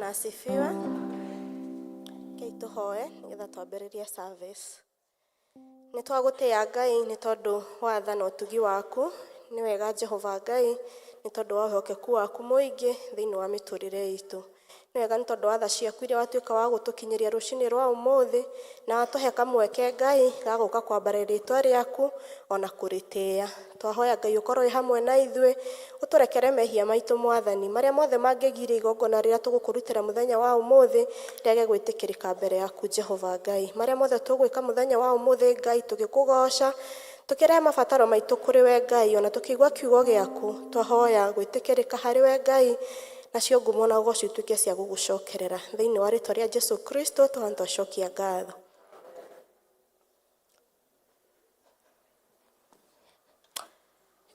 Bwana asifiwe. Rekei tũhoe nĩgetha twambĩrĩrie service. Nĩ twagũtĩĩa Ngai nĩ tondũ wa tha na ũtugi waku. Nĩ wega Jehova Ngai nĩ tondũ wa ũhokeku waku mũingĩ thĩinĩ wa mĩtũrĩre itũ. Nĩ wega nĩ tondũ wa tha ciaku iria watuĩka wa gũtũkinyĩria rũcinĩ rwa ũmũthĩ na watũhe kamweke Ngai ga gũka kwambararia rĩtwa rĩaku ona kũrĩtĩĩa. Twahoya Ngai ũkorwo wĩ hamwe na ithuĩ, ũtũrekere mehia maitũ Mwathani, marĩa mothe mangĩgiria igongona rĩrĩa tũgũkũrutĩra mũthenya wa ũmũthĩ rĩage gwĩtĩkĩrĩka mbere yaku Jehova Ngai. Marĩa mothe tũgwĩka mũthenya wa ũmũthĩ Ngai tũgĩkũgoca, tũkĩrehe mabataro maitũ kũrĩ we Ngai, ona tũkĩigua kiugo gĩaku, twahoya gwĩtĩkĩrĩka harĩ we Ngai, nacio ngumo na ũgoci ituĩke cia gũgũcokerera. Thĩinĩ wa rĩtwa rĩa Jesu Kristo twahoya twacokia ngatho.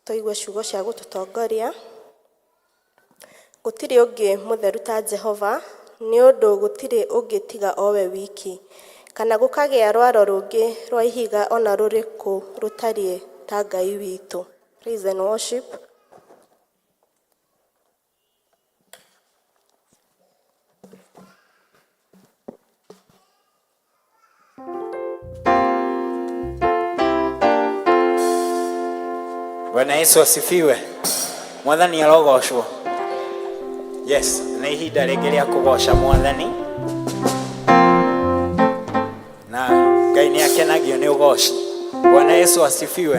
Tũigue ciugo cia gũtũtongoria. Gũtirĩ ũngĩ mũtheru ta Jehova, nĩ ũndũ gũtirĩ ũngĩ tiga o we wiki, kana gũkagĩa rwaro rũngĩ rwa ihiga o na rũrĩkũ rũtariĩ ta Ngai witũ. Praise and worship. Bwana Yesu asifiwe. Mwathani arogocwo. Yes, nĩ ihinda rĩngĩ rĩa kũgoca Mwathani. Na Ngai nĩ akenagio nĩ ũgoci. Bwana Yesu asifiwe.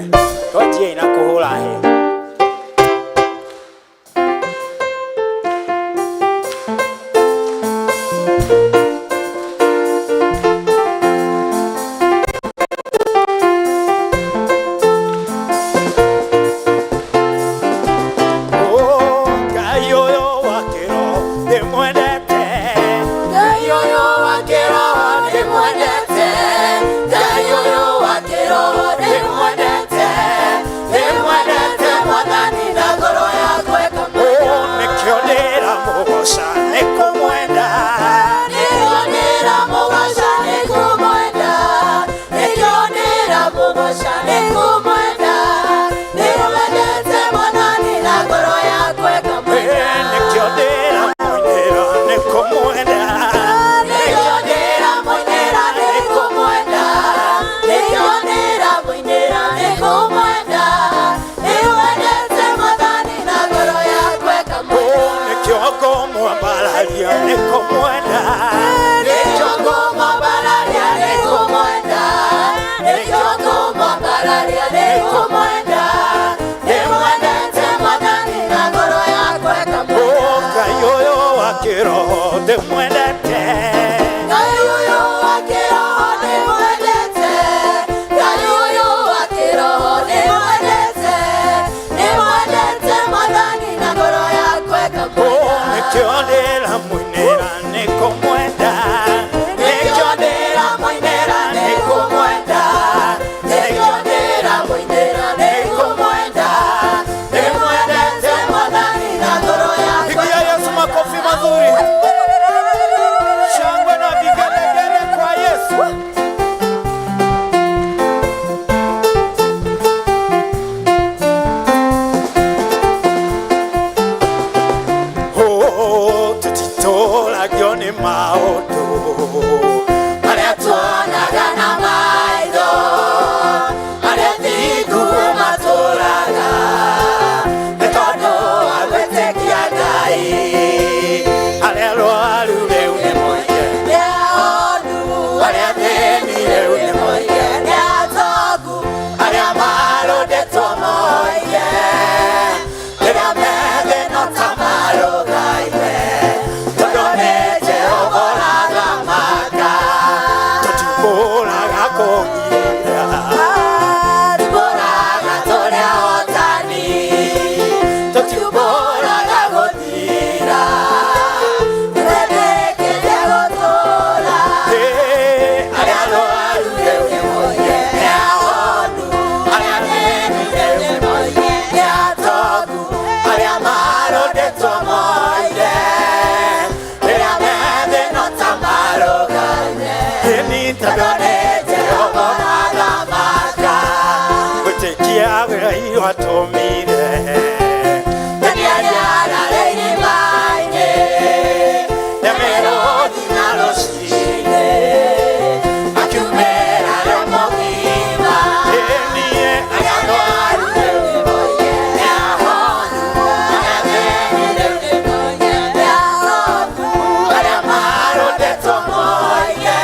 Twanjiei na kũhũra hĩ. Ngai ũyũ wa kĩroho ndĩmwendete. Ngai ũyũ wa kĩroho ndĩmwendete. Ngai ũyũ wa kĩroho ndĩmwendete. Ndĩmwendete Mwathani na ngoro yakwa ĩkamwenda. Oh, nĩkĩo ndĩramũgoca nĩ kũmwenda. Nĩkĩo ndĩramũgoca nĩ kũmwenda. Nĩkĩo ndĩramũgoca nĩ kũmwenda. Ndĩmwendete Mwathani na ngoro yakwa ĩkamwenda. Nĩkĩo ndĩramũinĩra nĩ kũmwenda. Nĩkĩo ndĩramũinĩra nĩ kũmwenda. Nĩkĩo ndĩramũinĩra nĩ kũmwenda. Ndĩmwendete Mwathani na ngoro yakwa ĩkamwenda. Oh, nĩkĩo ngũmwambararia nĩ kũmwenda. Nĩkĩo ngũmwambararia nĩ kũmwenda. Nĩkĩo ngũmwambararia nĩ kũmwenda. Ndĩmwendete Mwathani na ngoro yakwa ĩkamwenda. Oh, Ngai ũyũ wa kĩroho ndĩmwendete. Ngai ũyũ wa kĩroho ndĩmwendete. Ngai ũyũ wa kĩroho ndĩmwendete. Ndĩmwendete Mwathani na ngoro yakwa Oh, ĩkamwenda. nĩkĩo ndĩramũinĩra nĩ kũmwenda. Nĩkĩo ndĩramũinĩra nĩ kũmwenda. Nĩkĩo ndĩramũinĩra nĩ kũmwenda. Ndĩmwendete Mwathani na ngoro yakwa Pigia Yesu makofi mazuri. Shangwe na vigelegele kwa Yesu. Oh, tutitũragio nĩ maũndũ marĩa tuonaga na maitho, arĩa thingu matũraga, nĩ tondũ wa gwĩtĩkia Ngai. Arĩa arwaru rĩu nĩ moige, Nĩ ahonu, arĩa athĩni rĩu nĩ moige, nĩ atongu, arĩa marũndĩtwo moige, rĩrĩa me thĩna ta marũgaime, tondũ nĩ Jehova ũrathamaka. Tũtibũraga Rũcinĩ akiumĩra arĩa mũgima. Ĩniĩ Arĩa arwaru rĩu nĩmoige nĩ ahonu, arĩa athĩni rĩu nĩmoige nĩ ahonu, arĩa marũndĩtwo moige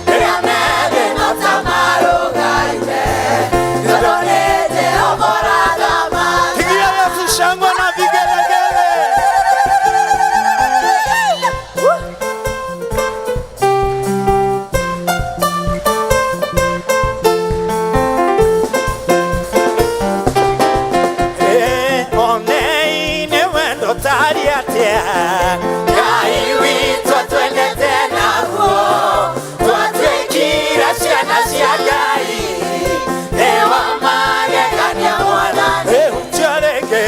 rĩrĩa me thĩna ta marũgaime, tondũ nĩ Jehova ũrathamaka. Pigia Yesu shangwe na vigelegele. Eh, onei nĩ wendo tarĩ atĩa. Ngai witũ atwendete naguo, twatuĩkire ciana cia Ngai, nĩ wa magegania Mwathani. Eh, ũtiarĩke.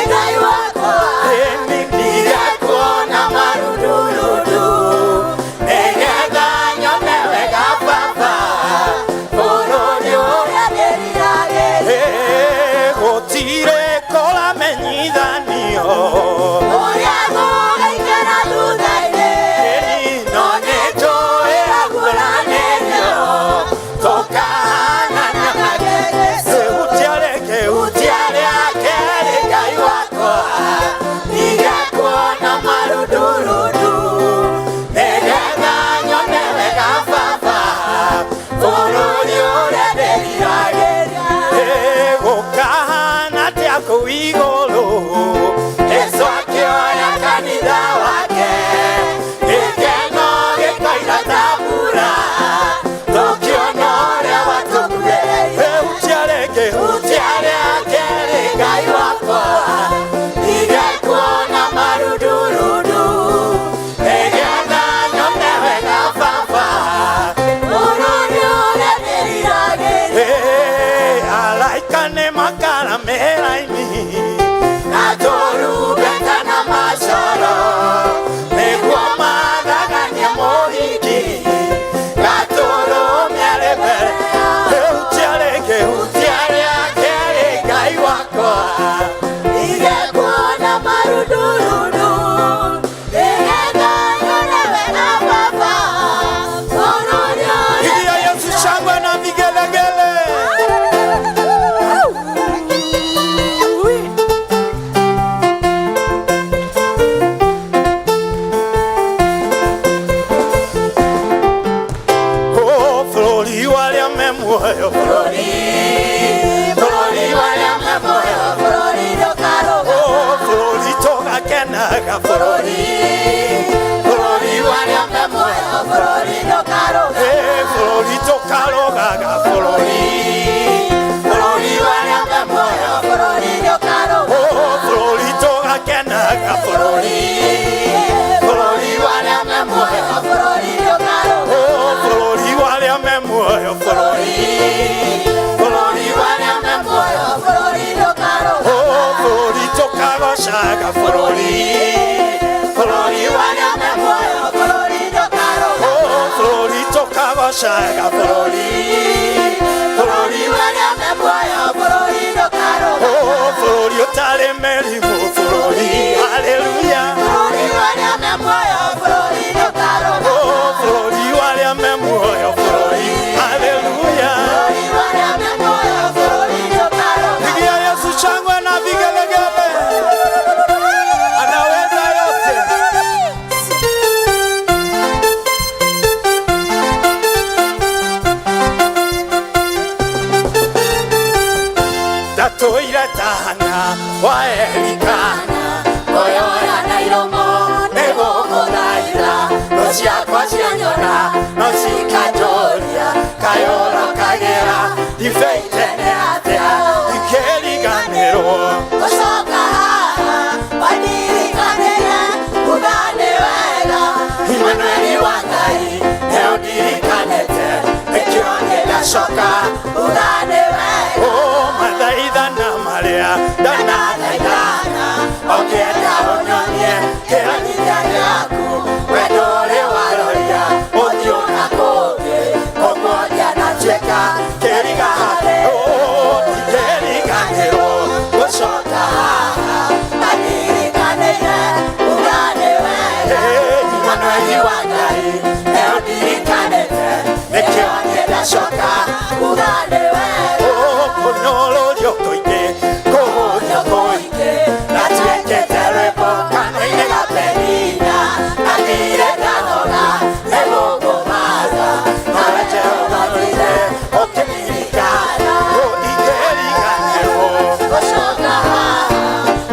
Ngai wakwa, Eh, nĩ ndigekuona marundurundu, nĩgetha nyone wega Baba, bũrũri ũrĩa ndĩriragĩria. Eh, gũtirĩ kũramenyithanio. Ũrĩa gũgaikara thutha-inĩ, No no nĩnjũĩ aguũranĩrio, tũkahanana nake Jesũ. Utiareke, Utiareke Ngai wakwa, ndigekuona marundurundu, nĩgetha nyone wega Baba, bũrũri ũrĩa ndĩriragĩria. Eh, gũkahana atĩa kũu igũrũ. Jesũ akĩoya kanitha wake, gĩkeno gĩkoira ta mbura, tũkĩona ũrĩa watũkuĩrĩire. Eh, utiareke, Utiareke Ngai wakwa, ndigekuona marundurundu, nĩgetha nyone wega Baba, bũrũri ũrĩa ndĩriragĩria. Eh, araika nĩ makara me raini. Na tũrumbeta na macoro, nĩguo mathaganie mũhiki, gatũrũme arĩ mbere. Eh, utiareke, Utiareke Ngai wakwa, ndigekuona marundurundu, nĩgetha nyone wega Baba, bũrũri ũrĩa Pigia Yesu shangwe na vigelegele. Oh, bũrũri wa arĩa me muoyo, Bũrũri, bũrũri wa arĩa me muoyo, bũrũri ndũkarũgama. Oh, bũrũri tũgakenaga, Bũrũri, bũrũri wa arĩa me muoyo, bũrũri ndũkarũgama. Eh, bũrũri tũkarũgaga, bũrũri. Bũrũri wa arĩa me muoyo, bũrũri ndũkarũgama. Oh, bũrũri tũgakenaga, bũrũri. Bũrũri wa arĩa me muoyo, bũrũri ndũkarũgama. Oh, bũrũri wa arĩa me muoyo, bũrũri. Bũrũri wa arĩa me muoyo, bũrũri ndũkarũgama. Oh, bũrũri tũkagocaga, bũrũri. Bũrũri wa arĩa me muoyo, bũrũri ndũkarũgama. Oh, bũrũri tũkagocaga, bũrũri. Bũrũri wa arĩa me muoyo, bũrũri ndũkarũgama. Oh, bũrũri ũtarĩ mĩrimũ, bũrũri. Haleluya. Bũrũri wa arĩa me muoyo, bũrũri ndũkarũgama. Oh, bũrũri wa arĩa me muoyo, bũrũri. Haleluya. Bũrũri wa arĩa me muoyo, bũrũri ndũkarũgama. Pigia Yesu shangwe na vigelegele. Anaweza yote. Ndatũire ta Hana wa Elikana, Koyora na iromo nĩguo Emmanuel wa Ngai nĩwe ndirikanĩte nĩkĩo niĩ ndacoka kuga nĩ wega. Kũnyũrũrio kũingĩ, kũhũthio kũingĩ, Natuĩkĩte rwĩmbo kanua-inĩ ga Penina, na ndirĩ ndanoga nĩ gũkũmatha, nawe Jehova ndũire ũkĩndirikana. Ingĩriganĩrwo Gũcoka haha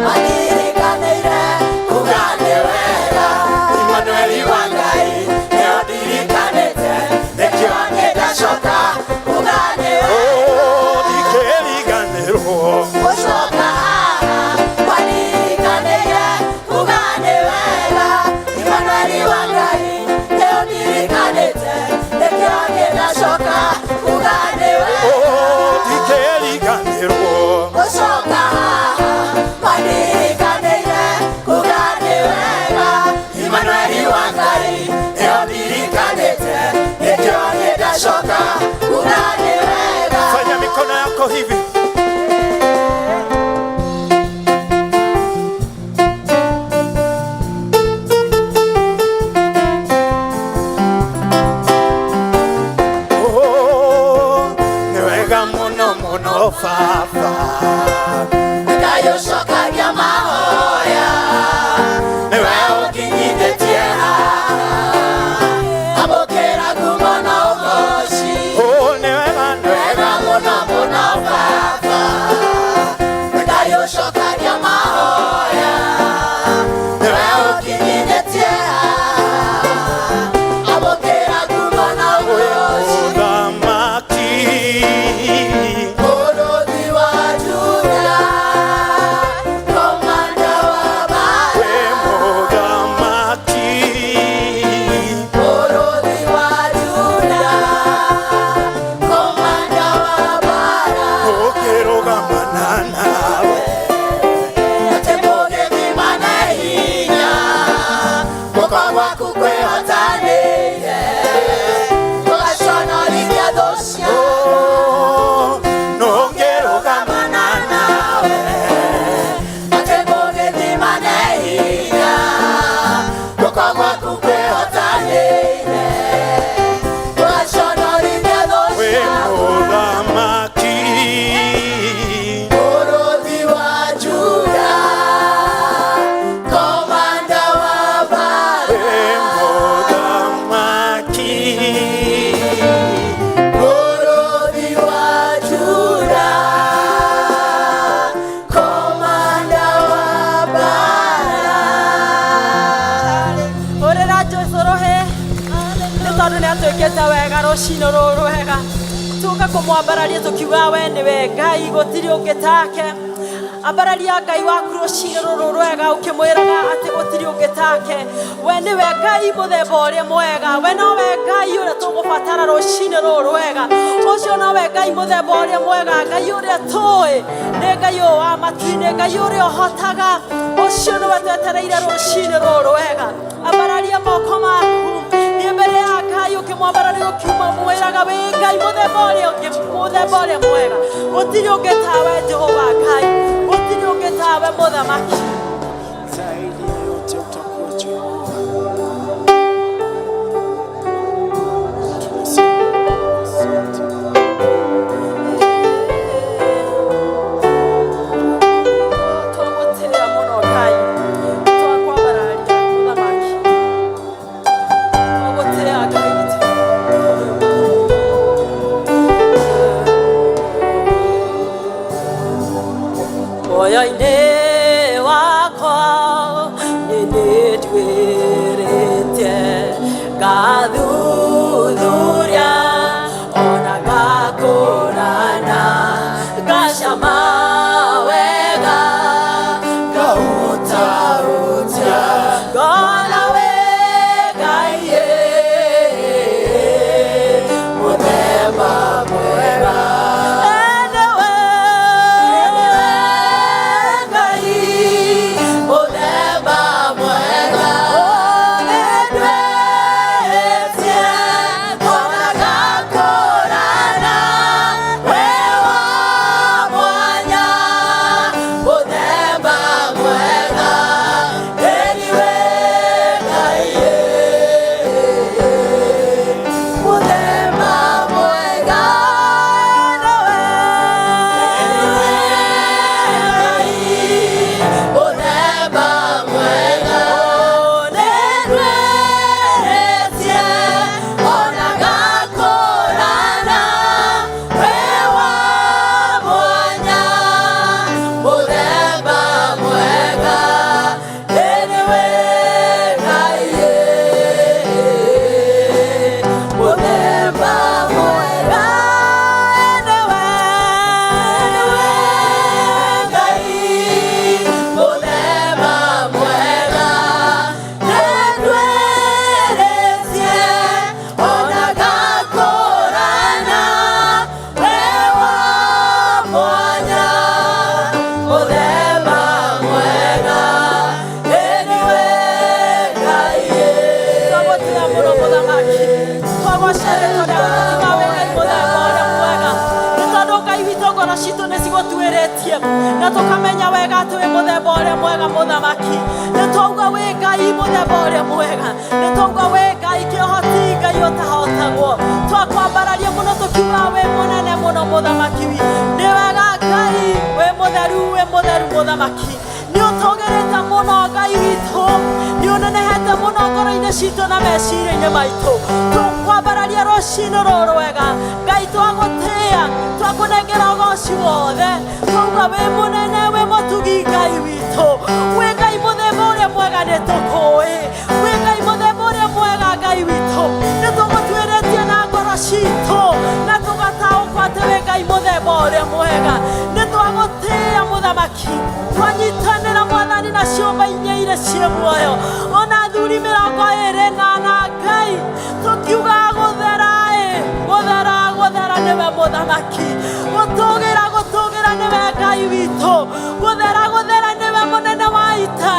mandirikanĩire kuga nĩ wega. Emmanuel wa Ngai nĩwe ndirikanĩte nĩkĩo niĩ ndacoka kuga nĩ wega. Ingĩriganĩrwo Gũcoka haha mandirikanĩire kuga nĩ wega. Emmanuel wa Ngai nĩwe ndirikanĩte nĩkĩo niĩ ndacoka kuga nĩ wega. Ingĩriganĩrwo Gũcoka haha mandirikanĩire kuga nĩ wega. Emmanuel wa Ngai nĩwe ndirikanĩte nĩkĩo niĩ ndacoka kuga nĩ wega. Fanya mikono yako hivi. Oh, nĩ wega mũno mũno baba. Ngai ũcokagia mahoya nĩwe ũnginyithĩtie haha amũkĩra ngumo na ũgoci. Oh, nĩ wega, nĩ Wega wega mũno mũno baba Ngai ũcokagia mahoya nĩwe ũnginyithĩtie haha amũkĩra ngumo na ũgoci. Mũthamaki. Mũrũthi wa Juda komanda wa Wĩ mbara mũthamaki. Mũrũthi wa Juda komanda wa mbara Ũkĩrũgamana nawe. Atĩ mũgĩthima na hinya guoko gwaku kwĩhotanĩire ũgaconorithia thũ ciaku. Oh, nũngĩrũgamana nawe atĩ mũgĩthima na hinya guoko gwaku kwĩhotanĩire ũgaconorithia thũ Wĩ ciaku. mũthamaki. Mũrũthi wa Juda komanda wa mbara Wĩ mũthamaki. Mũrũthi wa Juda komanda wa mbara. Hũrĩra Jesũ rũhĩ nĩ tondũ nĩ atwĩkĩte wega rũcinĩ rũrũ rwega tũka kũmwambararia tũkiuga we nĩwe Ngai gũtirĩ ũngĩ take. Ambararia Ngai waku rũcinĩ rũrũ rwega ũkĩmwĩraga atĩ gũtirĩ ũngĩ take. We nĩwe Ngai mũthemba ũrĩa mwega, we nowe Ngai ũrĩa tũgũbatara rũcinĩ rũrũ rwega. Ũcio nowe Ngai mũthemba ũrĩa mwega, Ngai ũrĩa tũĩ nĩ Ngai ũyũ wa matu-inĩ, Ngai ũrĩa ũhotaga. Ũcio nĩwe twetereire rũcinĩ rũrũ rwega. Ambararia moko maku thiĩ mbere ya Ngai ũkĩmwambararia ũkiuma mwĩraga wĩ Ngai mũthemba ũrĩa ũngĩ, mũthemba ũrĩa mwega. Gũtirĩ ũngĩ tawe Jehova Ngai, gũtirĩ ũngĩ tawe mũthamaki. Zaidi ya yote utakuwa Jehova. Tunasema asante. Tũgũtĩĩa mũno Ngai, twakwambararia mũthamaki. Tũgũtĩĩa Ngai witũ. Moyo-inĩ wa Tũgoce rĩtwa rĩaku tũkiuga wĩ Ngai mũthemba ũrĩa mwega. Nĩ tondũ Ngai witũ ngoro citũ nĩ cigũtuĩrĩtie na tũkamenya wega atĩ wĩ mũthemba ũrĩa mwega mũthamaki. Nĩ twauga wĩ Ngai mũthemba ũrĩa mwega. Nĩ twauga wĩ Ngai kĩhoti, Ngai ũtahotagwo. Twakwambararia mũno tũkiuga wĩ mũnene mũno mũthamaki witũ. Nĩ wega Ngai, wĩ mũtheru, wĩ mũtheru mũthamaki. Nĩ ũtũgĩrĩte mũno Ngai witũ, nĩ ũnenehete mũno ngoro-inĩ citũ na meciria-inĩ maitũ. Tũkwambararia rũcinĩ rũrũ rwega Ngai, twagũtĩĩa, twakũnengera ũgoci wothe. Twauga wĩ mũnene, wĩ mũtugi Ngai witũ, wĩ Ngai mũthemba ũrĩa mwega, nĩ tũkũĩ wĩ Ngai mũthemba ũrĩa mwega. Ngai witũ, nĩ tũgũtuĩrĩtie na ngoro citũ na tũgataũkwo atĩ wĩ Ngai mũthemba ũrĩa mwega. Nĩ twagũtĩĩa mũthamaki, twanyitanĩra Mwathani na ciũmba inya iria ciĩ muoyo, ona athuri 24, Ngai, tũkiuga gũthera ĩ, gũthera, gũthera nĩwe mũthamaki, gũtũgĩra, gũtũgĩra nĩwe Ngai witũ, gũthera, gũthera nĩwe mũnene wa ita,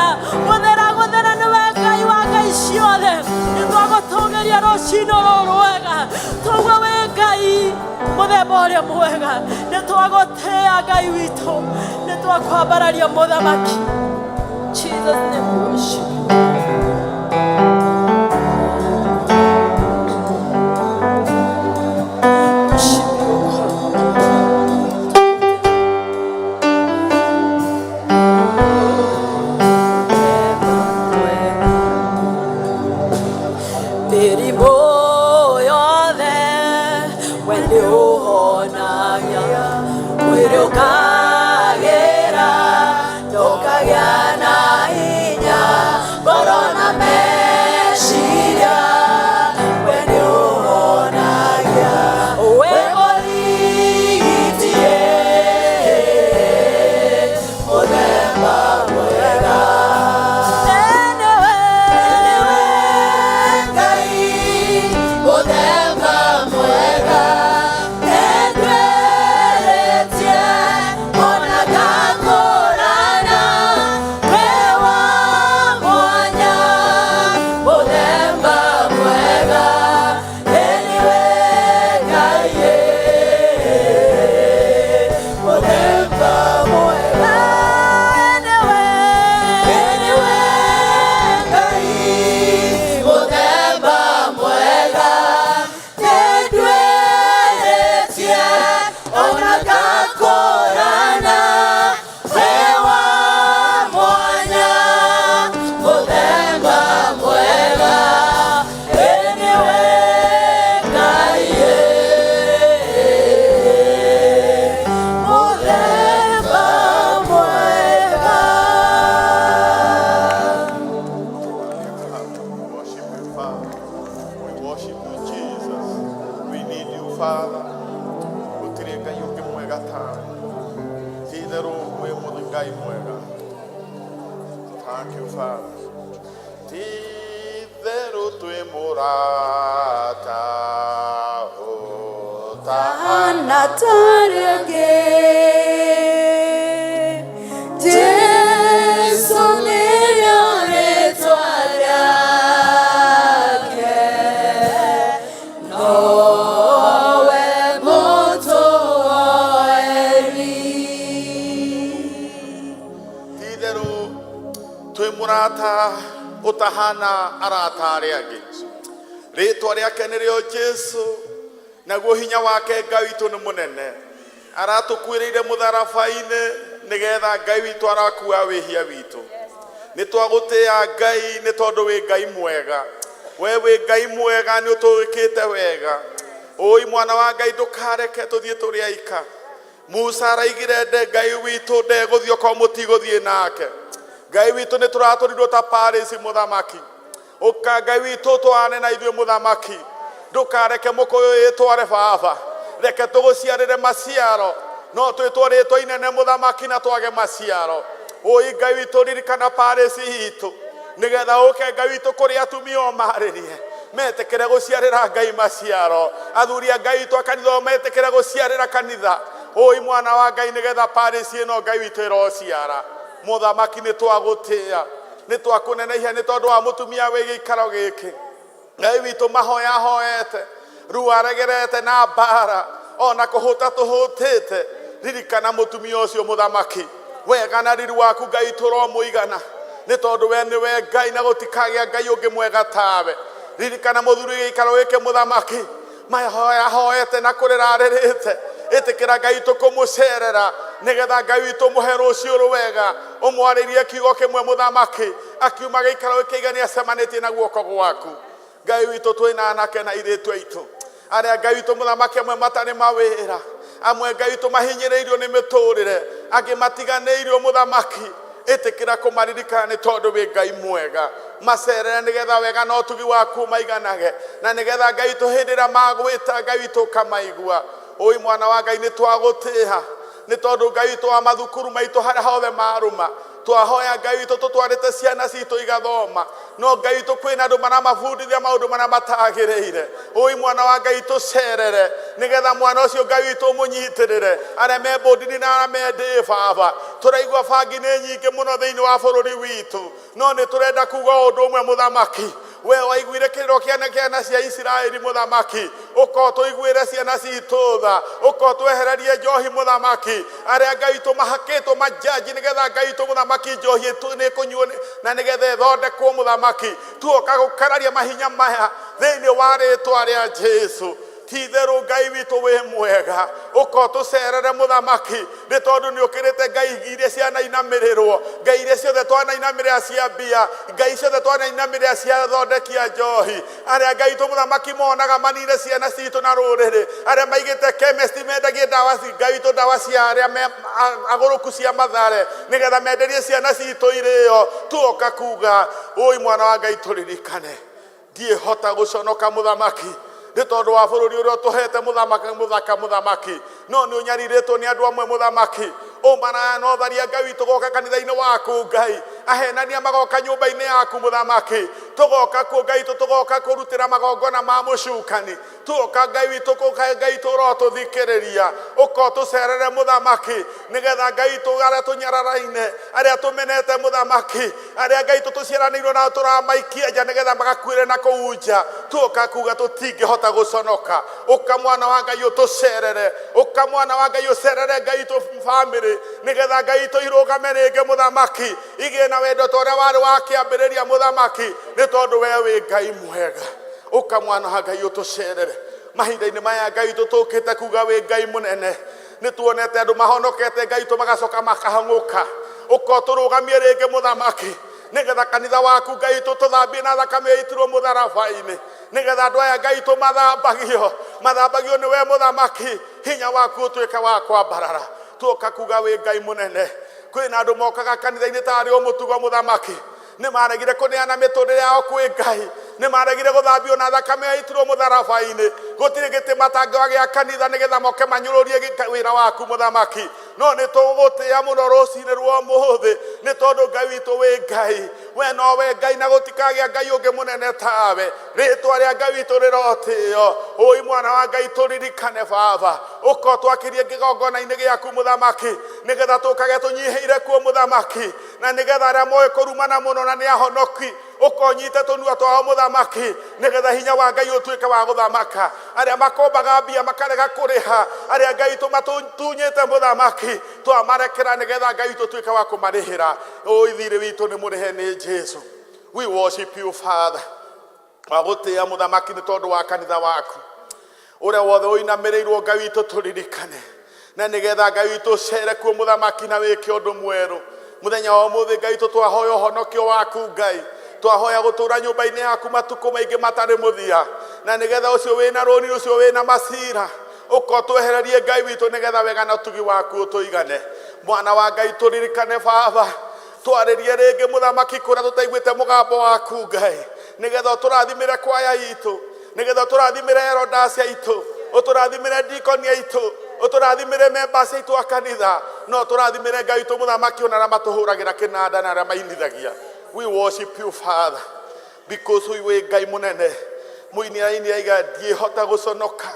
gũthera, gũthera nĩwe Ngai wa ngai ciothe. Nĩ twagũtũgĩria rũcinĩ rũrũ rwega, twauga wĩ Ngai mũthemba ũrĩa mwega. Nĩ twagũtĩĩa Ngai witũ, nĩ twakwambararia mũthamaki. Jesus name we worship you. Worship you, God. Mĩrimũ yothe we nĩ ũhonagia, mwĩrĩ ũkagĩra na ũkagĩa na hinya, ngoro na meciria we nĩ ũhonagia, we mũrigiti mũthemba mwega. Anyway, Ngai mũthemba mwega, nĩndwĩrĩtie ona ngakũrana, wĩ wa mwanya, mũthemba mwega, ĩniwe Ngai mũthemba mwega. Anyway, Ngai mũthemba mwega, nĩndwĩrĩtie ona ngakũrana, wĩ wa mwanya, mũthemba mwega, ĩniwe Ngai mũthemba mwega. We worship you, Father. We worship you, Jesus. We need you, Father. Gũtirĩ Ngai ũngĩ mwega tawe. Ti itherũ wĩ mũthĩ Ngai mwega. Thank you, Father. Ti itherũ twĩ mũrata ũtahana Tarĩ Jesu nĩrĩo rĩtwa rĩake, nowe mũtũoeri. Ti itherũ twĩ mũrata ũtahana arata arĩa angĩ. Rĩtwa rĩake nĩrĩo Jesu, naguo hinya wake Ngai witũ nĩ mũnene. Aratũkuĩrĩire mũtharaba-inĩ nĩgetha Ngai witũ arakua wĩhia witũ. Nĩ twagũtĩĩa Ngai nĩ tondũ wĩ Ngai mwega. We wĩ Ngai mwega, nĩ ũtũĩkĩte wega. Ũi mwana wa Ngai, ndũkareke tũthiĩ tũrĩ aika. Musa araigire nde Ngai witũ ndegũthiĩ okorwo mũtigũthiĩ nake. Ngai witũ, nĩ tũratũrirwo ta Paris mũthamaki. Ũka Ngai witũ, twane na ithuĩ mũthamaki. Ndũkareke mũkũyũ ĩtware baba, reke tũgũciarĩre maciaro. No twĩtwo rĩtwa inene mũthamaki na twage maciaro. Ũi Ngai witũ, ririkana Paris itũ nĩgetha ũke Ngai witũ kũrĩ atumia ũmarĩrie metĩkĩre gũciarĩra Ngai maciaro, athuri a Ngai witũ a kanitha o metĩkĩre gũciarĩra kanitha. Ũi mwana wa Ngai, nĩgetha Paris ĩno Ngai witũ ĩrociara mũthamaki. Nĩ twagũtĩĩa, nĩ twakũnenehia nĩ tondũ wa mũtumia wĩ gĩikaro gĩkĩ. Ngai witũ, mahoya ahoete Ruo aregerete na mbara ona kũhũta tũhũtĩte. Ririkana mũtumia ũcio mũthamaki, wega na riri waku Ngai tũromũigana, nĩ tondũ we nĩwe Ngai na gũtikagĩa Ngai ũngĩ mwega tawe. Ririkana mũthuri gĩikaro gĩkĩ mũthamaki, mahoya ahoete na kũrĩra arĩrĩte. Ĩtĩkĩra Ngai witũ kũmũcerera, nĩgetha Ngai witũ mũhe rũciũ rwega, ũmwarĩrie kiugo kĩmwe mũthamaki, akiuma gĩikaro gĩkĩ iga nĩacemanĩtie na guoko gwaku. Ngai witũ twĩna anake na airĩtu aitũ arĩa Ngai witũ mũthamaki amwe matarĩ mawĩra, amwe Ngai witũ mahinyĩrĩirio nĩ mĩtũrĩre, angĩ matiganĩirio mũthamaki. Ĩtĩkĩra kũmaririkana nĩ tondũ wĩ Ngai mwega. Macerere nĩgetha wega na ũtugi waku maiganage, na nĩgetha Ngai witũ hĩndĩ ĩrĩa magwĩta Ngai witũ ũkamaigua. Ũi mwana wa Ngai nĩ twagũtĩĩa nĩ tondũ Ngai witũ wa mathukuru maitũ harĩa hothe marũma, twahoya Ngai witũ tũtwarĩte ciana citũ igathoma, no Ngai witũ kwĩna andũ maramabundithia maũndũ marĩa matagĩrĩire. Ũi mwana wa Ngai tũcerere nĩgetha mwana ũcio Ngai witũ ũmũnyitĩrĩre, arĩa me bũndini na arĩa me ndĩ baba. Tũraigua bangi nĩ nyingĩ mũno thĩinĩ wa bũrũri witũ, no nĩ tũrenda kuga ũndũ ũmwe mũthamaki, we waiguire kĩrĩro kĩa ciana cia Isiraeli mũthamaki, ũka ũtũiguĩre ciana citũ tha, ũka ũtwehererie njohi mũthamaki, arĩa Ngai witũ mahakĩtwo manjanji nĩgetha Ngai witũ mũthamaki njohi nĩ ĩkũnyuo na nĩgetha ĩthondekwo mũthamaki. Tuoka gũkararia mahinya maya thĩinĩ wa rĩtwa rĩa Jesu. Ti itherũ Ngai witũ wĩ mwega, ũka ũtũcerere mũthamaki, nĩ tondũ nĩ ũkĩrĩte ngai iria cianainamĩrĩrwo, ngai iria ciothe twanainamĩrĩra cia mbia, ngai ciothe twanainamĩrĩra cia thondekia njohi, arĩa Ngai witũ mũthamaki monaga manine ciana citũ na rũrĩrĩ, arĩa maigĩte chemist mendagie ndawa Ngai witũ ndawa cia arĩa me agũrũku cia Mathare nĩgetha menderie ciana citũ irĩo. Tuoka kuga ũi mwana wa Ngai tũririkane, ndiĩhota gũconoka mũthamaki nĩ tondũ wa bũrũri ũrĩa ũtũhete mũthamaki mũthaka mũthamaki, no nĩ ũnyarirĩtwo nĩ andũ amwe mũthamaki. Ũmaraya na ũtharia Ngai witũ goka kanitha-inĩ waku Ngai, ahenania magoka nyũmba-inĩ yaku mũthamaki, tũgoka kuo Ngai witũ, tũgoka kũrutĩra magongona ma mũcukani. Tuoka Ngai witũ kũka Ngai witũ ũrotũthikĩrĩria, ũka ũtũcerere mũthamaki, nĩgetha Ngai witũ arĩa tũnyararaine, arĩa tũmenete mũthamaki, arĩa Ngai witũ tũciaranĩirwo nao tũramaikia nja nĩgetha magakuĩre na kũu nja. Tuoka kuga tũtingĩhota gũconoka. Ũka mwana wa Ngai ũtũcerere, ũka mwana wa Ngai ũcerere Ngai witũ bamĩrĩ, nĩgetha Ngai witũ irũgame rĩngĩ mũthamaki, igĩe na wendo ta ũrĩa warĩ wa kĩambĩrĩria mũthamaki, nĩ tondũ we wĩ Ngai mwega. Ũka mwana wa Ngai ũtũcerere mahinda-inĩ maya Ngai witũ tũkĩte kuga wĩ Ngai mũnene. Nĩ tuonete andũ mahonokete Ngai witũ magacoka makahang'ũka. Ũka ũtũrũgamie rĩngĩ mũthamaki, nĩgetha kanitha waku Ngai witũ tũthambie na thakame ĩitirwo mũtharaba-inĩ, nĩgetha andũ aya Ngai witũ mathambagio, mathambagio nĩ we mũthamaki, hinya waku ũtuĩke wa kwambarara. Tuoka kuga wĩ Ngai mũnene. Kwĩna andũ mokaga kanitha-inĩ tarĩ o mũtugo mũthamaki, nĩ maregire kũneana mĩtũrĩre yao kwĩ Ngai, nĩ maregire gũthambio na thakame yaitirwo mũtharaba-inĩ. Gũtirĩ gĩtĩ matangĩoya gĩa kanitha nĩgetha moke manyũrũrie wĩra waku mũthamaki. No nĩ tũgũgũtĩĩa mũno rũcinĩ rwa ũmũthĩ, nĩ tondũ Ngai witũ wĩ Ngai, we nowe Ngai na gũtikagĩa Ngai ũngĩ mũnene tawe. Rĩtwa rĩa Ngai witũ rĩrotĩo. Ũi mwana wa Ngai tũririkane baba, ũka ũtwakĩrie kĩgongona-inĩ gĩaku mũthamaki, nĩgetha tũkage tũnyihĩire kuo mũthamaki, na nĩgetha arĩa moĩ kũrumana mũno na nĩ ahonoki ũkonyite tũnua twao mũthamaki, nĩgetha hinya wa Ngai ũtuĩke wa gũthamaka. Arĩa makombaga mbia makarega kũrĩha, arĩa Ngai witũ matunyĩte mũthamaki, twamarekera nĩgetha Ngai witũ ũtuĩke wa kũmarĩhĩra. Ũi thirĩ witũ nĩ mũrĩhe nĩ Jesu. We worship you Father. Twagũtĩĩa mũthamaki nĩ tondũ wa kanitha waku ũrĩa wothe ũinamĩrĩirwo Ngai witũ tũririkane, na nĩgetha Ngai witũ ũcere kuo mũthamaki na wĩke ũndũ mwerũ mũthenya wa ũmũthĩ. Ngai witũ twahoya ũhonokio waku Ngai, twahoya gũtũra nyũmba-inĩ yaku matukũ maingĩ matarĩ mũthia, na nĩgetha ũcio wĩna rũni, ũcio wĩna macira, ũka ũtwehererie Ngai witũ, nĩgetha wega na ũtugi waku ũtũigane. Mwana wa Ngai tũririkane baba, twarĩrie rĩngĩ mũthamaki kũrĩa tũtaiguĩte mũgambo waku Ngai, nĩgetha ũtũrathimĩre kwaya itũ, nĩgetha ũtũrathimĩre elders aitũ, ũtũrathimĩre deacon aitũ, ũtũrathimĩre members aitũ a kanitha, no ũtũrathimĩre Ngai witũ mũthamaki ona arĩa matũhũragĩra kĩnanda na arĩa mainithagia. We worship you Father because wĩ Ngai mũnene. Mũini aini aiga ndiĩhota gũconoka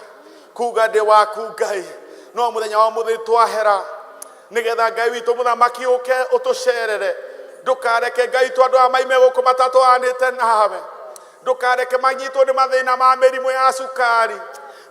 kuga ndĩ waku Ngai, no mũthenya wa ũmũthĩ twahera nĩgetha Ngai witũ mũthamaki ũke ũtũcerere. Ndũkareke Ngai witũ andũ aya maime gũkũ matatwaranĩte nawe, ndũkareke manyitwo nĩ mathĩna ma mĩrimũ ya cukari.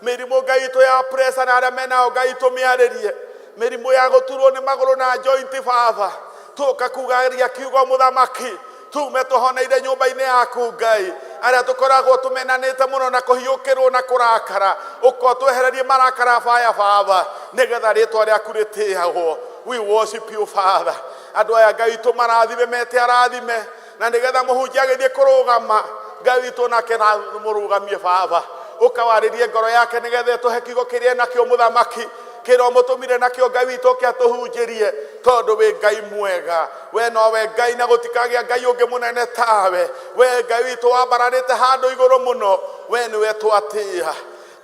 Mĩrimũ Ngai witũ ya pressure na arĩa menao Ngai witũ mĩarĩrie. Mĩrimũ ya gũturwo nĩ magũrũ na joint baba. Tũka kugaria kiugo mũthamaki tume tũhoneire nyũmba-inĩ yaku Ngai. Arĩa tũkoragwo tũmenanĩte mũno na kũhiũkĩrwo na kũrakara, ũka ũtwehererie marakara baya baba, nĩgetha rĩtwa rĩaku rĩtĩagwo. We worship you Father. Andũ aya Ngai witũ marathime, mete arathime, na nĩgetha mũhunjia agĩthiĩ kũrũgama Ngai witũ nake na mũrũgamie baba, ũkawarĩrie ngoro yake nĩgetha ĩtũhe kiugo kĩrĩa nakĩo mũthamaki kĩrĩa ũmũtũmire nakĩo Ngai witũ ũke atũhunjĩrie, tondũ wĩ Ngai mwega. We nowe Ngai na gũtikagĩa Ngai ũngĩ mũnene tawe. We Ngai witũ wambararĩte handũ igũrũ mũno, we nĩwe twatĩĩa.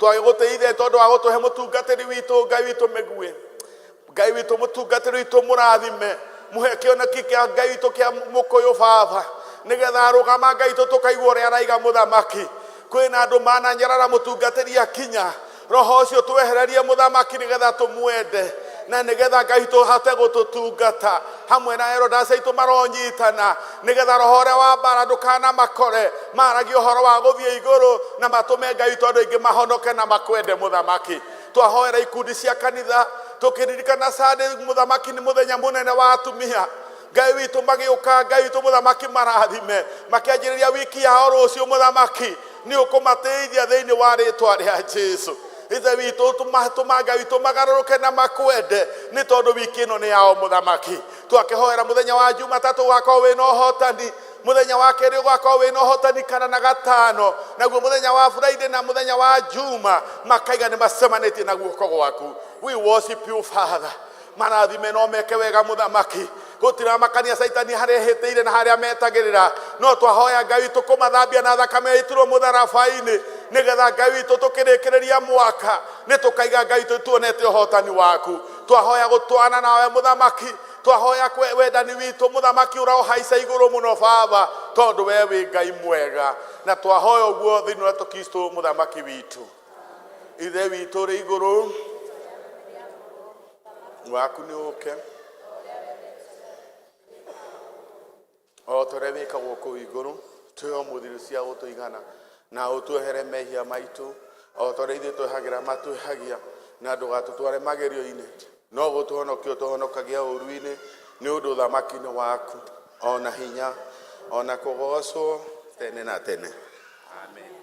Twagĩgũtĩithia tondũ wa gũtũhe mũtungatĩri witũ Ngai witũ mĩguĩ. Ngai witũ mũtungatĩri witũ mũrathime, mũhe kĩoneki kĩa Ngai witũ kĩa mũkũyũ baba, nĩgetha arũgama Ngai witũ tũkaigua ũrĩa araiga mũthamaki. Kwĩna andũ mananyarara mũtungatĩri akinya, roho ũcio twehererie mũthamaki nĩgetha tũmwende na nĩgetha Ngai witũ ahote gũtũtungata hamwe na elders aitũ maronyitana, nĩgetha roho ũrĩa wa mbara ndũkanamakore, maragie ũhoro wa gũthiĩ igũrũ na matũme Ngai witũ andũ aingĩ mahonoke na makwende mũthamaki. Twahoera ikundi cia kanitha tũkĩririkana Sunday mũthamaki nĩ mũthenya mũnene wa atumia. Ngai witũ magĩũka, Ngai witũ mũthamaki marathime, makĩanjĩrĩria wiki yao rũciũ mũthamaki nĩ ũkũmatĩithia thĩinĩ wa rĩtwa rĩa Jesu. Ithe witũ tũma Ngai witũ magarũrũke na makwende, nĩ tondũ wiki ĩno nĩ yao mũthamaki. Twakĩhoera mũthenya wa Jumatatũ ũgakorwo wĩna ũhotani, mũthenya wa kerĩ ũgakorwo wĩna ũhotani kana na gatano, naguo mũthenya wa Friday na mũthenya wa Juma makaiga nĩ macemanĩtie na guoko gwaku. We worship you Father. Marathime no meke wega mũthamaki, gũtiramakania caitani harĩa ehĩtĩire na harĩa metagĩrĩra, no twahoya Ngai witũ kũmathambia na thakame ĩitirwo mũtharaba-inĩ, nĩgetha Ngai witũ tũkĩrĩkĩrĩria mwaka nĩ tũkaiga Ngai witũ tuonete ũhotani waku. Twahoya gũtwana nawe mũthamaki, twahoya wendani witũ mũthamaki ũrohaica igũrũ mũno baba, tondũ we wĩ Ngai mwega, na twahoya ũguo thĩinĩ wa Kristo mũthamaki witũ. Ithe witũ ũrĩ igũrũ, waku nĩ ũke o ta ũrĩa wĩkagwo kũu igũrũ, twĩhe ũmũthĩ irio cia gũtũigana, na ũtuohere mehia maitũ o ta ũrĩa ithuĩ twehagĩra matwĩhagia, na ndũgatũtware magerio-inĩ, no gũtũhonokia ũtũhonokagia ũũru-inĩ, nĩ ũndũ ũthamaki nĩ waku, ona hinya, ona kũgocwo tene na tene. Amen.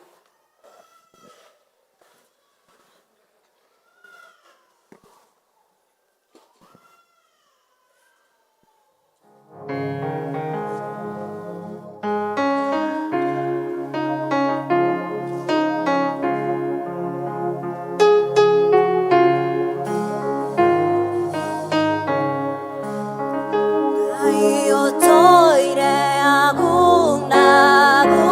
Ngai ũtũire agunagu.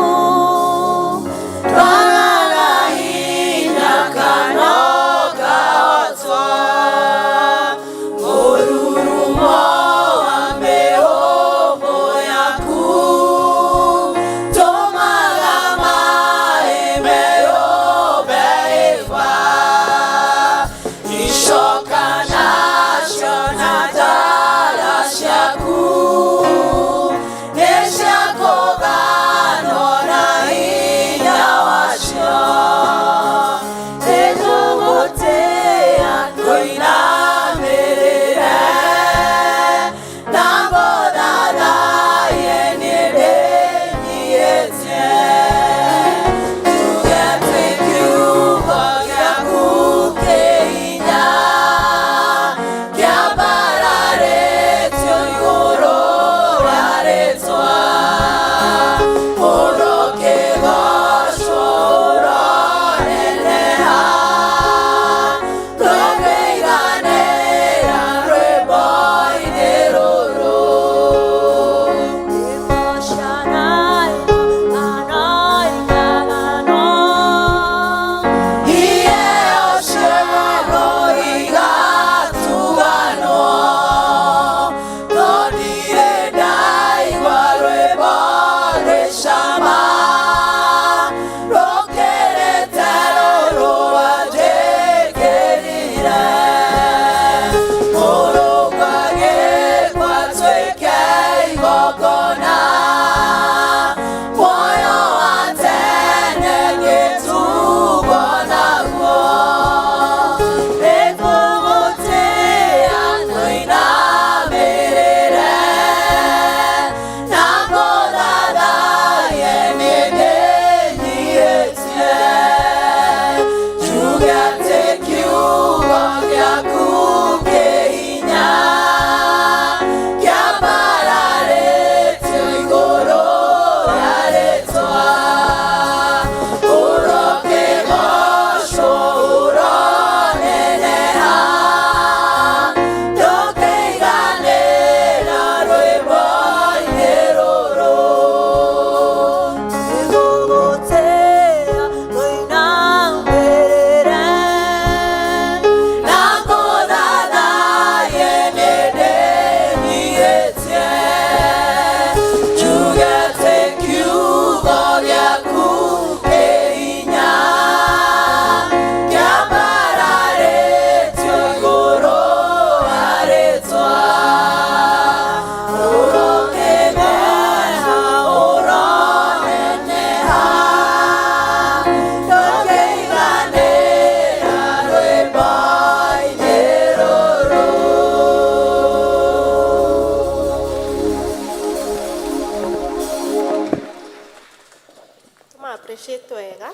Appreciate wega.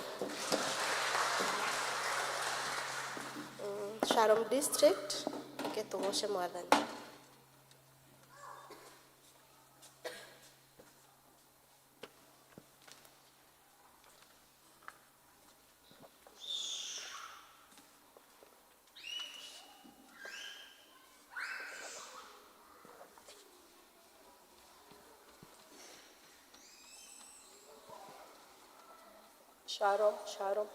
Shalom District, reke tũgoce Mwathani. Shalom, shalom.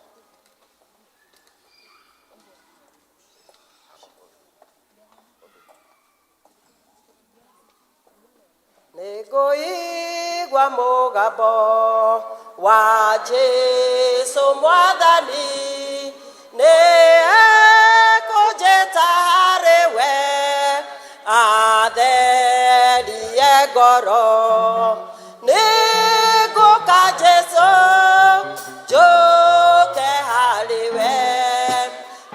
Nĩngũigua mũgambo wa Jesũ Mwathani, nĩ ekũnjĩta harĩ we, atherie ngoro. Nĩngũka Jesũ, njũke harĩ we,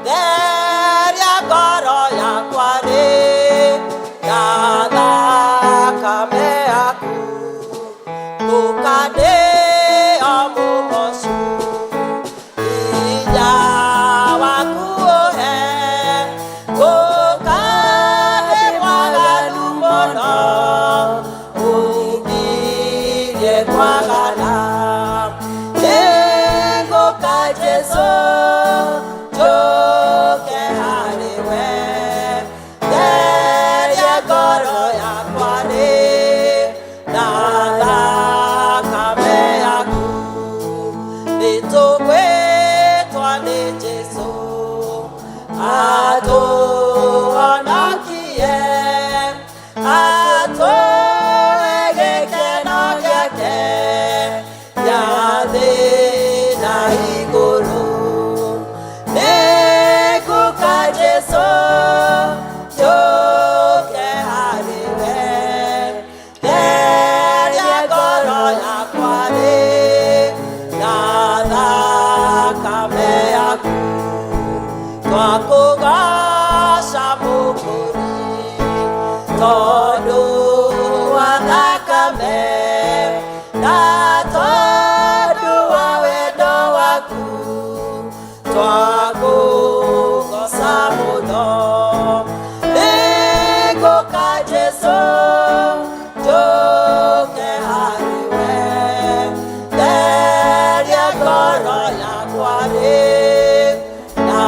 theria ngoro yakwa rĩ, na thakame yaku, ngũka ndĩ o mũmocu, hinya waku ũhe, ngũka ndĩ mwaganu mũno, ũngirie kwagana. Nĩngũka Jesũ, njũke harĩ we, theria ngoro yakwa rĩ, na thakame yaku, nĩtũgwĩtwa nĩ Jesũ, atũhonokie, atũhe gĩkeno gĩake, gĩa thĩ na igũrũ. Nĩngũka Jesũ, njũke harĩ we, theria ngoro yakwa rĩ, na thakame yaku, twakũgoca Mũkũri, tondũ wa thakame, na tondũ wa wendo waku, twakũgoca mũno. Nĩngũka Jesũ, njũke harĩ we, theria ngoro yakwa rĩ, na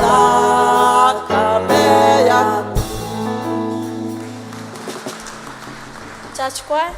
thakame yaku. Church choir.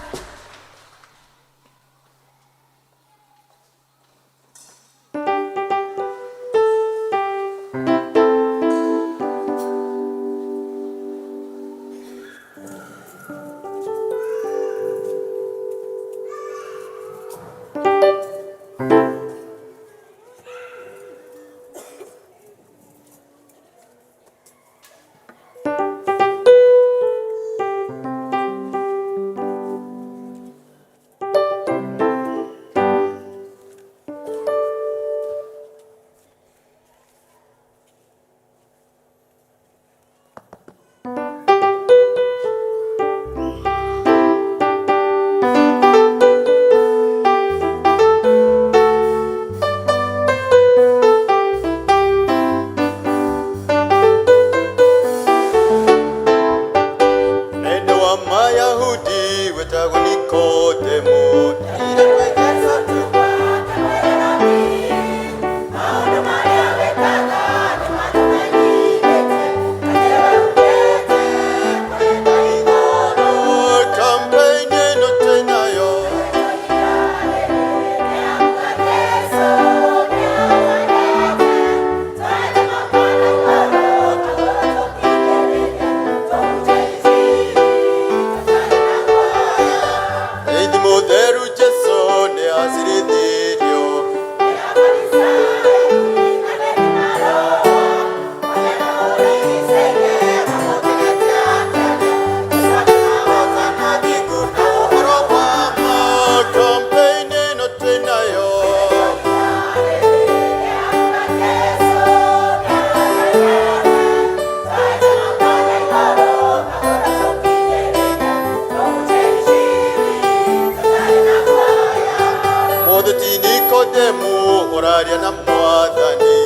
Jerusalemu ũraria na mwathani.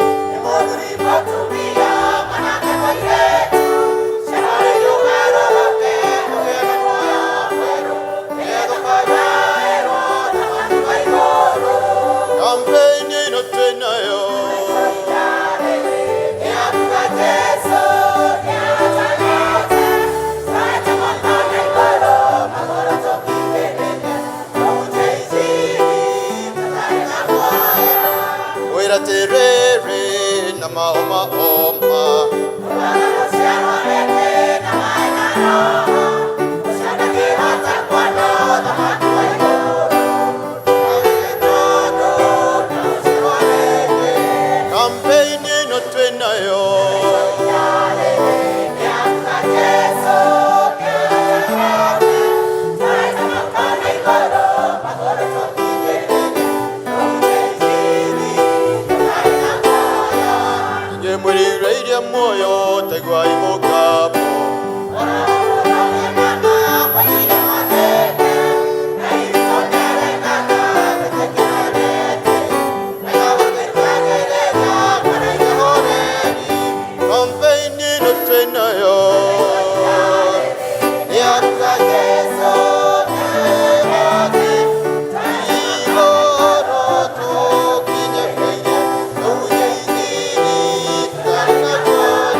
Kampeni ĩno twĩ nayo. Wĩra tĩrĩrĩ na maoma oma. Kampeni ĩno twĩ nayo. Inyuĩ mwĩrirĩirie muoyo taiguai mũgambo. Kampeni ĩno twĩ nayo. Nĩ ya Igũrũ tũkinyĩrĩire, tũhunjie injili tũtarĩ na guoya.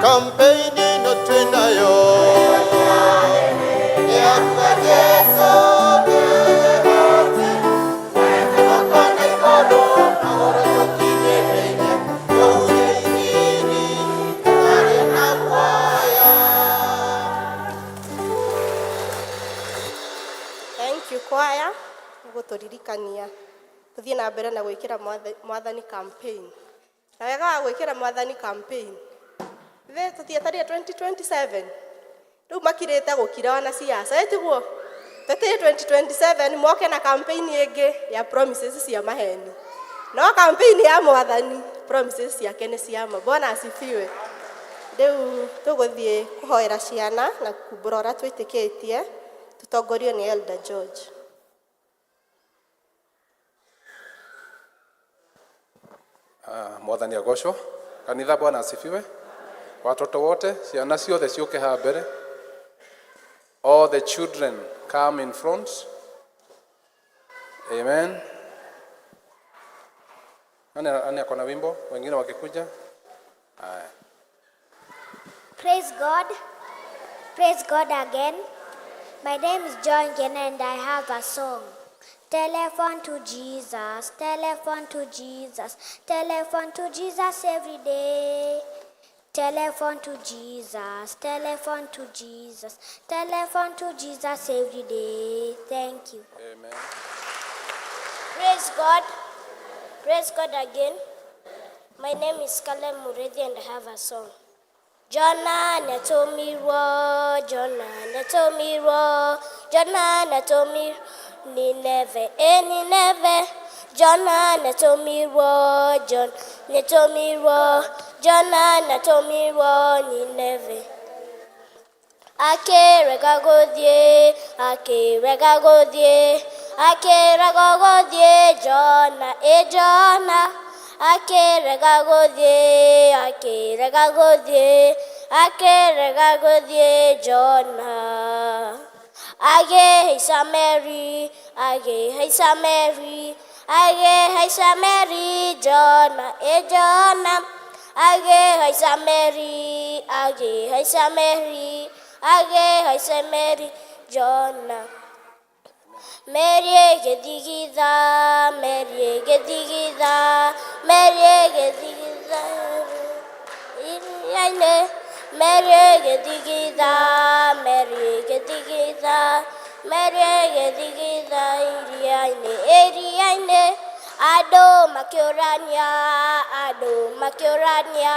Kampeni ĩno twĩ nayo. Nĩ ya kuga Jesũ nĩehoti. Igũrũ tũkinyĩrĩire, tũhunjie injili tũtarĩ na guoya. Thank you choir nĩ gũtũririkania tũthiĩ na mbere na gwĩkĩra mwathani campaign. Na wega wa gwĩkĩra mwathani campaign, ithe tũtietarire 2027, rĩu makirĩte gũkira ona siasa ĩtiguo tweteire 2027 moke na campaign ĩngĩ ya promises cia maheni, no campaign ya mwathani promises ciake nĩ ciama. Bwana asifiwe. Rĩu tũgũthiĩ kũhoera ciana na kumbũra ũrĩa twĩtĩkĩtie tũtongorio nĩ Elder George. Ah, mwathani agocwo. Kanitha, bwana asifiwe. Watoto wote, ciana ciothe ciũke haha mbere. All the children come in front. Amen. Nani ako na wimbo? Wengine wakikuja. Haya. Praise God. Praise God again. My name is John Gena and I have a song. Telephone to Jesus, telephone to Jesus, telephone to Jesus every day. Telephone to Jesus, telephone to Jesus, telephone to Jesus every day. Thank you. Amen. Praise God. Praise God again. My name is Kalem Murethi and I have a song. Jonah nĩatũmirwo, Jonah nĩatũmirwo, Jonah nĩatũmirwo Nineve, e Nineve. Jonah nĩatũmirwo, John nĩatũmirwo, Jonah nĩatũmirwo Nineve. Akĩrega gũthiĩ, akĩrega gũthiĩ, akĩrega gũthiĩ, Jona, ĩ Jona. Akĩrega gũthiĩ, akĩrega gũthiĩ, akĩrega gũthiĩ, Jona. Agĩhaica meri, agĩhaica meri, agĩhaica meri, Jona, ĩ Jona. Agĩhaica meri, agĩhaica meri, agĩhaica meri, Jona. Meri ĩgĩthigitha, meri ĩgĩthigitha, meri ĩgĩthigitha iria-inĩ, meri ĩgĩthigitha, meri ĩgĩthigitha, meri ĩgĩthigitha iria-inĩ, iria-inĩ. Andũ makĩũrania, andũ makĩũrania,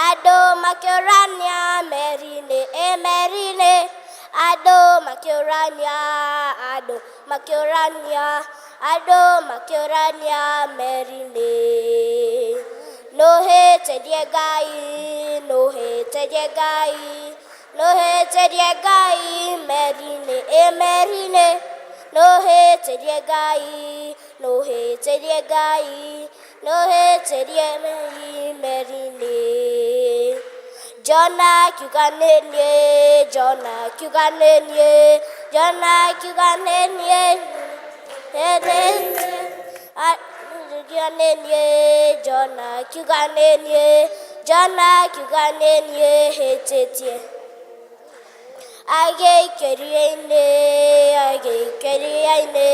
andũ makĩũrania, meri-inĩ, ĩ meri-inĩ. Andũ makĩũrania, andũ makĩũrania, andũ makĩũrania meri-inĩ. Nũhĩtĩrie Ngai, nũhĩtĩrie Ngai, nũhĩtĩrie Ngai, meri-inĩ, ĩ meri-inĩ. Nũhĩtĩrie Ngai. Nũhĩtĩrie Ngai, nũhĩtĩrie Ngai meri-inĩ. Jona akiuga nĩ niĩ, Jona akiuga nĩ niĩ, Jona akiuga nĩ niĩ, akiuga nĩ niĩ, Jona akiuga nĩ niĩ, Jona akiuga nĩ niĩ hĩtĩtie. Agĩikio iria-inĩ, agĩikio iria-inĩ,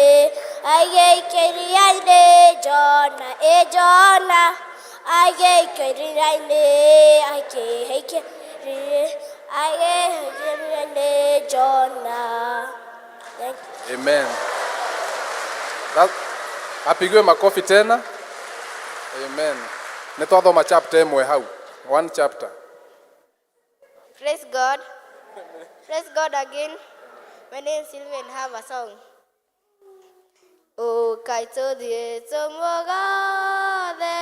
agĩikio iria-inĩ, Jona, ĩ Jona, agĩikio iria-inĩ, agĩikio agĩikio iria-inĩ, Jona. Thank you. Amen. Apigiwe makofi tena. Amen. Nĩ twathoma chapter ĩmwe hau. One chapter. Praise God. Praise God again. My name is Sylvia and I have a song. Ũkai tũthiĩ tũmũgathe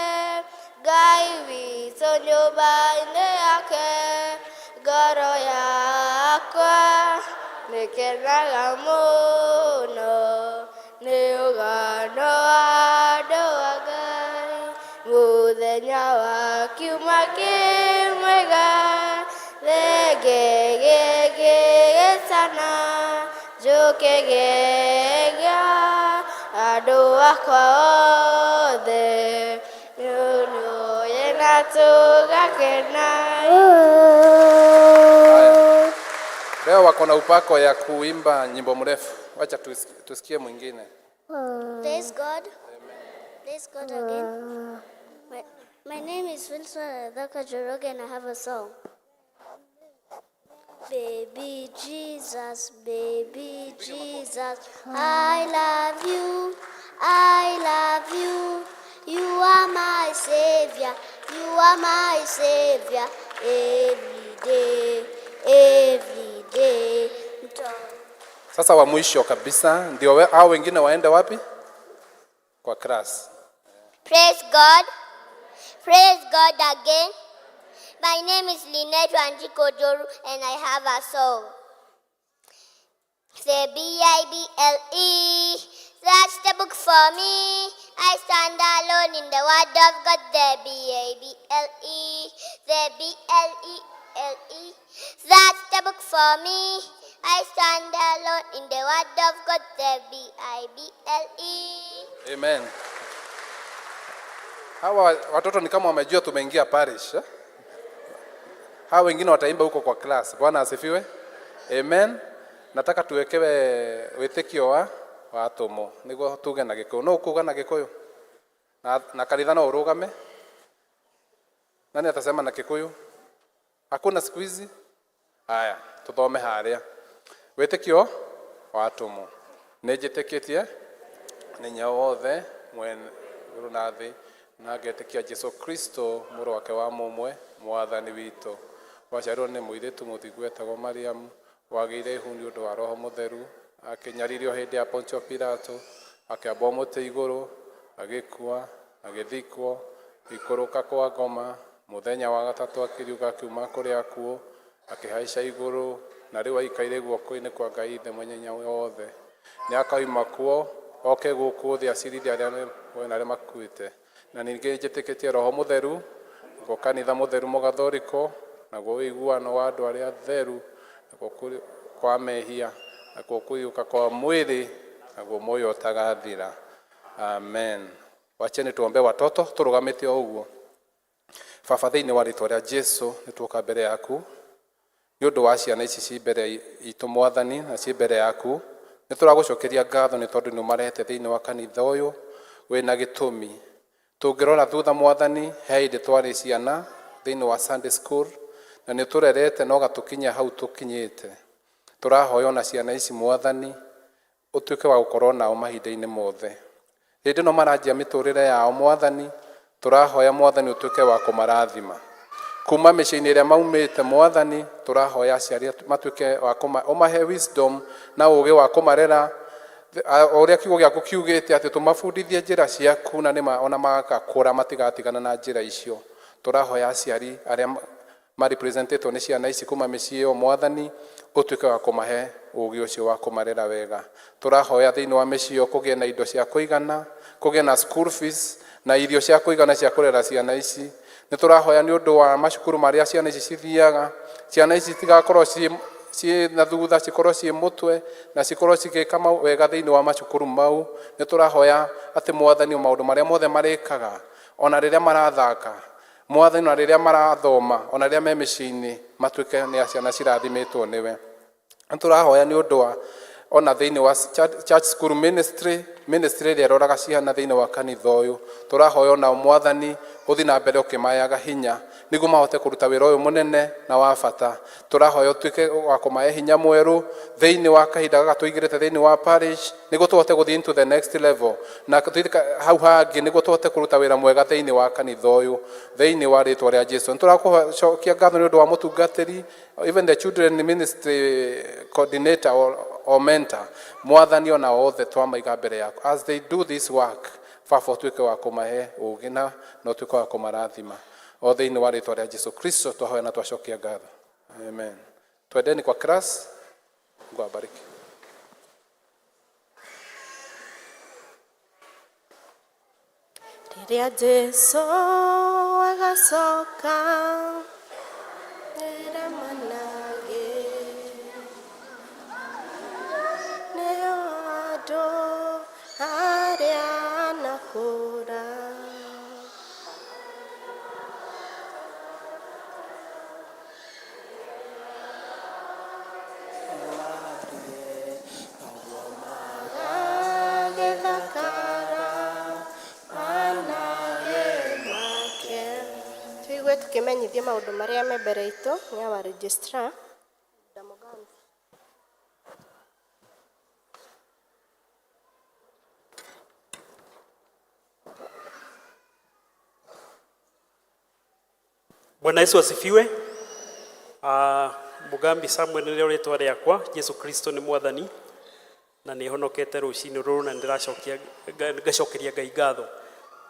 Ngai witũ nyũmba-inĩ yake, ngoro yakwa nĩkenaga mũno nĩ ũgano wa andũ a Ngai, mũthenya wa kiumia kĩmwega, thenge gĩgĩtana, njũke gegia andũ akwa othe, nĩũyũ na tũgakena. Haya. Leo wako na upako ya kuimba nyimbo mrefu. Wacha tusikie mwingine. Praise God. Praise God again. My name is Wilson Adaka Njoroge and I have a song. Baby Jesus, baby Jesus, I love you, I love you. You are my savior, you are my savior. Every day, every day. Sasa wa mwisho kabisa ndio hao wengine waende wapi? Kwa class. Praise God. Praise God again. My name is Lynette Wanjiku Joru and I have a song. The B-I-B-L-E, that's the book for me. I stand alone in the word of God. The B-A-B-L-E, the B-L-E-L-E, that's the book for me. I stand alone in the word of God. The B-I-B-L-E. Amen. Hawa watoto ni kama wamejua tumeingia parish. Eh? Hawa wengine wataimba huko kwa class. Bwana asifiwe. Amen. Nataka tuwekewe wĩtĩkio wa atũmwo nĩguo tuge na Gĩkũyũ. No ũkuga na Gĩkũyũ? Na kanitha no ũrũgame? Nani atasema na Kikuyu? Hakuna siku hizi? Haya, tuthome harĩa. Wĩtĩkio wa atũmwo. Nĩ njĩtĩkĩtie nĩ hinya wothe mwene igũrũ na thĩ, na ngetĩkia Jesu Kristo mũrũ wake wa mũmwe mwathani witũ, waciarirwo nĩ mũirĩtu mũthingu etagwo Mariamu, wagĩire ihu nĩ ũndũ wa Roho Mũtheru, akĩnyaririo hĩndĩ ya Pontio Pilato, akĩambwo mũtĩ igũrũ, agĩkua, agĩthikwo, ikũrũka kwa ngoma, mũthenya wa gatatũ akĩriũka akiuma kũrĩ akuũ, akĩhaica igũrũ, na rĩu aikaire guoko-inĩ kwa Ngai Ithe mwenye hinya wothe. Nĩ akauma kuo oke gũkũ thĩ acirithie arĩa me muoyo na arĩa makuĩte. Na ningĩ njĩtĩkĩtie Roho Mũtheru, naguo kanitha mũtheru mũgathoriko, naguo ũiguano wa andũ arĩa atheru, naguo kwa mehia, nakuo kũriũka kwa mwĩrĩ, naguo muoyo ũtagathira. Amen. Wacheni tuombe watoto tũrũgamĩte o ũguo. Baba, thĩinĩ wa rĩtwa rĩa Jesu, nĩ tuoka mbere yaku nĩ ũndũ wa ciana ici ci mbere itũ, mwathani, na ci mbere yaku. Nĩ tũragũcokeria ngatho nĩ tondũ nĩ ũmarehete thĩinĩ wa kanitha ũyũ wĩna gĩtũmi. Tũngĩrora thutha, mwathani, he hĩndĩ twarĩ ciana thĩinĩ wa Sunday school na nĩ tũrerete na ũgatũkinyia hau tũkinyĩte. Tũrahoya ona ciana ici, mwathani, ũtuĩke wa gũkorwo nao mahinda-inĩ mothe hĩndĩ ĩno maranjia mĩtũrĩre yao. Mwathani, tũrahoya, mwathani, ũtuĩke wa kũmarathima kuma mĩciĩ-inĩ ĩrĩa maumĩte. Mwathani, tũrahoya aciari matuĩke wa ũmahe wisdom na ũũgĩ wa kũmarera o ũrĩa kiugo gĩaku kiugĩte atĩ tũmabundithie njĩra ciaku, na nĩma ona magakũra matigatigana na njĩra icio. Tũrahoya aciari arĩa Marepresentetwo nĩ ciana ici kuma mĩciĩ ĩyo, Mwathani ũtuĩke wa kũmahe ũgĩ ũcio wa kũmarera wega. Tũrahoya thĩinĩ wa mĩciĩ ĩyo kũgĩe na indo cia kũigana, kũgĩe na school fees na irio cia kũigana cia kũrera ciana ici. Nĩ tũrahoya nĩ ũndũ wa macukuru marĩa ciana ici cithiaga, ciana ici citigakorwo ciĩ na thutha, cikorwo ciĩ mũtwe na cikorwo cigĩka wega thĩinĩ wa macukuru mau. Nĩ tũrahoya atĩ Mwathani, maũndũ marĩa mothe marĩkaga, ona rĩrĩa marathaka, Mwathani, ona rĩrĩa marathoma, ona rĩrĩa me mĩciĩ-inĩ, matuĩke nĩ ciana cirathimĩtwo nĩwe. Nĩ tũrahoya nĩ ũndũ wa ona thĩinĩ wa church school ministry, ministry ĩrĩa ĩroraga ciana thĩinĩ wa kanitha ũyũ. Tũrahoya ona Mwathani ũthiĩ na mbere ũkĩmaheaga hinya nĩguo mahote kũruta wĩra ũyũ mũnene na wa bata. Tũrahoya ũtuĩke wa kũmahe hinya mwerũ thĩinĩ wa kahinda gaka tũingĩrĩte thĩinĩ wa parish, nĩguo tũhote gũthiĩ into the next level na tũthiĩ hau hangĩ, nĩguo tũhote kũruta wĩra mwega thĩinĩ wa kanitha ũyũ, thĩinĩ wa rĩtwa rĩa Jesu. Nĩ tũrakũcokia ngatho nĩ ũndũ wa mũtungatĩri, even the children ministry coordinator or mentor. Mwathani, ona othe twamaiga mbere yaku as they do this work. Baba, ũtuĩke wa kũmahe ũgĩ na ũtuĩke wa kũmarathima, o thĩinĩ wa rĩtwa rĩa Jesu Kristo twahoya na twacokia ngatho, amen. Twendeni kwa class. Mungu awabariki. Rĩrĩa Jesu agacoka nĩremanage nĩo andũ arĩa nakũra. Agĩthakara manage make. Tũigue tũkĩmenyithio maũndũ marĩa me mbere itũ nĩ our registrar. Mugambi. Bwana Yesu asifiwe. Mugambi Samuel nĩrĩo rĩtwa rĩakwa. Jesu Kristo nĩ Mwathani na nĩ honokete rũcinĩ rũrũ na ndĩracokia ngacokeria Ngai ngatho.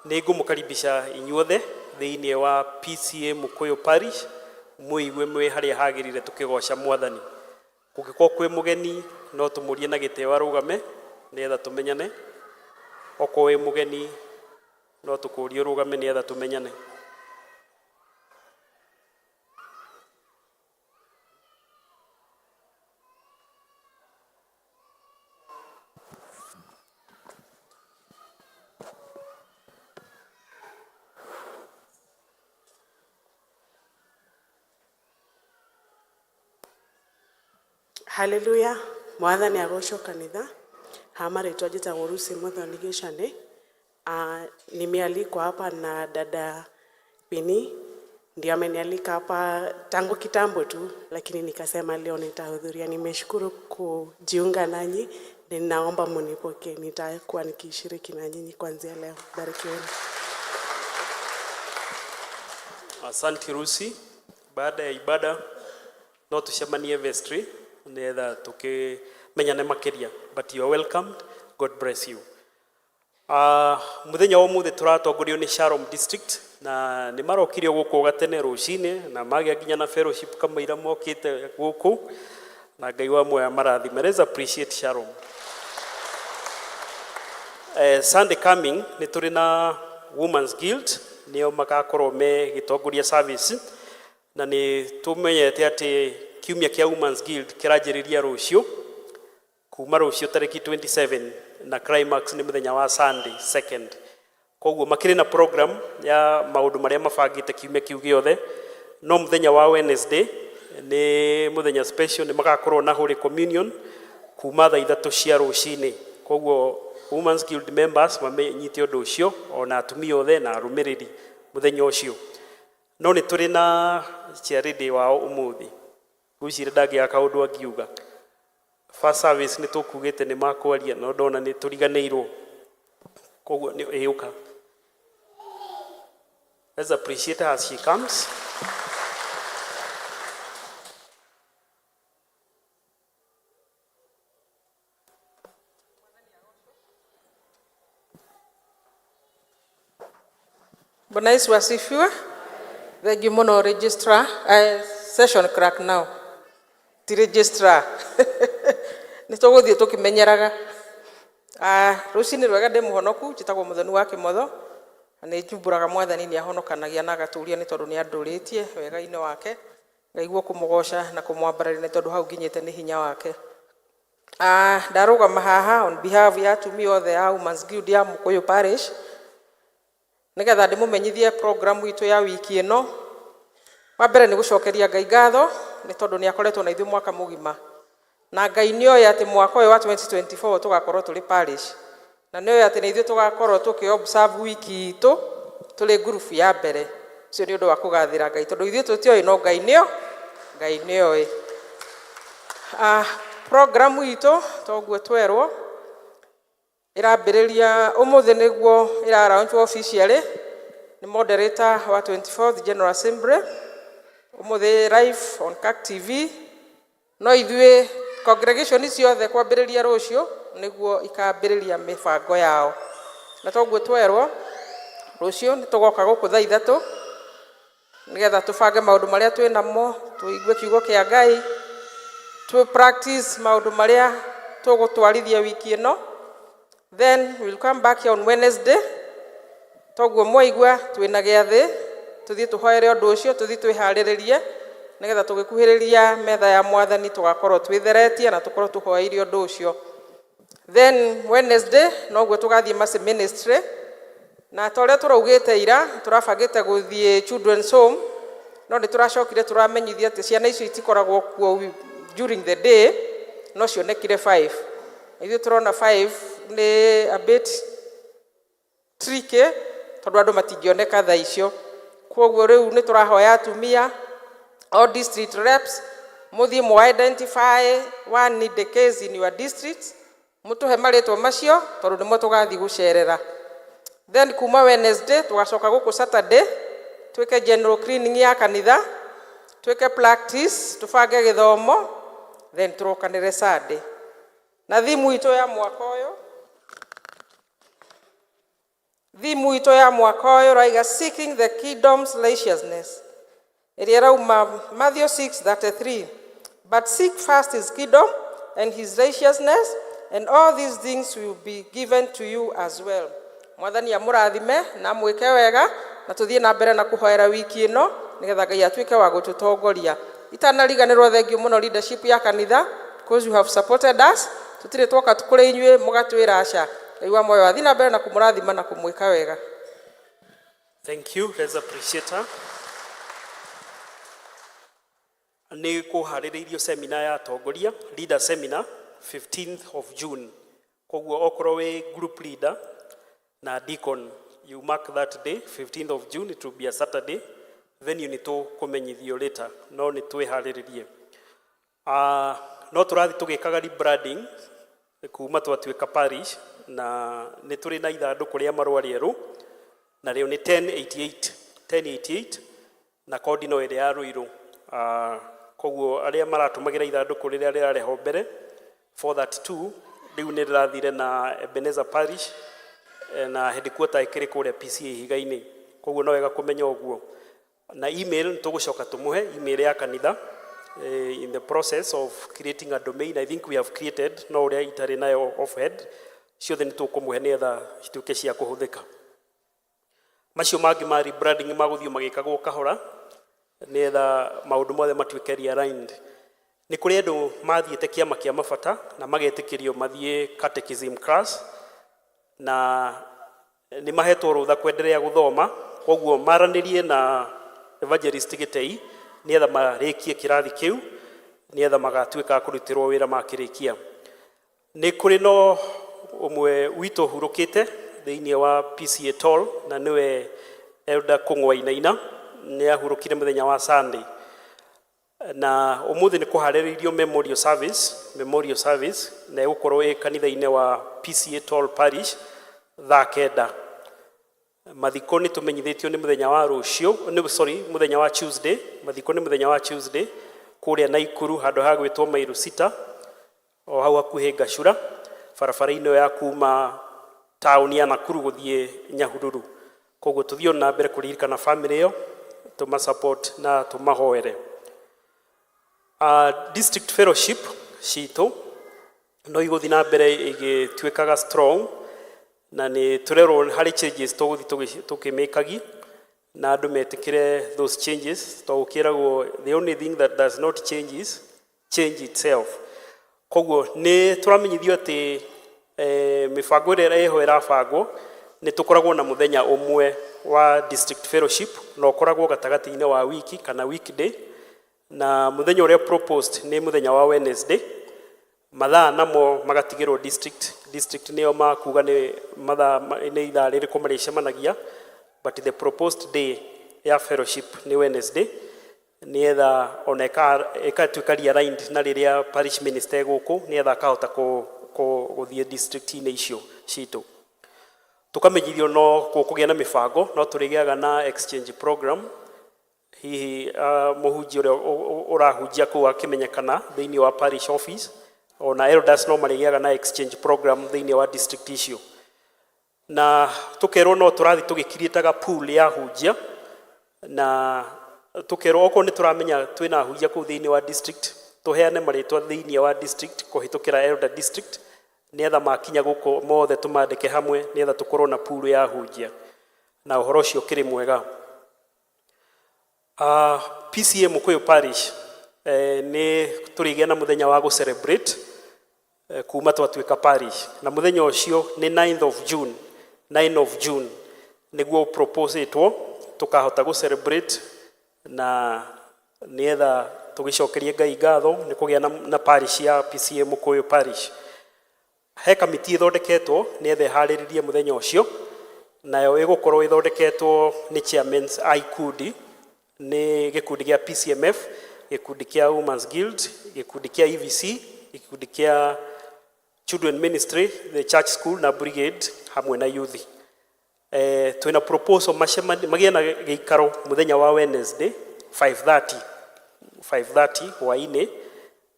Nĩ ngũmũkaribisha inyuothe thĩinĩ wa PCEA Mukuyu Parish, mwĩigue mwĩ harĩa hagĩrĩire tũkĩgoca Mwathani. Kũngĩkorwo kwĩ mũgeni, no tũmũrie na gĩtĩo arũgame nĩgetha tũmenyane. Okorwo wĩ mũgeni, no tũkũrie ũrũgame nĩgetha tũmenyane. Haleluya. Mwathani agocwo kanitha. Hama rĩtwa njĩtagwo Lucy Muthoni Gĩcane. Nimealikwa hapa na dada Pini, ndio amenialika hapa tangu kitambo tu, lakini nikasema leo nitahudhuria. Nimeshukuru kujiunga nanyi, ninaomba munipokee, nitakuwa nikishiriki na nyinyi kuanzia leo. Barikiweni. Asante Lucy. Baada ya ibada no tucemanie vestry nĩgetha tũkĩmenyane makĩria, but you are welcomed. God bless you. Muthenya wa ũmũthĩ tũratongorio nĩ Shalom District na nĩ marokire gũkũ gatene rũcinĩ na magĩa nginya na fellowship kamũira mokĩte gũkũ, na Ngai wa muoyo marathime. Let's appreciate Shalom. Sunday coming nĩ tũrĩ na Women's Guild, nĩo magakorwo me gĩtongoria service, na nĩ tũmenyete atĩ kiumia kĩa Women's Guild kĩranjĩrĩria rũciũ, kuma rũciũ tarĩki 27, na climax nĩ mũthenya wa Sunday 2nd. Koguo makĩrĩ na program ya maũndũ marĩa mabangĩte kiumia kĩu gĩothe, no mũthenya wa Wednesday nĩ mũthenya special, nĩ magakorwo na Holy Communion kuma thaa 3 cia rũcinĩ. Koguo Women's Guild members mamenyite ũndũ ũcio, ona atumia othe na arũmĩrĩri mũthenya ũcio. No nĩ tũrĩ na chairlady wao ũmũthĩ, ngwĩciria ndangĩaga kaũndũ angiuga. First service nĩ tũkugĩte nĩ makwaria, no ndona nĩ tũriganĩirwo, koguo nĩ ĩũka. Let's appreciate her as she comes. Bwana Yesu asifiwe. Thank you mũno registrar, session clerk now. Ti registrar. Nĩ tũgũthiĩ tũkĩmenyeraga. Rũcinĩ rwega, ndĩ mũhonoku, njĩtagwo Mũthoni wa Kĩmotho, na nĩ njumbũraga Mwathani nĩ ahonokanagia na agatũria nĩ tondũ nĩ andũrĩtie wega-inĩ wake. Ngaigua kũmũgoca na kũmwambararia nĩ tondũ hau nginyĩte nĩ hinya wake. Ndarũgama haha on behalf ya atumia othe a Women's Guild ya Mũkũyũ Parish nĩgetha ndĩmũmenyithie program itũ ya wiki ĩno. Wa mbere nĩ gũcokeria Ngai ngatho nĩ tondũ nĩ akoretwo na ithuĩ mwaka mũgima, na Ngai nĩ oĩ atĩ mwaka ũyũ wa 2024 tũgakorwo tũrĩ parish, na nĩ oĩ atĩ nĩ ithuĩ tũgakorwo tũkĩ observe wiki itũ tũrĩ ngurubu ya mbere. Ũcio nĩ ũndũ wa kũgathĩra Ngai tondũ ithuĩ tũtioĩ, no Ngai nĩ oĩ. Program itũ toguo twerwo ĩrambĩrĩria ũmũthĩ, nĩguo ĩra launch officially nĩ moderator wa 24th General Assembly ũmũthĩ live on CAC TV. No ithuĩ congregation ciothe kwambĩrĩria rũciũ nĩguo ikambĩrĩria mĩbango yao, na toguo twerwo rũciũ nĩ tũgoka gũkũ thaa 3 nĩgetha tũbange maũndũ marĩa twĩ namo, tũigue kiugo kĩa Ngai, tũ practice maũndũ marĩa tũgũtwarithia wiki ĩno. Then we'll come back here on Wednesday. Toguo mwaigua twĩna gĩathĩ, tũthiĩ tũhoere ũndũ ũcio, tũthiĩ twĩharĩrĩrie nĩgetha tũgĩkuhĩrĩria metha ya Mwathani tũgakorwo twĩtheretie na tũkorwo tũhoeire ũndũ ũcio. Then Wednesday noguo tũgathiĩ Mercy Ministry, na ta ũrĩa tũraugĩte ira, tũrabangĩte gũthiĩ Children's Home, no nĩ tũracokire tũramenyithia atĩ ciana icio itikoragwo kuo during the day, no cionekire 5. Ithuĩ tũrona 5 nĩ a bit tricky tondũ andũ matingĩoneka thaa icio. Koguo rĩu nĩ tũrahoya atumia, all district reps, mũthiĩ mũ identify one need case in your district, mũtũhe marĩtwa macio tondũ nĩmo tũgathiĩ gũcerera. Then kuma Wednesday tũgacoka gũkũ Saturday, twĩke general cleaning ya kanitha, twĩke practice, tũbange gĩthomo, then tũrokanĩre Sunday. Na thimu itũ ya mwaka ũyũ, thimu itũ ya mwaka ũyũ raiga "Seeking the Kingdom's Righteousness", ĩrĩa ĩrauma Matthew 6:33, "But seek first his kingdom and his righteousness, and all these things will be given to you as well." Mwathani amũrathime na amwĩke wega, na tũthiĩ na mbere na kũhoera wiki ĩno nĩgetha Ngai atuĩke wa gũtũtongoria. Itanariganĩrwo, thank you mũno leadership ya kanitha because you have supported us. Tũtirĩ twoka kũrĩ inyuĩ mũgatwĩra aca. Ngai wa muoyo athiĩ na mbere na kũmũrathima na kũmwĩka wega. Thank you. Let's appreciate her. Nĩ kũharĩrĩirio seminar ya atongoria, leader seminar, 15th of June. Koguo okorwo wĩ group leader na deacon, you mark that day, 15th of June, it will be a Saturday. Venue nĩ tũkũmenyithio later, no nĩ twĩharĩrĩrie. No tũrathiĩ tũgĩkaga rebranding kuma twatuĩka parish, na nĩ tũrĩ na ithandũkũ rĩa marũa rĩerũ, na rĩo nĩ 1088 1088, na kodi no ĩrĩa ya Ruiru. Koguo arĩa maratũmagĩra ithandũkũ rĩrĩa rĩrarehwo mbere 432, rĩu nĩ rĩrathire na Ebenezer Parish, na headquarter ĩkĩrĩ kũrĩa PCA Ihiga-inĩ. Koguo no wega kũmenya ũguo. Na email nĩ tũgũcoka tũmũhe email ya kanitha, in the process of creating a domain. I think we have created, no ũrĩa itarĩ nayo offhead ciothe nĩ tũkũmũhe nĩgetha cituĩke cia kũhũthĩka. Macio mangĩ ma rebranding magũthiĩ magĩkagwo kahora nĩgetha maũndũ mothe matuĩke realigned. Nĩ kũrĩ andũ mathiĩte kĩama kĩa mabata na magetĩkĩrio mathiĩ catechism class, na nĩ mahetwo rũtha kwenderea gũthoma. Koguo maranĩrie na evangelist Gĩtei nĩgetha marĩkie kĩrathi kĩu, nĩgetha magatuĩka a kũrutĩrwo wĩra makĩrĩkia. Nĩ kũrĩ no ũmwe witũ ũhurũkĩte thĩinĩ wa PCA Toll, na nĩwe Elder Kũng'wa Inaina. Nĩ ahurũkire mũthenya wa Sunday, na ũmũthĩ nĩ kũharĩrĩirio memorial service, na ĩgũkorwo ĩ kanitha-inĩ wa PCA Toll Parish thaa 9. Mathiko nĩ tũmenyithĩtio nĩ mũthenya wa rũciũ, nĩ sorry, mũthenya wa Tuesday. Mathiko nĩ mũthenya wa Tuesday kũrĩa Naikuru, handũ ha gwĩtwo Mairu 6, o hau hakuhĩ Ngacura, barabara-inĩ ĩyo ya kuma taũni ya Nakuru gũthiĩ Nyahururu. Koguo tũthiĩ na mbere kũririkana family ĩyo. Tũma support na tũmahoere. District fellowship citũ no igũthiĩ na mbere igĩtuĩkaga strong, na nĩ tũrerwo harĩ changes tũgũthiĩ tũkĩmĩkagi na andũ metĩkĩre those changes, tondũ gũkĩragwo the only thing that does not change is change itself. Koguo nĩ tũramenyithio atĩ mĩbango ĩrĩa ĩho ĩrabangwo, nĩ tũkoragwo na mũthenya ũmwe wa district fellowship, na ũkoragwo gatagatĩ-inĩ wa wiki kana weekday, na mũthenya ũrĩa proposed nĩ mũthenya wa Wednesday. Mathaa namo magatigĩrwo district. District nĩo makuga nĩ mathaa nĩ ithaa rĩrĩkũ marĩcemanagia, but the proposed day ya fellowship nĩ Wednesday, nĩgetha ona ĩkatuĩka realigned na rĩrĩa parish minister gũkũ, nĩgetha akahota gũthiĩ district-inĩ icio citũ. Tũkamenyithio no gũkũgĩa na mĩbango, no tũrĩgĩaga na exchange program, hihi mũhunjia ũrĩa ũrahunjia kũu akĩmenyekana thĩinĩ wa parish office, ona elders no marĩgĩaga na exchange program thĩinĩ wa district icio. Na tũkerwo no tũrathiĩ tũgĩkiriĩtaga pool ya hunjia, na tũkerwo okorwo nĩ tũramenya twĩna hunjia kũu thĩinĩ wa district, tũheane marĩtwa thĩinĩ wa district kũhĩtũkĩra elder district, nĩgetha makinya gũkũ mothe tũmandĩke hamwe, nĩgetha tũkorwo na pool ya hunjia, na ũhoro ũcio ũkĩrĩ mwega. PCEA Mukuyu Parish nĩ tũrĩgĩa na mũthenya wa gũ celebrate kuma twatuĩka parish, na mũthenya ũcio nĩ 9th of June. 9 of June nĩguo proposetwo tũkahota gũ celebrate, na nĩgetha tũgĩcokerie Ngai ngatho nĩ kũgĩa na parish ya PCEA Mukuyu Parish. He kamiti ĩthondeketwo nĩgetha ĩharĩrĩrie mũthenya ũcio, nayo ĩgũkorwo ĩthondeketwo nĩ chairmen a ikundi, nĩ gĩkundi gĩa PCMF, gĩkundi kĩa Women's Guild, gĩkundi kĩa EVC, gĩkundi kĩa Children Ministry, the Church School na Brigade hamwe na youth. Twĩna proposal macemani magĩe na gĩikaro mũthenya wa Wednesday 5:30 5:30 hwaĩ-inĩ,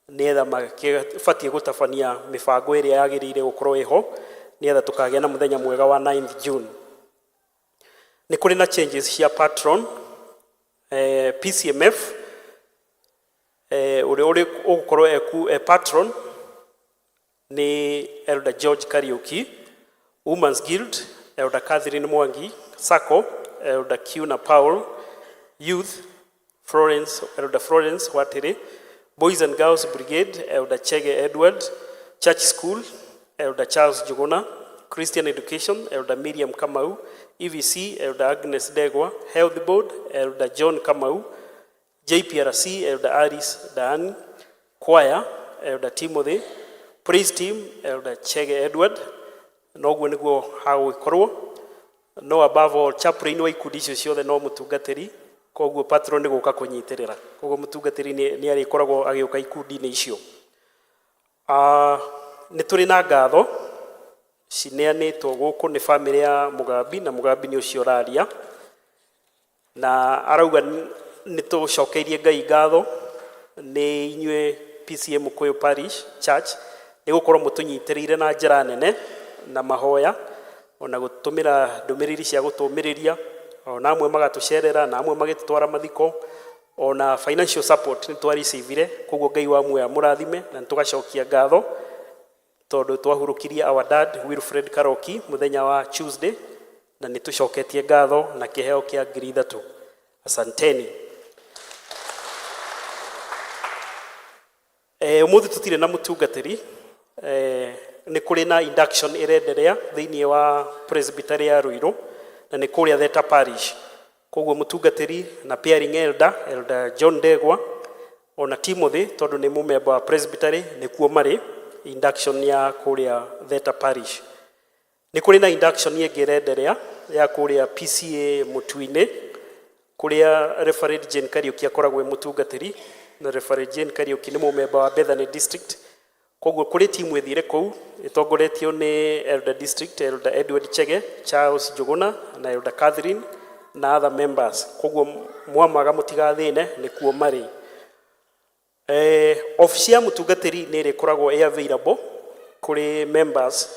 nĩgetha makĩbatiĩ gũtabania mĩbango ĩrĩa yagĩrĩire gũkorwo ĩho, nĩgetha tũkagĩa na mũthenya mwega wa 9th June. Nĩ kũrĩ na changes cia patron. PCMF, ũrĩa ũrĩ ũgũkorwo patron nĩ Elder George Kariuki, Women's Guild Elder Catherine Mwangi, Sacco Elder Kiuna Paul, Youth Florence, Elder Florence Watire, Boys and Girls Brigade Elder Chege Edward, Church School Elder Charles Juguna, Christian Education Elder Miriam Kamau, EVC Elder Agnes Degwa, Health Board Elder John Kamau, JPRC Elder Aris Dan, Choir Elder Timothy, Praise Team Elder Chege Edward. Noguo nĩguo hagũgĩkorwo. No above all, chaplain wa ikundi icio ciothe no mũtungatĩri, koguo patron nĩ gũka kũnyitĩrĩra, koguo mũtungatĩri nĩ arĩkoragwo agĩũka ikundi-inĩ icio. Nĩ tũrĩ na ngatho cineanĩtwo gũkũ nĩ bamĩrĩ ya Mũgambi, na Mũgambi nĩ ũcio ũraria na arauga nĩ tũcokeirie Ngai ngatho nĩ inyuĩ PCEA Mukuyu Parish Church nĩ gũkorwo mũtũnyitĩrĩire na njĩra nene na mahoya, ona gũtũmĩra ndũmĩrĩri cia gũtũmĩrĩria, ona amwe magatũcerera na amwe magĩtũtwara mathiko, ona financial support nĩ twarecivire. Koguo Ngai wa muoyo amũrathime, na nĩ tũgacokia ngatho tondũ twahurũkirie our dad Wilfred Karoki mũthenya wa Tuesday, na nĩ tũcoketie ngatho na kĩheo kĩa 3,000. Asanteni. Ũmũthĩ tũtirĩ na mũtungatĩri. Nĩ kũrĩ na induction ĩrenderea thĩinĩ wa presbytery ya Ruiru, na nĩ kũrĩa Theta Parish. Koguo mũtungatĩri na pairing elder, Elder John Ndegwa ona Timothy, tondũ nĩ mũmemba wa presbytery, nĩkuo marĩ induction ya kũrĩa Theta Parish. Nĩ kũrĩ na induction ĩngĩ ĩrenderea ya kũrĩa PCEA Mũtui-inĩ, kũrĩa Reverend Jane Kariuki akoragwo e mũtungatĩri, na Reverend Jane Kariuki nĩ mũmemba wa Bethany District. Koguo kũrĩ timu ĩthire kũu ĩtongoretio nĩ Elder District, Elder Edward Chege, Charles Njuguna na Elder Catherine na other members. Koguo mwamaga mũtigathĩne, nĩkuo marĩ. Ofici ya mũtungatĩri nĩ ĩrĩkoragwo ĩ available kũrĩ members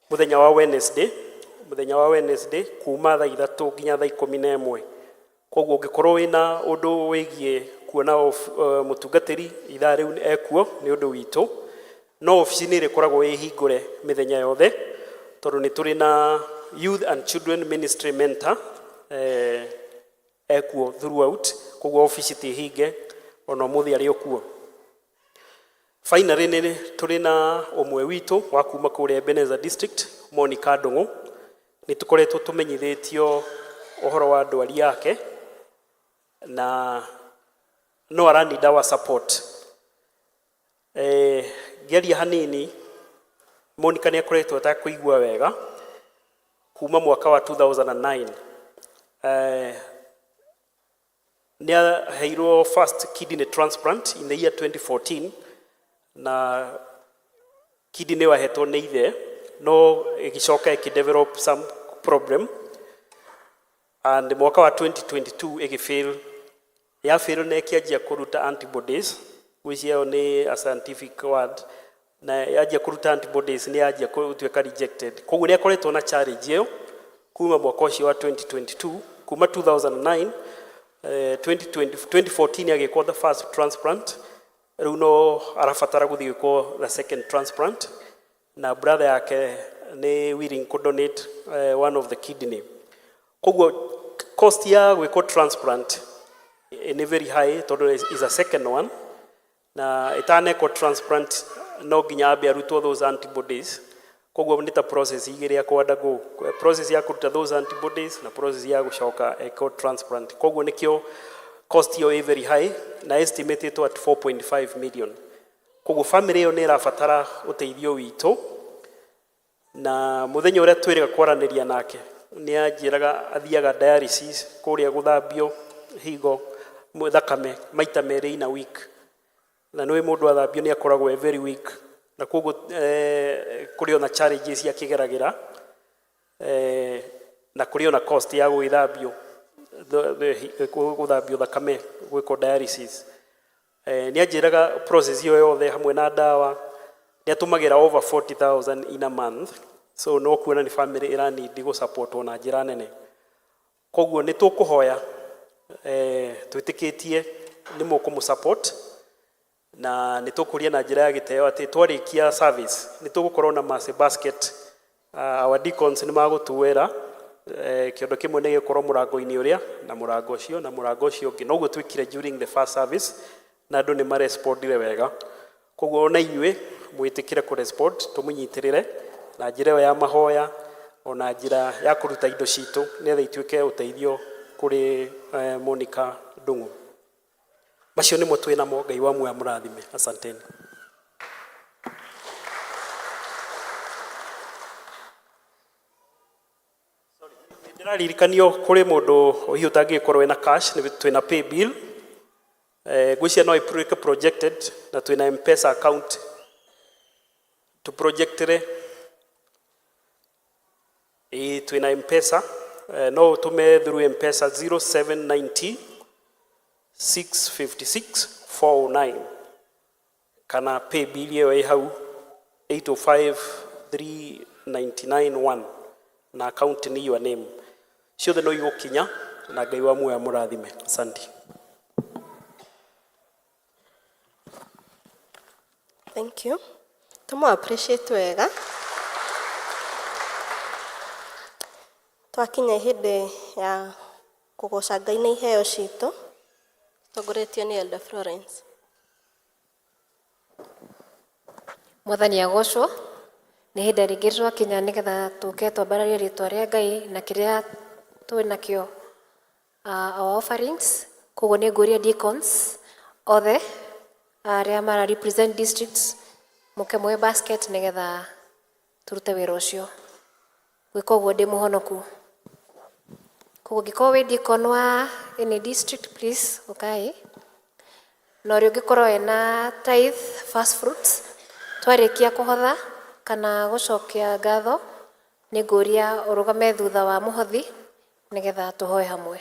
mũthenya wa Wednesday, mũthenya wa Wednesday kuma thaa 3 nginya thaa 11. Koguo ũngĩkorwo wĩna ũndũ wĩgiĩ kuona mũtungatĩri ithaa rĩu ekuo nĩ ũndũ witũ. No obici nĩ ĩrĩkoragwo ĩ hingũre mĩthenya yothe tondũ nĩ tũrĩ na Youth and Children Ministry Mentor ekuo throughout, koguo obici ti hinge ona ũmũthĩ arĩ o kuo. Finally, nĩ tũrĩ na ũmwe witũ wa kuma kũrĩa Ebenezer District, Monica Ndung'u. Nĩ tũkoretwo tũmenyithĩtio ũhoro wa ndwari yake na no ara need our support. Ngĩaria hanini, Monica nĩ akoretwo atakũigua wega kuma mwaka wa 2009. Nĩ aheirwo first kidney transplant in the year 2014, na kidney ĩyo ahetwo nĩ ithe no ĩgĩcoka ĩkĩdevelop some problem, and mwaka wa 2022 ĩgĩfail. Ya fail na ĩkĩanjia kũruta antibodies, which ĩyo nĩ a scientific word, na yanjia kũruta antibodies nĩ yanjia gũtuĩka rejected. Koguo nĩ akoretwo na challenge ĩyo kuma mwaka ũcio wa 2022, kuma 2009, 2020, 2014 agĩkwo the first transplant. Rĩu no arabatara gũthiĩ gwĩkwo the second transplant, na brother yake nĩ willing to donate one of the kidney. Koguo cost ya gwĩkwo transplant nĩ very high tondũ is a second one, na ĩtanekwo transplant no nginya ambe arutwo those antibodies. Koguo nĩ ta process igĩrĩ ya kũ process ya kũruta those antibodies na process ya gũcoka eko transplant. Koguo nĩkĩo cost ĩyo ĩ very high na estimated at 4.5 million. Koguo family ĩyo nĩ ĩrabatara ũteithio witũ, na mũthenya ũrĩa twĩrĩga kwaranĩria nake nĩ anjĩraga athiaga dialysis kũrĩa gũthambio higo thakame maita merĩ in a week, na nĩ mũndũ athambio nĩ akoragwo e very weak, na koguo kũrĩ ona challenges akĩgeragĩra, na kũrĩ ona cost ya gũgĩthambio gũthambio thakame, gwĩkwo dialysis. Nĩ anjĩraga process ĩyo yothe hamwe na ndawa nĩ atũmagĩra over 40,000 in a month, so no kuona nĩ family ĩranindi gũsupportwo na njĩra nene. Koguo nĩ tũkũhoya, twĩtĩkĩtie nĩ mũkũmũ support, na nĩ tũkũria na njĩra ya gĩtĩo atĩ twarĩkia service nĩ tũgũkorwo na mercy basket. Our deacons nĩ magũtuĩra kĩondo kĩmwe nĩ gĩgũkorwo mũrango-inĩ ũrĩa na mũrango ũcio na mũrango ũcio ũngĩ. Noguo twĩkire during the first service na andũ nĩ marespondire wega. Koguo ona inyuĩ mwĩtĩkĩre kũrespond, tũmũnyitĩrĩre na njĩra ĩyo ya mahoya ona njĩra ya kũruta indo citũ nĩgetha ituĩke ũteithio kũrĩ Monica Ndung'u. Macio nĩmo twĩ namo. Ngai wa muoyo amũrathime. Asanteni. Ndĩraririkanio kũrĩ mũndũ hihi ũtangĩgĩkorwo wĩna cash, nĩ twĩna pay bill, ngwĩciria no ĩtuĩke projected, na twĩna M-Pesa account tu projectire. Ĩĩ, twĩna M-Pesa, no ũtũme through M-Pesa 0790 656 409, kana pay bill ĩyo ĩ hau 805 3991, na account nĩ your name. Ciothe no igũkinya, na Ngai wa muoyo amũrathime. Asante. Thank you. Tũmũ appreciate wega. Twakinya hĩndĩ ya kũgoca Ngai na iheo citũ, tongoretio nĩ Elder Florence. Mwathani agocwo. Nĩ hĩndĩ rĩngĩ twakinya nĩgetha tũke twambararie rĩtwa rĩa Ngai na kĩrĩa twĩ nakĩo, our offerings. Koguo nĩ ngũria deacons othe arĩa mara represent districts mũke muoe basket nĩgetha tũrute wĩra ũcio. Gwĩka ũguo ndĩ mũhonoku. Koguo ũngĩkorwo wĩ deacon wa any district, please ũkai. Na ũrĩa ũngĩkorwo wĩna tithe, first fruits, twarĩkia kũhotha kana gũcokia ngatho, nĩ ngũria ũrũgame thutha wa mũhothi nĩgetha tũhoe hamwe.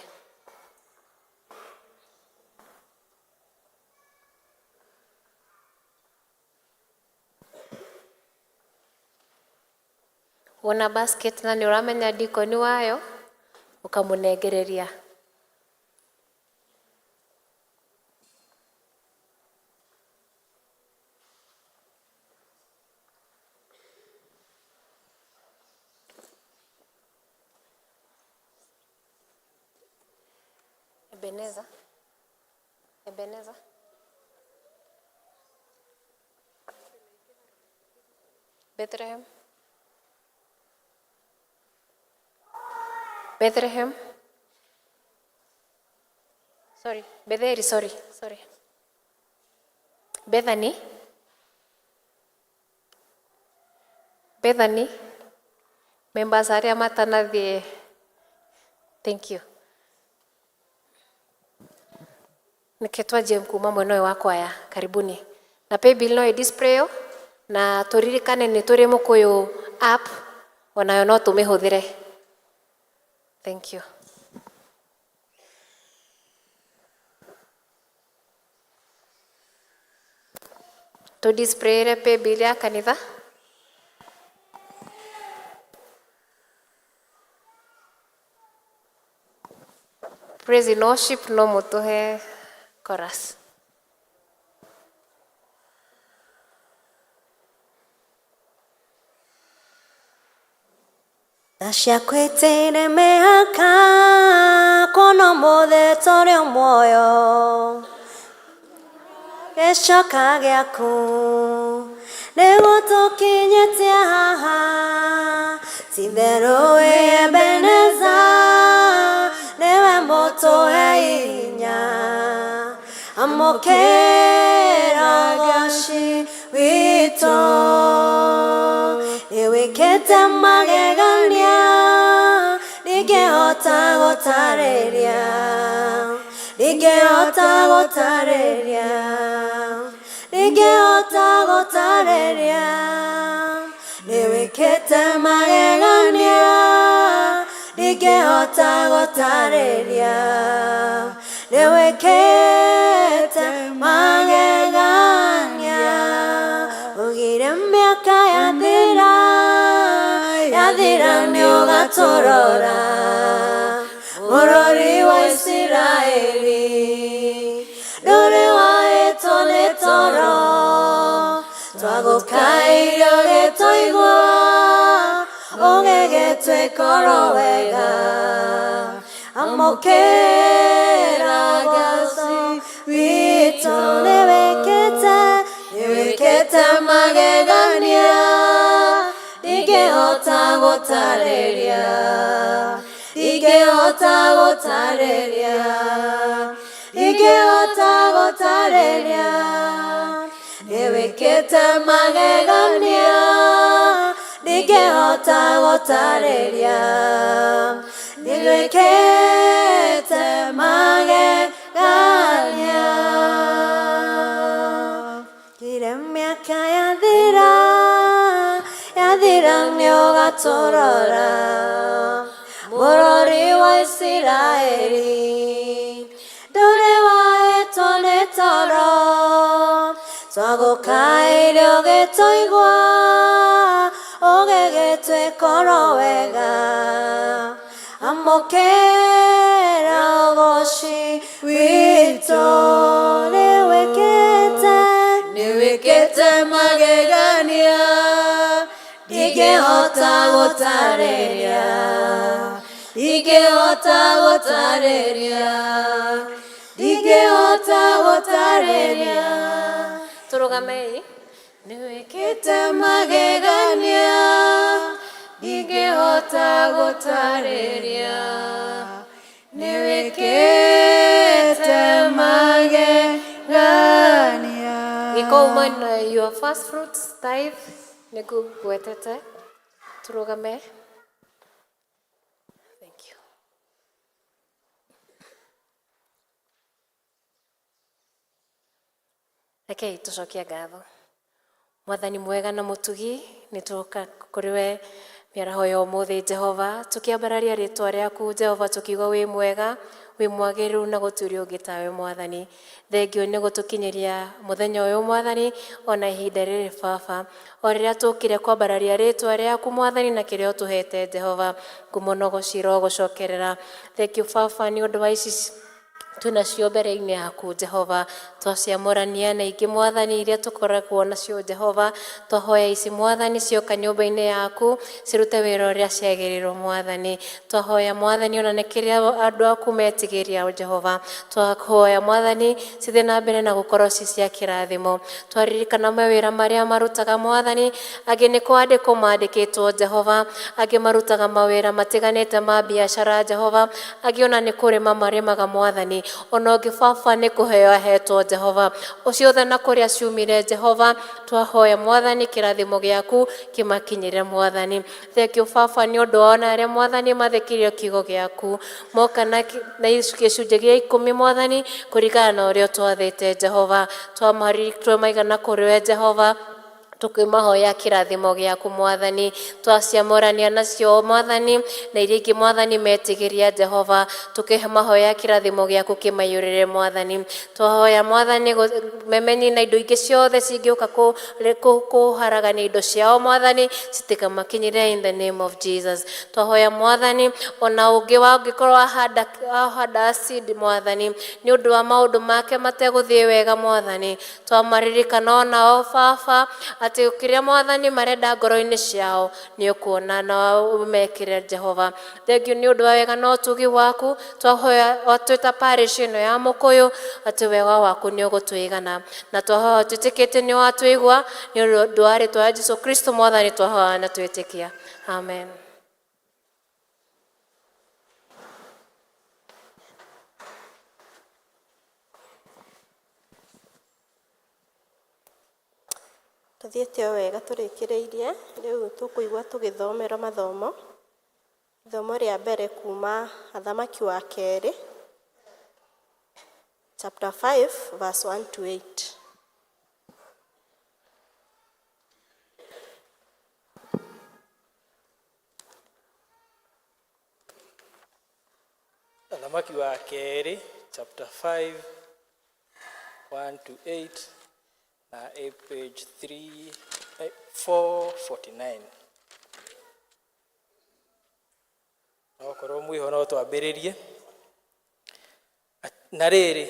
Wona basket na nĩ ũramenya dikoni wayo, ũkamũnengereria. Ebeneza. Ebeneza. Bethlehem. Bethlehem. Sorry, Betheri, sorry, sorry. Bethany. Bethany. Members arĩa matanathiĩ. Thank you. Nĩkĩ twanjie kuma mwena ũyũ wa kwaya. Karibuni. Na paybill no ĩ-display na tũririkane nĩ tũrĩ Mũkũyũ app onayo no tũmĩhũthĩre. Thank you. Tũ displayre paybill ya kanitha. Praise and worship no mũtũhe chorus. Tha ciaku itirĩ mĩhaka kuona ũmũthĩ tũrĩ o muoyo gĩcoka gĩaku nĩguo tũkinyĩtie haha ti-itherũ wĩ Ebeneza nĩwe mũtũhe hinya amũkĩra ũgoci witũ nĩwĩkĩte magegania ndingĩhota gũtarĩria ndingĩhota gũtarĩria ndingĩhota gũtarĩria nĩwĩkĩte magegania ndingĩhota gũtarĩria nĩwĩkĩte magegania ugire mĩaka yathira yathira nĩũgatũrora mũrori wa Isiraeli ndũrĩ wahĩtwo nĩ toro twagũkaire ũgĩtũigua ũgĩgĩtwĩkoro wega amũkĩra ũgoci witũ nĩwĩkĩte nĩwĩkĩte magegania ndingĩhota gũtarĩria ndingĩhota gũtarĩria ndingĩhota gũtarĩria nĩwĩkĩte magegania ndingĩhota gũtarĩria nĩwĩkĩte magegania ngire mĩaka yathira yathira nĩũgatũrora mũrori wa Isiraeli ndũrĩ wahĩtwo nĩ toro twagũkaire ũgĩtũigua ũgĩgĩtwĩkoro wega amũkĩra ũgoci witũ nĩwĩkĩte nĩwĩkĩte magegania ndingĩhota gũtarĩria ndingĩhota gũtarĩria ndingĩhota gũtarĩria Tũrũgamei. Nĩwĩkĩte magegania ndingĩhota gũtarĩria nĩwĩkĩte magegania Gĩko uma na your first fruits tithe nĩngũgwetete. Tũrũgame. Thank you. Rekei tũcokie ngatho. Mwathani mwega na mũtugi nĩ tũroka kũrĩ we mĩaraho ya ũmũthĩ Jehova tũkĩambararia rĩtwa rĩaku Jehova tũkiuga wĩ mwega wĩ mwagĩrĩru na gũtirĩ ũngĩ tawe Mwathani. Thengiũ nĩ gũtũkinyĩria mũthenya ũyũ Mwathani ona ihinda rĩrĩ baba o rĩrĩa tũkire kwambararia rĩtwa rĩaku Mwathani na kĩrĩa ũtũhete Jehova ngumo na ũgoci gũcokerera. Thank you baba nĩ ũndũ wa ici Twĩnacio mbere-inĩ yaku Jehova, twaciamũrania na ingĩ Mwathani iria tũkoragwo nacio Jehova. Twahoya ici Mwathani cioka nyũmba-inĩ yaku cirute wĩra ũrĩa ciagĩrĩirwo Mwathani. Twahoya Mwathani ona nĩ kĩrĩa andũ aku metigĩria Jehova. Twahoya Mwathani cithiĩ na mbere na gũkorwo ci cia kĩrathimo. Twaririkana mawĩra marĩa marutaga Mwathani, angĩ nĩ kwandĩkwo mandĩkĩtwo Jehova, angĩ marutaga mawĩra matiganĩte ma biacara Jehova, angĩ ona nĩ kũrĩma marĩmaga Mwathani, ona ũngĩ baba nĩ kũheo ahetwo Jehova. Ciothe na kũrĩa ciumire Jehova, twahoya Mwathani kĩrathimo gĩaku kĩmakinyĩre Mwathani. Thank you baba nĩ ũndũ wa ona arĩa Mwathani mathĩkĩire kiugo gĩaku, moka na gĩcunjĩ gĩa 10 Mwathani kũringana na ũrĩa ũtwathĩte Jehova. Twamaigana kũrĩ we Jehova, tukĩmahoya kĩrathimo gĩaku Mwathani. Twaciamũrania nacio Mwathani na iria ingĩ Mwathani metigĩria Jehova, tukĩmahoya kĩrathimo gĩaku kĩmaiyũrĩre Mwathani. Twahoya Mwathani memenyi na indo ingĩ ciothe cingĩũka kũharagania indo ciao Mwathani citikamakinyĩre in the name of Jesus. Twahoya Mwathani ona ũngĩ wa ũngĩkorwo wahanda acid Mwathani nĩ ũndũ wa maũndũ make mategũthiĩ wega Mwathani, twamaririkana onao baba atĩ kĩrĩa Mwathani marenda ngoro-inĩ ciao nĩ ũkuona na ũmekĩre Jehova. Thank you nĩ ũndũ wa wega na ũtugi waku. Twahoya twĩta parish ĩno ya Mũkũyũ atĩ wega waku nĩ ũgũtũigana, na twahoya twĩtĩkĩtie nĩ watũigua nĩ ũndũ wa rĩtwa rĩa Jesu Kristo Mwathani twahoya na twĩtĩkia. Amen. Tũthiĩte o wega tũrĩkĩrĩirie, rĩu tũkũigua tũgĩthomerwo mathomo. Ithomo rĩa mbere kuma Athamaki wa kerĩ chapter 5 verse 1 to 8. Athamaki wa kerĩ chapter 5 1 to 8 na ĩ page 3 449. Okorwo mwĩho no twambĩrĩrie. Na rĩrĩ,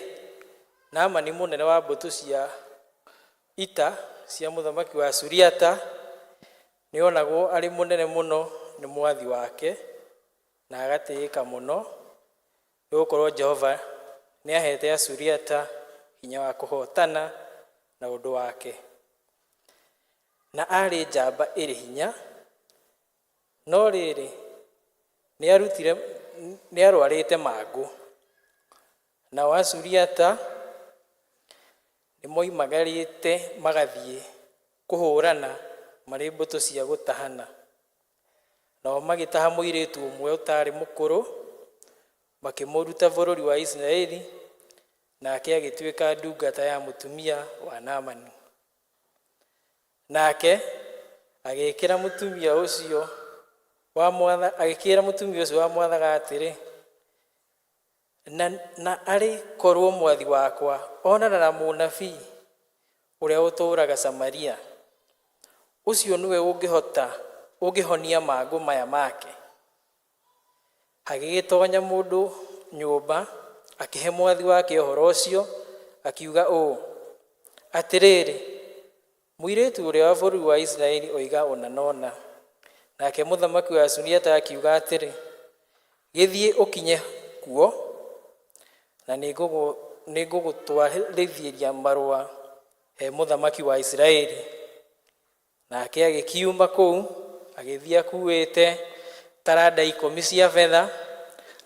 Naamani mũnene wa mbũtũ cia ita cia mũthamaki wa Suriata nĩonagwo arĩ mũnene mũno nĩ mwathi wake na agatĩĩka mũno, nĩgũkorwo Jehova nĩaheete Asuriata hinya wa kũhootana na ũndũ wake. Na aarĩ njamba ĩrĩ hinya, no rĩrĩ, nĩarutire nĩarwarĩte mangũ. Nao Asuriata nĩmoimagarĩte magathiĩ kũhũrana marĩ mbũtũ cia gũtahana. Nao magĩtaha mũirĩtu ũmwe ũtaarĩ mũkũrũ, makĩmũruta bũrũri wa Isiraeli, nake agĩtuĩka ndungata ya mũtumia wa Naamani. Nake agĩkĩra mũtumia ũcio wa mwatha, agĩkĩra mũtumia ũcio wamwathaga atĩrĩ, na, na arĩ korwo mwathi wakwa onana na mũnabii ũrĩa ũtũũraga Samaria, ũcio nĩwe ũngĩhota ũngĩhonia mangũ maya make. Hagĩgĩtonya mũndũ nyũmba, akĩhe mwathi wake ũhoro ũcio, akiuga ũũ, Atĩrĩrĩ, mũirĩtu ũrĩa wa bũrũri wa Isiraeli oiga ũna na ũna. Nake mũthamaki wa Suriata akiuga atĩrĩ, Gĩthiĩ ũkinye kuo, na nĩngũgũtwarithĩria marũa he mũthamaki wa Isiraeli. Nake agĩkiuma kũu, agĩthiĩ akuuĩte taranda 10 cia betha,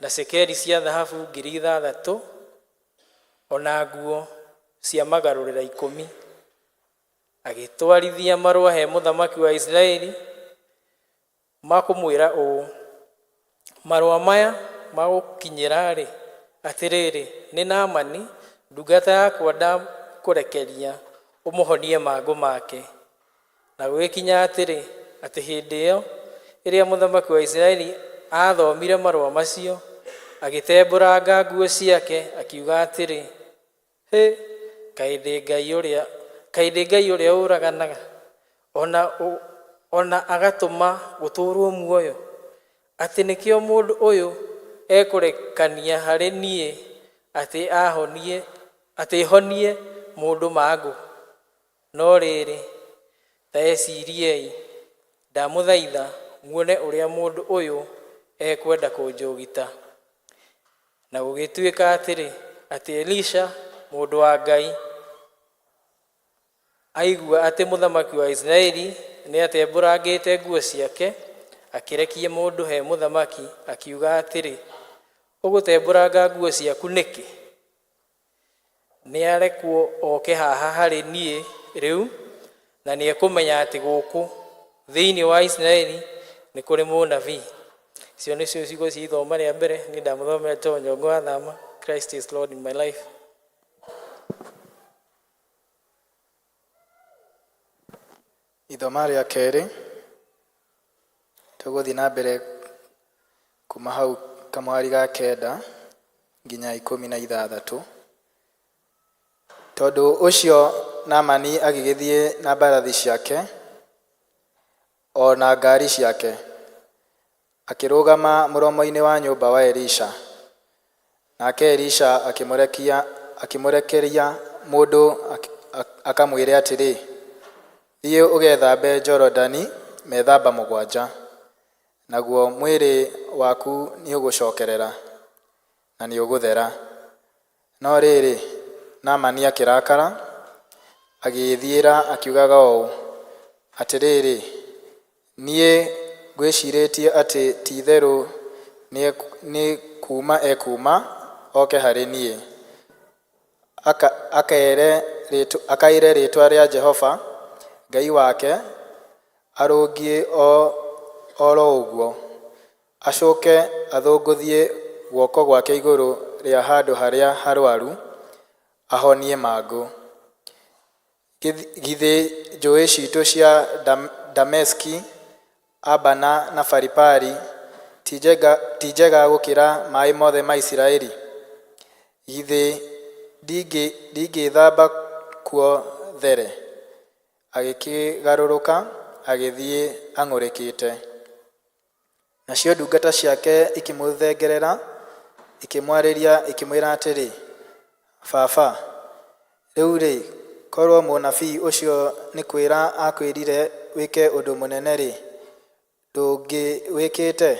na cekeri cia thahabu 6,000, o na nguo cia magarũrĩra 10. Agĩtwarithia marũa he mũthamaki wa Isiraeli ma kũmwĩra ũũ, Marũa maya magũkinyĩra-rĩ, atĩrĩrĩ, nĩ Naamani ndungata yakwa ndakũrekeria ũmũhonie mangũ make. Na gũgĩkinya atĩrĩ, atĩ hĩndĩ ĩo ĩrĩa mũthamaki wa Isiraeli aathomire marũa macio, agĩtembũranga nguo ciake, akiuga atĩrĩ, Hĩ, kaĩ ndĩ Ngai ũrĩa, kaĩ ndĩ Ngai ũrĩa ũũraganaga, o na, o na agatũma gũtũũrũo muoyo, atĩ nĩkĩo mũndũ ũyũ ekũrekania harĩ niĩ atĩ ahonie atĩ honie mũndũ mangũ? No rĩrĩ, ta eciriei, ndamũthaitha muone ũrĩa mũndũ ũyũ ekwenda kũnjũgita. Na gũgĩtuĩka atĩrĩ, atĩ Elisha mũndũ wa Ngai aigua atĩ mũthamaki wa Isiraeli nĩatembũrangĩte nguo ciake, akĩrekia mũndũ he mũthamaki akiuga atĩrĩ, ũgũtembũranga nguo ciaku nĩkĩ? Nĩarekwo oke haha harĩ niĩ rĩu, na nĩekũmenya atĩ gũkũ thĩinĩ wa Isiraeli nĩ kũrĩ mũnabii. Icio nĩcio ciugo cia ithoma rĩa mbere. Niĩ ndamũthomera njoo Nyongo wa Thama. Christ is Lord in my life. Ithoma rĩa kerĩ, tũgũthiĩ na mbere kuma hau kamũhari ga kenda nginya 16. Tondũ ũcio Naamani agĩgĩthiĩ na mbarathi ciake o na ngari ciake, akĩrũgama mũromo-inĩ wa nyũmba wa Elisha. Nake Elisha akĩmũrekeria mũndũ akamwĩre atĩrĩ, Thiĩ ũgethambe Jorodani methamba 7, naguo mwĩrĩ waku nĩũgũcokerera, na nĩũgũthera. No rĩrĩ, Naamani akĩrakara, agĩĩthiĩra akiugaga ũũ, Atĩrĩrĩ, niĩ ngwĩcirĩtie atĩ ti-itherũ nĩ kuuma ekuuma oke harĩ niĩ, akaĩre rĩĩtwa rĩa Jehova Ngai wake arũngiĩ o ro ũguo, acoke athũngũthie guoko gwake igũrũ rĩa handũ harĩa harũaru, ahonie mangũ. Githĩ njũĩ ciitũ cia Dameski, Abana na Faripari ti njega gũkĩra maĩ mothe ma Isiraeli? Githĩ ndingĩĩthamba kuo there? Agĩkĩgarũrũka agĩthiĩ ang'ũrĩkĩte. Nacio ndungata ciake ikĩmũthengerera, ikĩmwarĩria ikĩmwĩra atĩrĩ, Baba, rĩu-rĩ, korũo mũnabii ũcio nĩ kwĩra akwĩrire wĩke ũndũ mũnene-rĩ, ndũngĩwĩkĩte?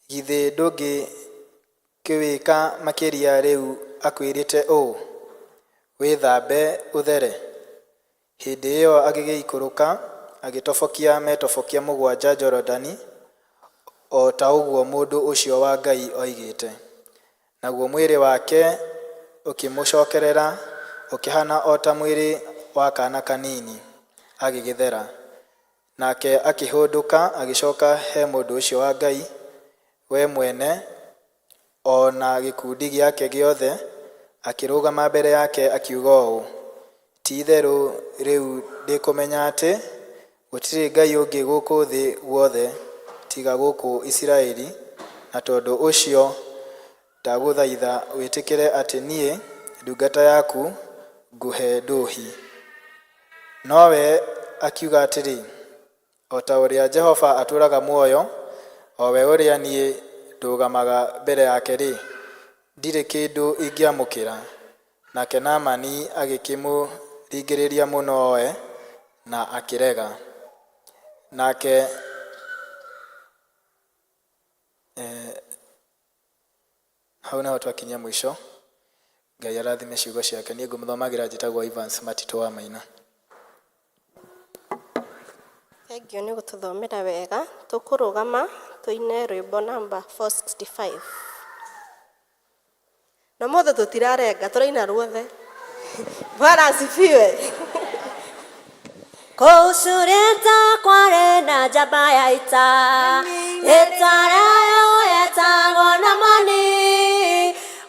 Githĩ ndũngĩkĩwĩka makĩria rĩu akwĩrĩte ũũ, Wĩthambe ũthere? Hĩndĩ ĩyo agĩgĩikũrũka, agĩtobokia metobokia 7 Jorodani, o ta ũguo mũndũ ũcio wa Ngai oigĩte, naguo mwĩrĩ wake ũkĩmũcokerera, ũkĩhaana o ta mwĩrĩ wa kaana kanini, agĩgĩthera. Nake akĩhũndũka agĩcoka he mũndũ ũcio wa Ngai, we mwene, o na gĩkundi gĩake gĩothe, akĩrũgama mbere yake akiuga ũũ, Ti-itherũ rĩu ndĩkũmenya atĩ gũtirĩ Ngai ũngĩ gũkũ thĩ guothe tiga gũkũ Isiraeli, na tondũ ũcio ndagũthaitha wĩtĩkĩre atĩ niĩ, ndungata yaku, ngũhe ndũhi. Nowe akiuga atĩrĩ, O ta ũrĩa Jehova atũũraga muoyo, o we ũrĩa niĩ ndũgamaga mbere yake-rĩ, ndirĩ kĩndũ ingĩamũkĩra. Nake Naamani agĩkĩmũringĩrĩria mũno oe, na akĩrega. Nake hau nĩho twakinyia mũico. Ngai arathime ciugo ciake. Niĩ ngũmũthomagĩra njĩtagwo Evans Matitũ wa Maina. Thengiũ nĩ gũtũthomera wega. Tũkũrũgama tũine rwĩmbo namba 465. Na ũmũthĩ tũtirarenga, tũraina ruothe. Bwana asifiwe. Kũu Suriata kwarĩ na njamba ya ita, ita rĩayo yetagwo Naamani,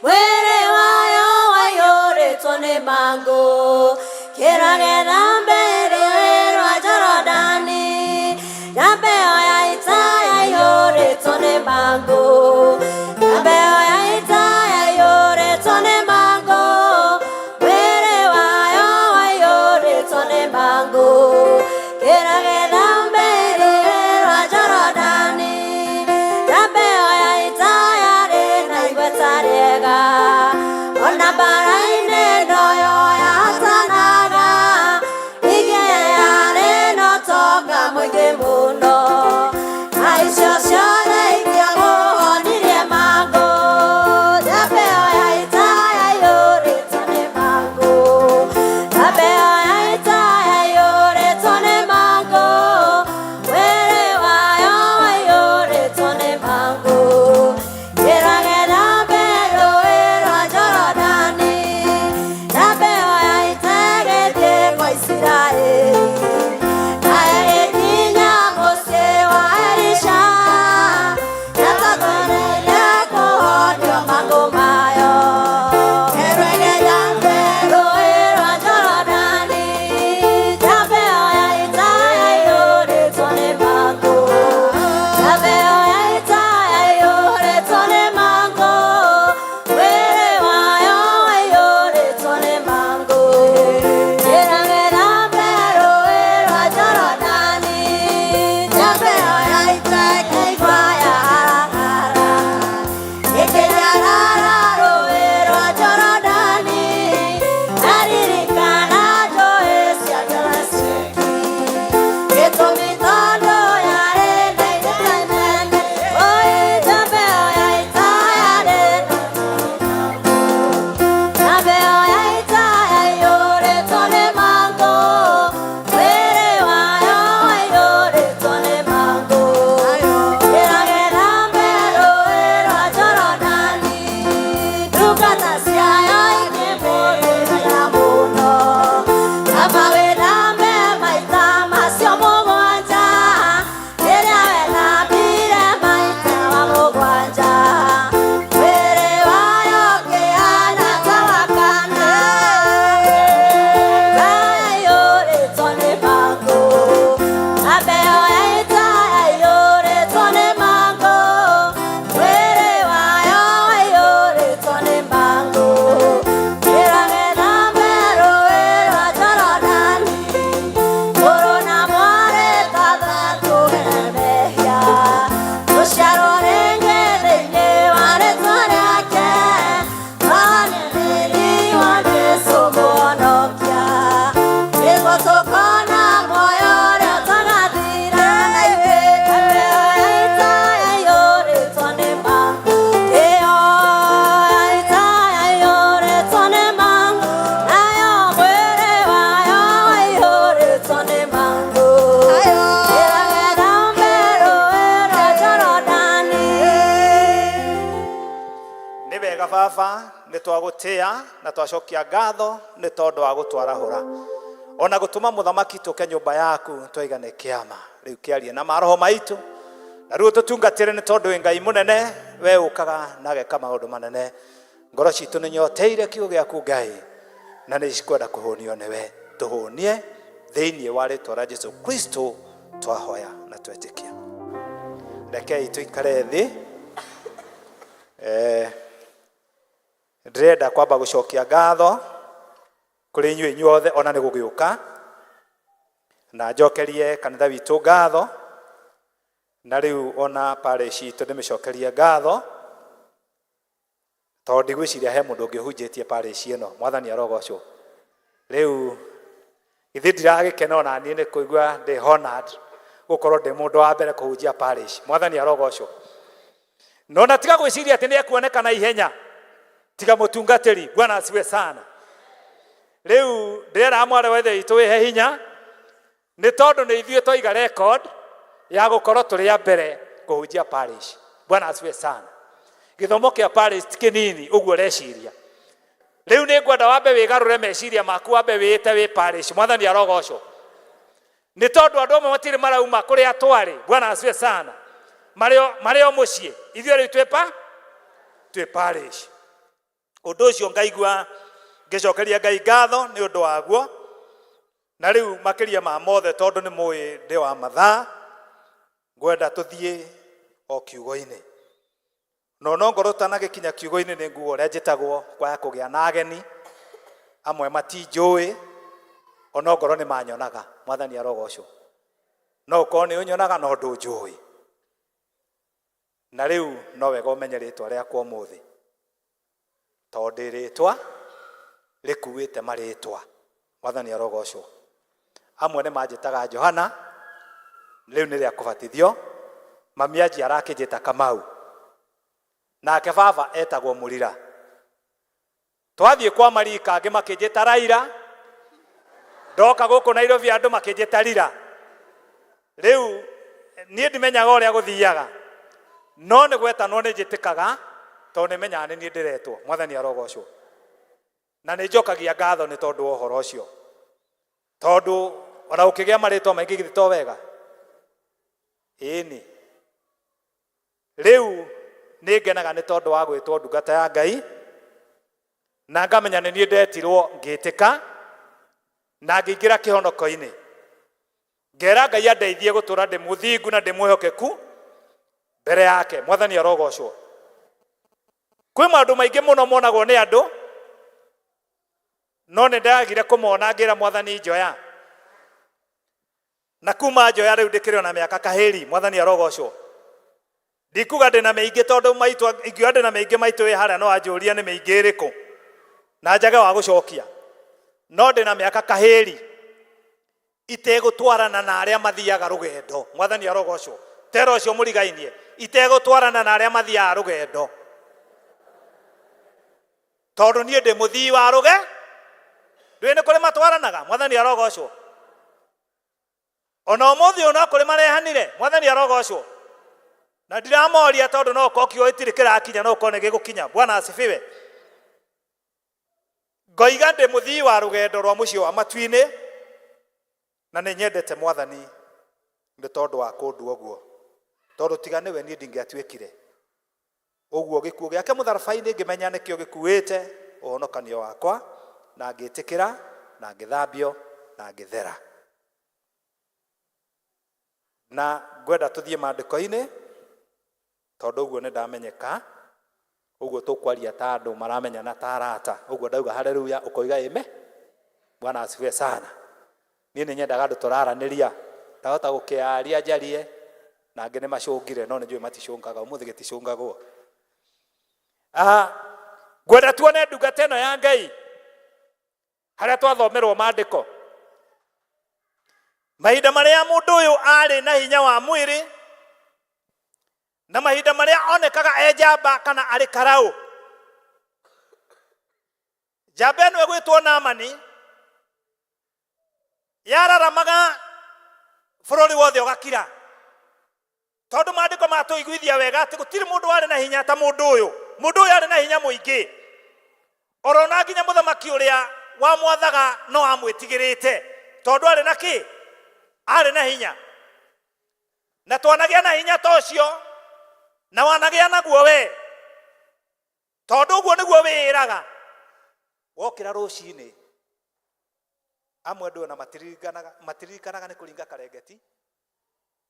mwĩrĩ wayo waiyũrĩtwo nĩ mangũ, kĩragethambe rũũĩ rwa Jorodani, njamba ĩyo ya ita yaiyũrĩtwo nĩ mangũ, njamba ĩyo ya ita yaiyũrĩtwo nĩ mangũ, mwĩrĩ wayo waiyũrĩtwo nĩ mangũ, kĩragethambe rũũĩ rwa Jorodani, njamba ĩyo ya ita yarĩ na igweta rĩega. Baba nĩ twagũtĩa na twacokia ngatho nĩ tondũ wa gũtwarahũra ona gũtũma mũthamaki tũke nyũmba yaku twaigane kĩama rĩu kĩarie na maroho maitũ na rĩu tũtungatĩre nĩ tondũ wĩ Ngai mũnene we ũkaga na ageka maũndũ manene. Ngoro citũ nĩ nyoteire kiugo gĩaku Ngai na nĩ cikwenda kũhũnio nĩwe. Tũhũnie thĩinĩ wa rĩtwa rĩa Jesu Kristo twahoya na twetĩkia. Rekei tũikare thĩ. Ndĩrenda kwamba gũcokia ngatho kũrĩ inyuĩ inyuothe ona nĩ gũgĩũka na njokerie kanitha witũ ngatho na rĩu ona parish itũ ndĩmĩcokerie ngatho tondũ ndigwĩciria he mũndũ ũngĩ ũhunjĩtie parish ĩno. Mwathani arogocwo. Rĩu ithuĩ ndiragĩkena ona niĩ nĩ kũigua ndĩ honored gũkorwo ndĩ mũndũ wa mbere kũhunjia parish. Mwathani arogocwo. No na tiga gwĩciria atĩ nĩ ekuonekana ihenya, tiga mũtungatĩri. Bwana asiwe sana. Rĩu ndĩrera mwarĩ wa ithe witũ wĩhe hinya nĩ tondũ nĩ ithuĩ twaiga record ya gũkorwo tũrĩ a mbere kũhunjia parish. Bwana asiwe sana. Gĩthomo kĩa parish ti kĩnini ũguo ũreciria. Rĩu nĩ ngwenda wambe wĩgarũre meciria maku, wambe wĩĩte wĩ parish. Mwathani arogocwo. Nĩ tondũ andũ amwe matirĩ marauma kũrĩa twarĩ. Bwana asiwe sana. Marĩ o mũciĩ, ithuĩ rĩu twĩ parish. Ũndũ ũcio ngaigua ngĩcokeria Ngai ngatho nĩ ũndũ waguo. Na rĩu makĩria ma mothe tondũ nĩ mũĩ ndĩ wa mathaa, ngwenda tũthiĩ o kiugo-inĩ. No no ngorwo tũtanagĩkinya kiugo-inĩ nĩ nguga ũrĩa njĩtagwo kwaya kũgĩa na ageni amwe matinjũĩ ona ngorwo nĩ manyonaga. Mwathani arogocwo. No ũkorwo nĩ ũnyonaga no ndũnjũĩ. Na rĩu no wega ũmenye rĩtwa rĩakwa ũmũthĩ tondũ rĩtwa rĩkuĩte marĩtwa. Mwathani arogocwo. Amwe nĩ manjĩtaga Johana, rĩu nĩ rĩa kũbatithio. Mami anjia arakĩnjĩta Kamau, nake baba etagwo Mũrira. Twathiĩ kwa Marika angĩ makĩnjĩta Raira, ndoka gũkũ Nairobi andũ makĩnjĩta Rira. Rĩu niĩ ndimenyaga ũrĩa gũthiaga, no nĩ gwetanwo nĩ njĩtĩkaga tondũ nĩ menyaga nĩ niĩ ndĩretwo. Mwathani arogocwo. Na nĩ njokagia ngatho nĩ tondũ wa ũhoro ũcio, tondũ ona ũkĩgĩa marĩtwa maingĩ githĩ to wega? Ĩni. Rĩu nĩ ngenaga nĩ tondũ wa gwĩtwo ndungata ya Ngai, na ngamenya nĩ niĩ ndetirwo ngĩtĩka na ngĩingĩra kĩhonoko-inĩ. Ngera Ngai andeithie gũtũra ndĩ mũthingu na ndĩ mwĩhokeku mbere yake. Mwathani arogocwo. Kwĩ maũndũ maingĩ mũno monagwo nĩ andũ, no nĩ ndagire kũmona ngĩra Mwathani njoya. Na kuma njoya rĩu ndĩkĩrĩ ona mĩaka kahĩri. Mwathani arogocwo. Ndikuga ndĩna mĩingĩ tondũ maitũ, ingiuga ndĩna mĩingĩ maitũ wĩ harĩa no anjũrie nĩ mĩingĩ ĩrĩkũ na njage wa gũcokia. No ndĩna mĩaka kahĩri itegũtwarana na arĩa mathiaga rũgendo. Mwathani arogocwo. Tera ũcio mũrigainie, itegũtwarana na arĩa mathiaga rũgendo, tondũ niĩ ndĩ mũthii wa rũge. Ndũĩ nĩ kũrĩ matwaranaga. Mwathani arogocwo. Ona ũmũthĩ ũyũ no kũrĩ marehanire. Mwathani arogocwo. Na ndiramoria tondũ no ũkorwo kiugo gĩtirĩ kĩrakinya, no ũkorwo nĩ gĩgũkinya. Bwana asifiwe. Ngoiga ndĩ mũthii wa rũgendo rwa mũciĩ wa matu-inĩ, na nĩ nyendete Mwathani nĩ tondũ wa kũndua ũguo, tondũ tiga nĩwe niĩ ndingĩatuĩkire ũguo. Gĩkuũ gĩake mũtharaba-inĩ ngĩmenya nĩkĩo gĩkuĩte ũhonokanio wakwa, na ngĩtĩkĩra na ngĩthambio na ngĩthera. Na ngwenda tũthiĩ maandĩko-inĩ tondũ ũguo nĩ ndamenyeka, ũguo tũkwaria ta andũ maramenyana ta arata. Ũguo ndauga haleluya ũkoiga ĩme. Bwana asifiwe sana. Niĩ nĩ nyendaga andũ tũraranĩria, ndahota gũkĩaria njarie na angĩ nĩ macũngire, no nĩ njũĩ maticũngaga. Ũmũthĩ gĩticũngagwo. Ngwenda tuone ndungata ĩno ya Ngai harĩa twathomerwo maandĩko mahinda marĩa mũndũ ũyũ arĩ na hinya wa mwĩrĩ na mahinda marĩa onekaga e njamba kana arĩ karaũ. Njamba ĩno ĩgwĩtwo Naamani yararamaga bũrũri wothe ũgakira, tondũ maandĩko matũiguithia wega atĩ gũtirĩ mũndũ warĩ na hinya ta mũndũ ũyũ. Mũndũ ũyũ arĩ na hinya mũingĩ, orona nginya mũthamaki ũrĩa wamwathaga no amwĩtigĩrĩte, tondũ arĩ na kĩ? Arĩ na hinya. Na twanagĩa na hinya ta ũcio, na wanagĩa naguo we, tondũ ũguo nĩguo wĩĩraga wokĩra rũcinĩ. Amwe andũ ona matiririkanaga, matiririkanaga nĩ kũringa karengeti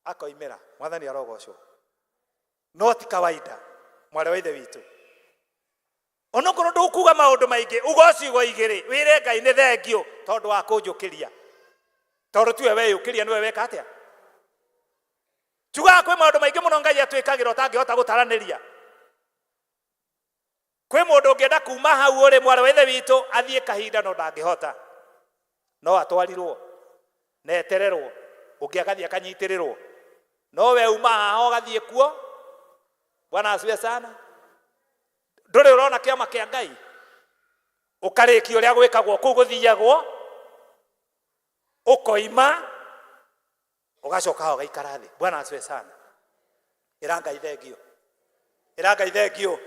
akoimĩra. Mwathani arogocwo. No ti kawaida, mwarĩ wa ithe witũ, onokorwo ndũkuga maũndũ maingĩ, uga ciugo igĩrĩ, wĩre Ngai nĩ thengio tondũ wa kũnjũkĩria, tondũ tiwe weyũkĩria, nĩwe weka atĩa. Tugaga kwĩ maũndũ maingĩ mũno Ngai atwĩkagĩra ũtangĩhota gũtaranĩria. Kwĩ mũndũ ũngĩenda kuma hau ũrĩ, mwarĩ wa ithe witũ, athiĩ kahinda no ndangĩhota, no atwarirwo na etererwo, ũngĩ agathiĩ akanyitĩrĩrwo, no we uma haha ũgathiĩ kuo. Bwana asifiwe sana. Ndũrĩ ũrona kĩama kĩa Ngai, ũkarĩkia ũrĩa gwĩkagwo kũu gũthiagwo, ũkoima ũgacoka hau ũgaikara thĩ. Bwana asifiwe sana. Ĩra Ngai thengio, ĩra Ngai thengio.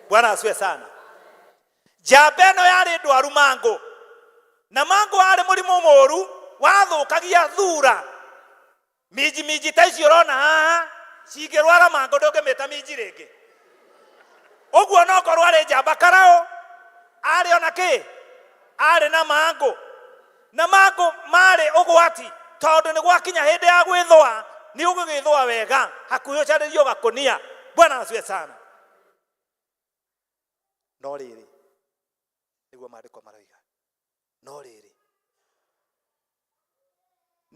Bwana asifiwe sana. Njamba ĩno yarĩ ndwaru mangũ, na mangũ warĩ mũrimũ mũru wathũkagia thura. Minji minji ta icio ũrona haha cingĩrwara mangũ ndũngĩmĩta minji rĩngĩ. Ũguo no korwo arĩ njamba karaũ, arĩ ona kĩ, arĩ na mangũ, na mangũ marĩ ũgwati, tondũ nĩ gwakinya hĩndĩ ya gwĩthũa nĩ ũgũgĩthũa wega hakuhĩ ũcarĩrio gakũnia. Bwana asifiwe sana. No rĩrĩ, nĩguo maandĩko maroiga, no rĩrĩ,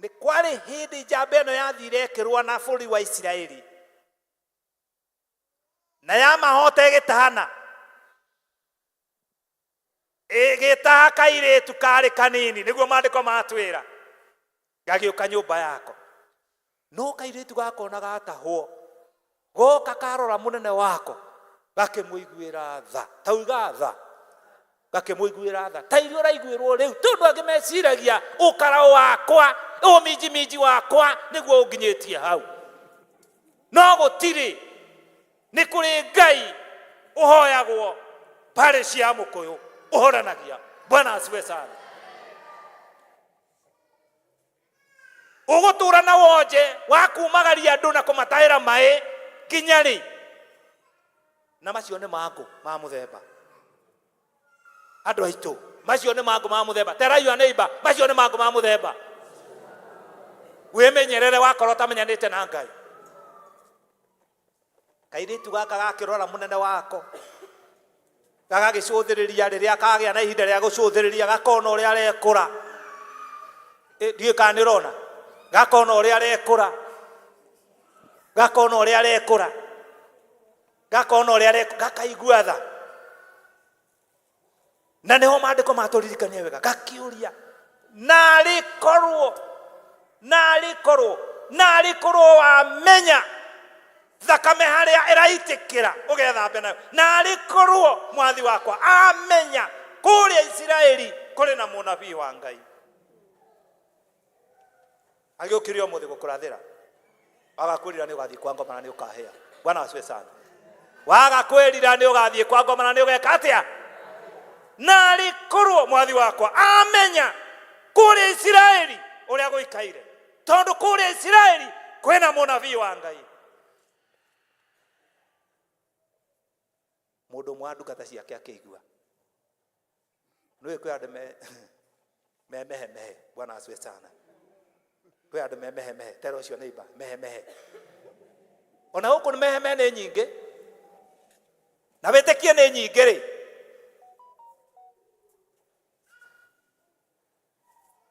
nĩ kwarĩ hĩndĩ njamba ĩno yathire ĩkĩrũa na bũrũri wa Isiraeli, na yamahota ĩgĩtahana, ĩgĩtaha kairĩtu karĩ kanini, nĩguo maandĩko matwĩra, gagĩũka nyũmba yako. No kairĩtu gakona gatahwo, goka karora mũnene wako, gakĩmũiguĩra tha, tauga tha, gakĩmũiguĩra tha ta iria ũraiguĩrwo rĩu, tondũ angĩ meciragia ũkaraũ wakwa, ũminjiminji wakwa nĩguo ũnginyĩtie hau. No gũtirĩ, nĩ kũrĩ Ngai ũhoyagwo parish ya Mũkũyũ ũhoranagia. Bwana asifiwe sana. Ũgũtũra na wonje wa kumagaria andũ na kũmatahĩra maĩ nginya rĩ? Na macio nĩ mangũ ma mũthemba, andũ aitũ, macio nĩ mangũ ma mũthemba. Tell your neighbor, macio nĩ mangũ ma mũthemba. Wĩmenyerere wakorwo ũtamenyanĩte na Ngai. Kairĩtu gaka gakĩrora mũnene wako, gagagĩcũthĩrĩria, rĩrĩa kagĩa na ihinda rĩa gũcũthĩrĩria, gakona ũrĩa arekũra. Ndiũĩ kana nĩ ũrona, gakona ũrĩa arekũra, gakona ũrĩa arekũra, gakona ũrĩa arekũra, gakaigua tha. Na nĩho maandĩko matũririkania wega, gakĩũria, narĩ korwo, narĩ korwo, narĩ korwo wamenya thakame harĩa ĩraitĩkĩra ũgethambe nayo, narĩ korwo mwathi wakwa amenya kũrĩa Isiraeli kũrĩ na mũnabii wa Ngai. Agĩũkĩria ũmũthĩ gũkũrathĩra, waga kwĩrira nĩ ũgathiĩ kwa ngoma na nĩ ũkahĩa. Bwana asifiwe sana. Waga kwĩrira nĩ ũgathiĩ kwa ngoma na nĩ ũgeka atĩa? Narĩ korwo mwathi wakwa amenya kũrĩa Isiraeli ũrĩa gũikaire, tondũ kũrĩa Isiraeli kwĩna mũnabii wa Ngai. Mũndũ ũmwe wa ndungata ciake akĩigua, nĩũĩ kwĩ andũ me mehemehe. Bwana asifiwe sana. Kwĩ andũ me mehemehe, tera ũcio neighbor, mehemehe. Ona gũkũ nĩ mehemehe nĩ nyingĩ, na wĩtĩkie nĩ nyingĩ rĩ,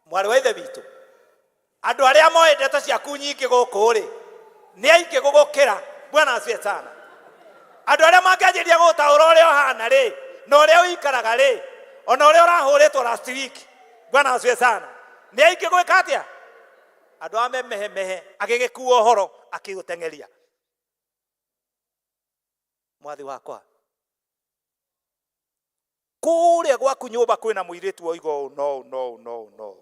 mwarĩ wa ithe witũ, andũ arĩa moĩ ndeto ciaku nyingĩ gũkũ rĩ, nĩ aingĩ gũgũkĩra. Bwana asifiwe sana. Andũ arĩa mangĩanjĩrĩria gũgũtaũra ũrĩa ũhana rĩ, na ũrĩa ũikaraga rĩ, ona ũrĩa ũrahũrĩtwo last week. Bwana asifiwe sana. Nĩ aingĩ gwĩka atĩa? Andũ a memehemehe agĩgĩkua ũhoro akĩũteng'eria. Mwathi wakwa, kũrĩa gwaku nyũmba kwĩna mũirĩtu oiga ũũ no ũũ no ũũ no ũũ no ũũ.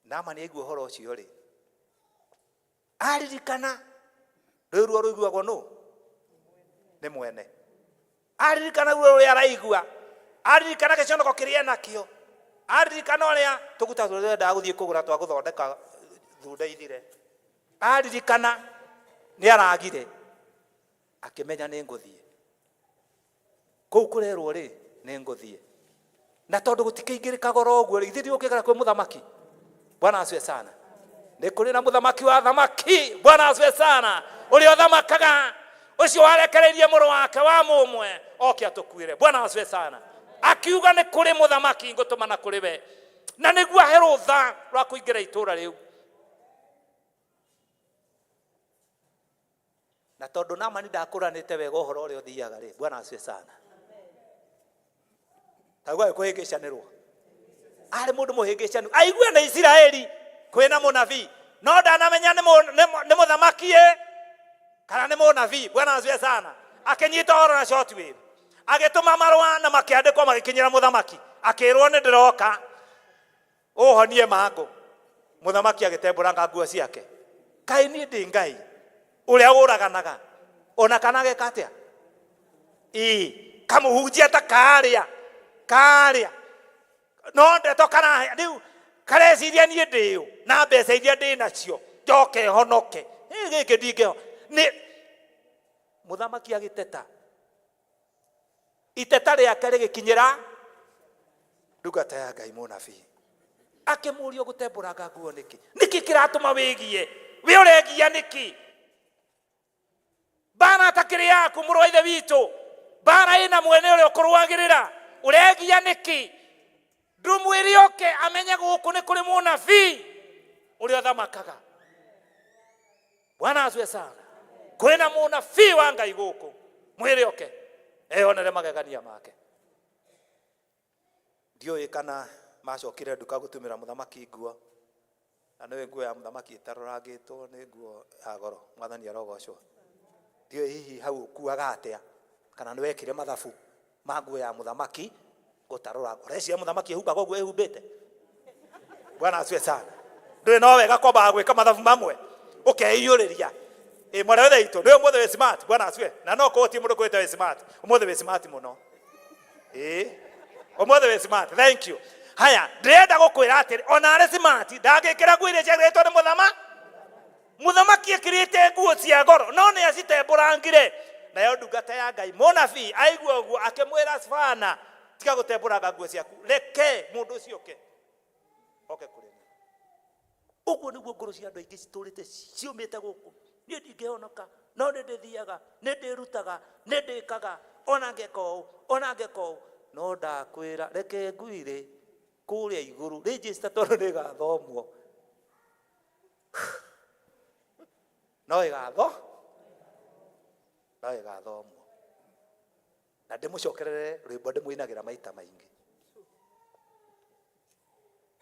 Naamani aigua ũhoro ũcio rĩ, aririkana rũĩ ruo rũiguagwo nũ? Nĩ mwene. Aririkana ruo rũrĩa araigua, aririkana gĩconoko kĩrĩa enakĩo, aririkana ũrĩa tũguta tũrĩa twendaga gũthiĩ kũgũra twa gũthondeka thunda ithire, aririkana nĩ aragire, akĩmenya nĩ ngũthiĩ kũu kũrerwo rĩ, nĩ ngũthiĩ. Na tondũ gũtikĩingĩrĩkaga oro ũguo rĩ, ithuĩ ndigũkĩgera kwĩ mũthamaki. Bwana asifiwe sana. Nĩ kũrĩ na mũthamaki wa thamaki. Bwana asifiwe sana. Ũrĩa ũthamakaga, ũcio warekereirie mũrũ wake wa mũmwe oke atũkuĩre. Bwana asifiwe sana. Akiuga nĩ kũrĩ mũthamaki ngũtũmana kũrĩ we, na nĩguo ahe rũtha rwa kũingĩra itũũra rĩu. Na tondũ Naamani ndakũranĩte wega ũhoro ũrĩa ũthiaga rĩ, Bwana asifiwe sana. Taguo kũhĩngĩcanĩrwo. Arĩ mũndũ mũhĩngĩcanu. Aigue nĩ Isiraeli kwĩna mũnabii, no ndanamenya nĩ mũthamaki ĩ kana nĩ mũnabii. Bwana asifiwe sana. Akĩnyita ũhoro na short wave. Agĩtũma marũa na makĩandĩkwo magĩkinyĩra mũthamaki. Akĩrwo nĩ ndĩroka ũhonie mangũ. Mũthamaki agĩtembũranga nguo ciake. Kaĩ niĩ ndĩ Ngai ũrĩa ũraganaga ona kana ageka atĩa? Ĩĩ, kamũhunjia ta karĩa karĩa no ndeto karahe rĩu kareciria niĩ ndĩũ na mbeca iria ndĩ nacio njoke honoke. Ĩ, gĩkĩ ndingĩho. Nĩ mũthamaki agĩteta, iteta rĩake rĩgĩkinyĩra ndungata ya Ngai mũnabii. Akĩmũria ũgũtembũranga nguo nĩkĩ? Nĩkĩ kĩratũma wĩgie? Wĩ ũregia nĩkĩ? Mbara ta kĩrĩ yaku mũrũ wa ithe witũ, mbara ĩna mwene ũrĩa ũkũrũagĩrĩra, ũregia nĩkĩ? Ndũmwĩre oke amenye gũkũ nĩ kũrĩ mũnabii ũrĩa ũthamakaga. Bwana asifiwe sana. Kwĩna mũnabii wa Ngai gũkũ, mwĩre oke eyonere magegania make. Ndiũĩ kana macokire nduka gũtumĩra mũthamaki nguo, na nĩũĩ nguo ya mũthamaki ĩtarũrangĩtwo nĩ nguo ya goro. Mwathani arogocwo. Ndiũĩ hihi hau ũkuaga atĩa, kana nĩ wekire mathabu ma nguo ya mũthamaki gũtarũrangwo. Ũreciria mũthamaki ehumbaga ũguo ehumbĩte? Bwana asifiwe sana. Ndũĩ no wega kwambaga gwĩka mathabu mamwe ũkeiyũrĩria. Ĩ mwana wethe itũ, nĩwe ũmũthĩ wĩ smart. Bwana asifiwe. Na no kũũ ti mũndũ kwĩte wĩ smart. Ũmũthĩ wĩ smart mũno. Ĩ ũmũthĩ wĩ smart. Thank you. Haya, ndĩrenda gũkwĩra atĩrĩ, ona arĩ smart ndangĩkĩra nguo iria ciagĩrĩtwo nĩ mũthamaki. Mũthamaki ekĩrĩte nguo cia goro, no nĩ acitembũrangire. Nayo ndungata ya Ngai mũnabii aigua ũguo akĩmwĩra Sfana, tiga gũtembũranga nguo ciaku, reke mũndũ ũcio oke oke kũrĩ niĩ. Ũguo nĩguo ngoro cia andũ aingĩ citũrĩte ciũmĩte gũkũ. Niĩ ndingĩhonoka, no nĩ ndĩthiaga, nĩ ndĩrutaga, nĩ ndĩkaga, ona ngeka ũũ, ona ngeka ũũ. No ndakwĩra, reke nguire kũrĩa igũrũ, register tondũ nĩ ĩgathomwo. No ĩgatho, no ĩgathomwo. Na ndĩmũcokerere rwĩmbo ndĩmũinagĩra maita maingĩ.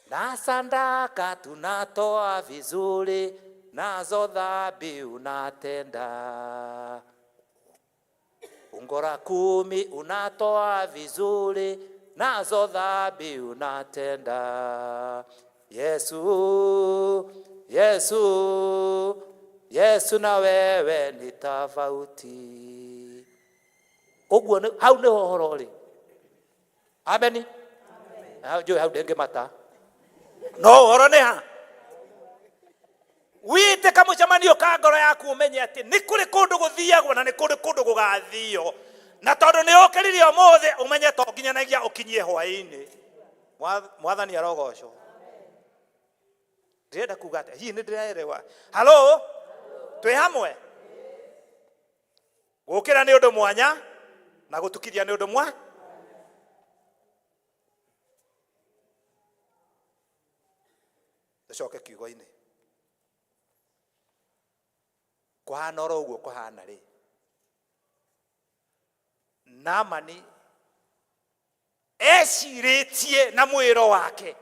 Na sadaka tunatoa vizuri, nazo dhambi unatenda. Fungu la 10 unatoa vizuri, nazo dhambi unatenda. Yesu, Yesu, Yesu na wewe ni tofauti. Ũguo nĩ hau nĩho ũhoro ũrĩ. Ameni. Hau njũĩ hau ndĩngĩmata. No ũhoro nĩ ha? Wĩtĩka mũcemanio ka ngoro yaku ũmenye atĩ nĩ kũrĩ kũndũ gũthiagwo na nĩ kũrĩ kũndũ gũgathio. Na tondũ nĩ ũkĩrire ũmũthĩ ũmenye to nginyanagia ũkinyie hwaĩ-inĩ. Mwathani arogocwo. Ndĩrenda kuga atĩa? Hihi nĩ ndĩraerewa? Halo? Twĩ hamwe? Gũkĩra nĩ ũndũ mwanya na gũtukithia nĩ ũndũ mwa. Tũcoke kiugo-inĩ. Kũhana oro ũguo kũhana rĩ, Naamani ecirĩtie na mwĩro wake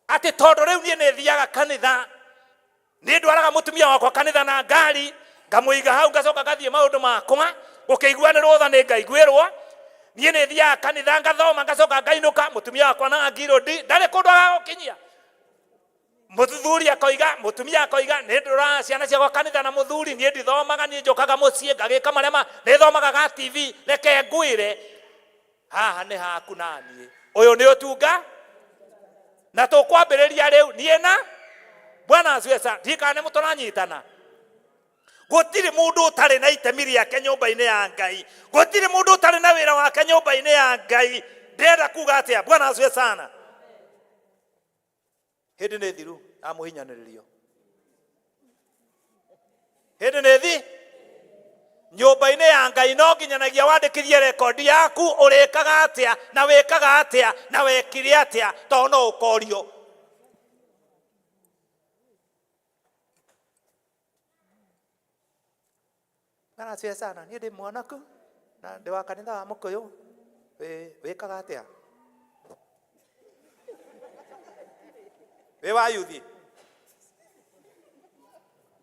atĩ tondũ rĩu niĩ nĩ thiaga kanitha, nĩ ndwaraga mũtumia wakwa kanitha na ngari, ngamũiga hau ngacoka ngathiĩ maũndũ makwa, gũkĩiguanĩrwo tha nĩ ngaiguĩrwo. Niĩ nĩ thiaga kanitha ngathoma ngacoka ngainũka, mũtumia wakwa na ngirũndi ndarĩ kũndũ agagũkinyia. Mũthuri akoiga, mũtumia akoiga, nĩ ndũraga ciana ciakwa kanitha na mũthuri, niĩ ndithomaga, niĩ njũkaga mũciĩ ngagĩka marĩa ma nĩ thomaga ga TV. Reke ngwĩre, haha nĩ haku na niĩ, ũyũ nĩ ũtunga na tũkwambĩrĩria rĩu niĩ na Bwana asifiwe sana. Ndiũĩ kana nĩ tũranyitana. Gũtirĩ mũndũ ũtarĩ na itemi rĩake nyũmba-inĩ ya Ngai, gũtirĩ mũndũ ũtarĩ na wĩra wake nyũmba-inĩ ya Ngai. Ndĩrenda kuga atĩa? Bwana asifiwe sana. Hĩndĩ nĩ thiru amũhinyanĩrĩrio, hĩndĩ nĩ thi nyũmba-inĩ ya Ngai no nginyanagia wandĩkithie rekondi yaku, ũrĩkaga atĩa na wĩkaga atĩa na wekire atĩa, tondũ no ũkorio. Bwana asifiwe sana. Niĩ ndĩ mwanaku na ndĩ wa kanitha wa Mũkũyũ. Wĩkaga atĩa? Wĩ wa yuthi?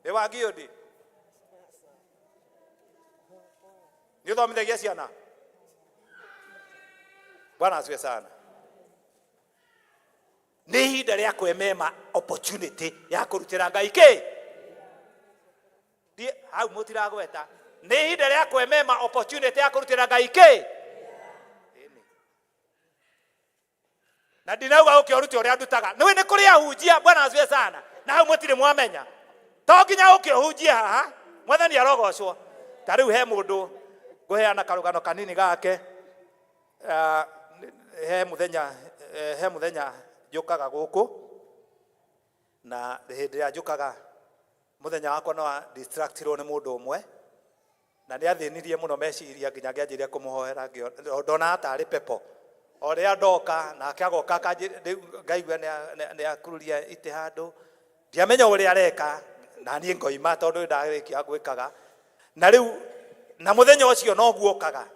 Wĩ wa giũndi? Nĩ ũthomithagia ciana? Bwana asifiwe sana. Nĩ ihinda rĩa kwemema opportunity ya kũrutĩra Ngai kĩ Ndiĩ- hau mũtiragweta. Nĩ ihinda rĩa kwemema opportunity ya kũrutĩra Ngai kĩ. Na ndinauga ũke ũrute ũrĩa ndutaga, nĩwe nĩ kũrĩ ahunjia. Bwana asifiwe sana. Na hau mũtirĩ mwamenya, to nginya ũke ũhunjie haha. Mwathani arogocwo. Ta rĩu he mũndũ ngũheana karũgano kanini gake. He mũthenya, he mũthenya njũkaga gũkũ, na hĩndĩ ĩrĩa njũkaga mũthenya wakwa no distractirwo nĩ mũndũ ũmwe, na nĩ athĩnirie mũno meciria nginya ngĩanjĩrĩria kũmũhoera, ndonaga tarĩ pepo. O rĩrĩa ndoka nake agoka rĩu ngaigua nĩ akururia itĩ handũ, ndiamenya ũrĩa areka, na niĩ ngoima tondũ ndarĩkia gwĩkaga. Na rĩu na mũthenya ũcio noguo okaga,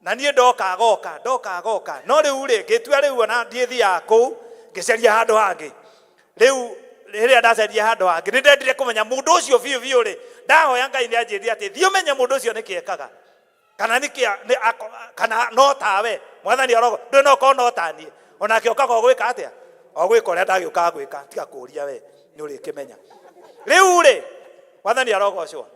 na niĩ ndoka agoka, ndoka agoka. No rĩu rĩ, ngĩtua rĩu ona ndiĩthiaga kũu, ngĩcaria handũ hangĩ. Rĩu rĩrĩa ndacaria handũ hangĩ, nĩ ndendire kũmenya mũndũ ũcio biũ biũ rĩ, ndahoya Ngai nĩ anjĩrire atĩ thiĩ ũmenye mũndũ ũcio nĩkĩ ekaga, kana nĩkĩ nĩ ako-, kana no tawe. Mwathani arogo ndũĩ no korwo no ta niĩ, onake okaga o gwĩka atĩa, o gwĩka ũrĩa ndagĩũkaga gwĩka, tiga kũũria we nĩ ũrĩkĩmenya. Rĩu rĩ, Mwathani arogocwo.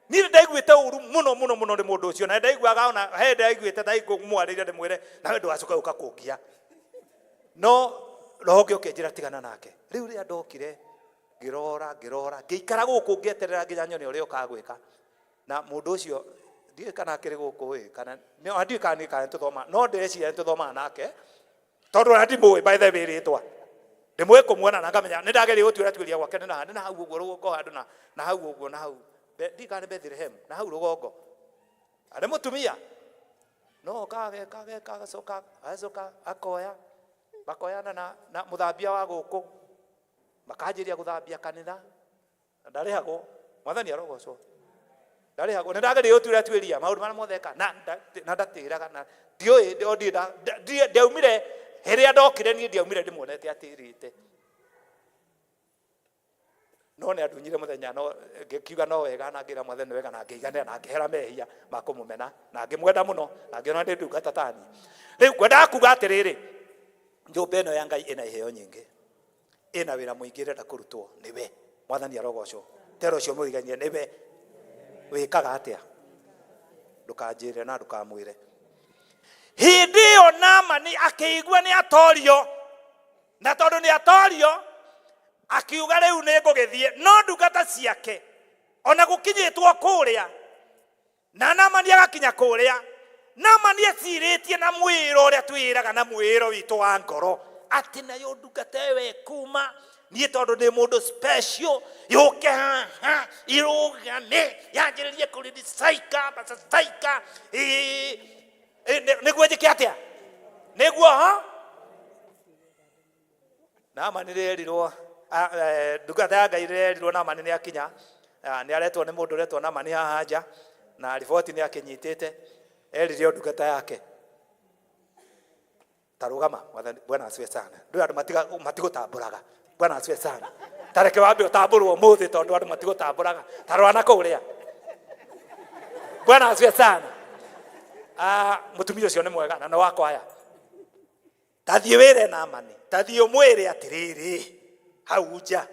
Niĩ nĩ ndaiguĩte ũru mũno mũno mũno nĩ mũndũ ũcio, na ndaiguaga ona he ndaiguĩte ta ngũmwarĩria ndĩmwĩre nawe ndũgacoke gũka kũngia, no roho ũngĩ ũkĩnjĩra tigana nake. Rĩu rĩrĩa ndokire ngĩrora ngĩrora ngĩikara gũkũ ngĩeterera nginya nyone ũrĩa ũkaga gwĩka. Na mũndũ ũcio ndiũĩ kana akĩrĩ gũkũ ĩ, kana ndiũĩ kana nĩ kana nĩtũthoma, no ndĩreciria nĩtũthomaga nake, tondũ ona ndimũĩ by the way rĩtwa, ndĩmũĩ kũmuona na ngamenya nĩ ndageria gũtuĩra tuĩria gwake nĩ na hau ũguo rũgongo handũ na hau ũguo na hau ndiũĩ kana nĩ Bethlehem na hau rũgongo, arĩ mũtumia no oka ageka ageka agacoka agacoka akoya makoyana na mũthambia wa gũkũ, makanjĩria gũthambia kanitha, na ndarĩhagwo. Mwathani arogocwo. Ndarĩhagwo. Nĩ ndageria gũtuĩra tuĩria maũndũ marĩa mothe eka, na ndatĩraga, na ndiũĩ, o ndiĩ ndiaumire rĩrĩa ndokire, niĩ ndiaumire ndĩmuonete atĩrĩte, no nĩ andunyire mũthenya, no ngĩkiuga no wega, na ngĩra Mwathani nĩ wega, na ngĩiganĩra, na ngĩhera mehia ma kũmũmena, na ngĩmwenda mũno, na ngĩona ndĩ ndungata ta niĩ. Rĩu ngwendaga kuga atĩrĩrĩ, nyũmba ĩno ya Ngai ĩna iheo nyingĩ, ĩna wĩra mũingĩ ĩrenda kũrutwo nĩwe. Mwathani arogocwo. Tera ũcio mũriganie nĩwe wĩkaga atĩa, ndũkanjĩre na ndũkamwĩre. Hĩndĩ ĩyo Naamani akĩigua nĩ atorio, na tondũ nĩ atorio akiuga rĩu nĩ ngũgĩthiĩ. No ndungata ciake ona gũkinyĩtwo kũrĩa, na Naamani agakinya kũrĩa, Naamani ecirĩtie na mwĩĩro ũrĩa twĩĩraga na mwĩĩro witũ wa ngoro atĩ nayo ndungata ĩyo ĩkuma, niĩ tondũ ndĩ mũndũ special, yũke haha irũgame yanjĩrĩrie kũriricaika macacaika, nĩguo njĩke atĩa, nĩguo ha Naamani rĩerirwo, ndungata ya Ngai rĩerirwo Naamani nĩ akinya, nĩ aretwo nĩ mũndũ ũretwo Naamani haha nja, na riboti nĩ akĩnyitĩte, erire o ndungata yake, ta rũgama. Mwathani, Bwana asifiwe sana. Ndũĩ andũ matigũtambũraga. Bwana asifiwe sana. Ta reke wambe ũtambũrwo ũmũthĩ, tondũ andũ matigũtambũraga. Ta rora na kũrĩa. Bwana asifiwe sana. Mũtumia ũcio nĩ mwega na nĩ wa kwaya. Ta thiĩ wĩre Naamani, ta thiĩ ũmwĩre atĩrĩrĩ, Hau nja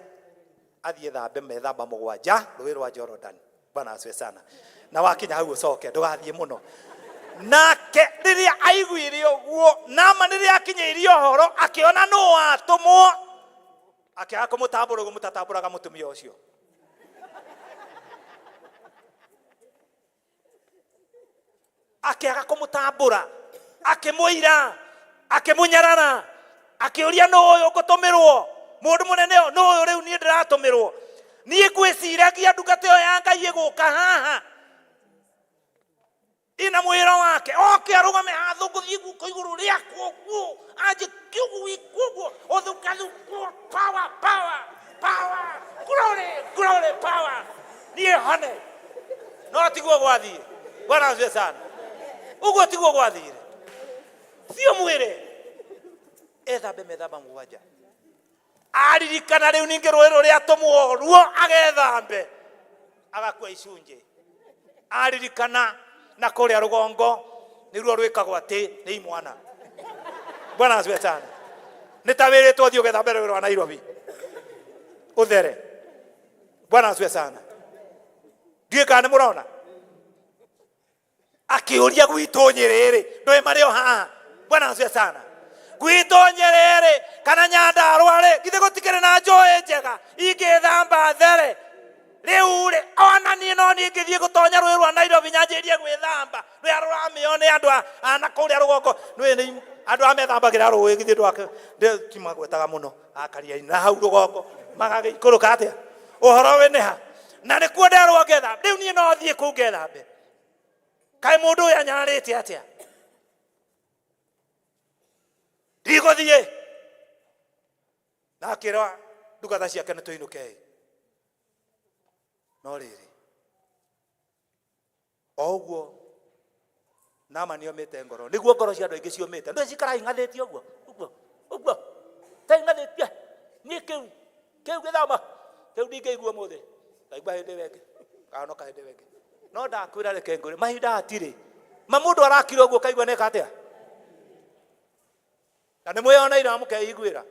athiĩ thambe methamba mũgwanja rũĩ rwa Jordan. Bwana asifiwe sana. Na wakinya hau ũcoke ndũgathiĩ mũno. Nake rĩrĩa aiguire ũguo, Naamani rĩrĩa akinyĩirie ũhoro akĩona nũ watũmwo, akĩaga kũmũtambũra ũguo mũtatambũraga mũtumia ũcio. Akĩaga kũmũtambũra, akĩmũira, akĩmũnyarara, akĩũria nũ ũyũ ngũtũmĩrwo, mũndũ mũnene ũyũ nũ ũyũ rĩu niĩ ndĩratũmĩrwo. Niĩ ngwĩciragia ndungata ĩyo ya Ngai ĩgũka haha ina mwĩra wake oke arũgame haha thũngũthie guoko igũrũ rĩakwa ũguo anjĩke ũguo wĩke ũguo ũthukathukwo power power power glory glory power niĩ hone. No tiguo gwathiĩ. Bwana asifiwe sana. Ũguo tiguo gwathire. Thiĩ ũmwĩre ethambe methamba mũgwanja. Aririkana rĩu ningĩ rũĩ rũrĩa atũmwo ruo agethambe agakua icunjĩ. Aririkana na kũrĩa rũgongo nĩruo rwĩkagwo atĩ nĩ imwana. Bwana asifiwe sana. Nĩ ta wĩrĩtwo thiĩ ũgethambe rũĩ rwa Nairobi ũthere. Bwana asifiwe sana. Ndiũĩ kana nĩ mũrona. Akĩũria gwitũ Nyĩrĩ-rĩ, ndũĩ marĩ o haha. Bwana asifiwe sana. Gwitũ Nyĩrĩ-rĩ, kana Nyandarũa-rĩ, githĩ gũtikĩrĩ na njũĩ njega ingĩthamba there? Rĩu-rĩ, ona niĩ no niĩ ngĩthiĩ gũtonya rũĩ rwa Nairobi nyanjĩrie gwĩthamba, rũrĩa rũramĩo nĩ andũ a na kũrĩa rũgongo, nĩũĩ nĩ andũ a methambagĩra rũĩ githĩ ndwake, timagwetaga mũno. Akariai na hau rũgongo magagĩikũrũka atĩa ũhoro wĩ nĩha na nĩkuo nderwo ngethambe. Rĩu niĩ no thiĩ kũu ngethambe. Kaĩ mũndũ ũyũ anyararĩte atĩa? Ndigũthiĩ. Na akĩra ndungata ciake nĩ tũinũkei. No rĩrĩ, o ũguo Naamani omĩte ngoro, nĩguo ngoro cia andũ aingĩ ciũmĩte. Ndũĩ cikaraga ing'athĩtie ũguo ũguo ũguo, ta ing'athĩtie niĩ kĩu kĩu gĩthoma kĩu ndingĩigua ũmũthĩ, ngaigua hĩndĩ ĩyo ĩngĩ, ngahonoka hĩndĩ ĩyo ĩngĩ. No ndakwĩra reke ngwĩre, mahinda hatirĩ ma mũndũ arakira ũguo ũkaigua nĩeka atĩa, na nĩ mwĩyoneire na mũkeiguĩra.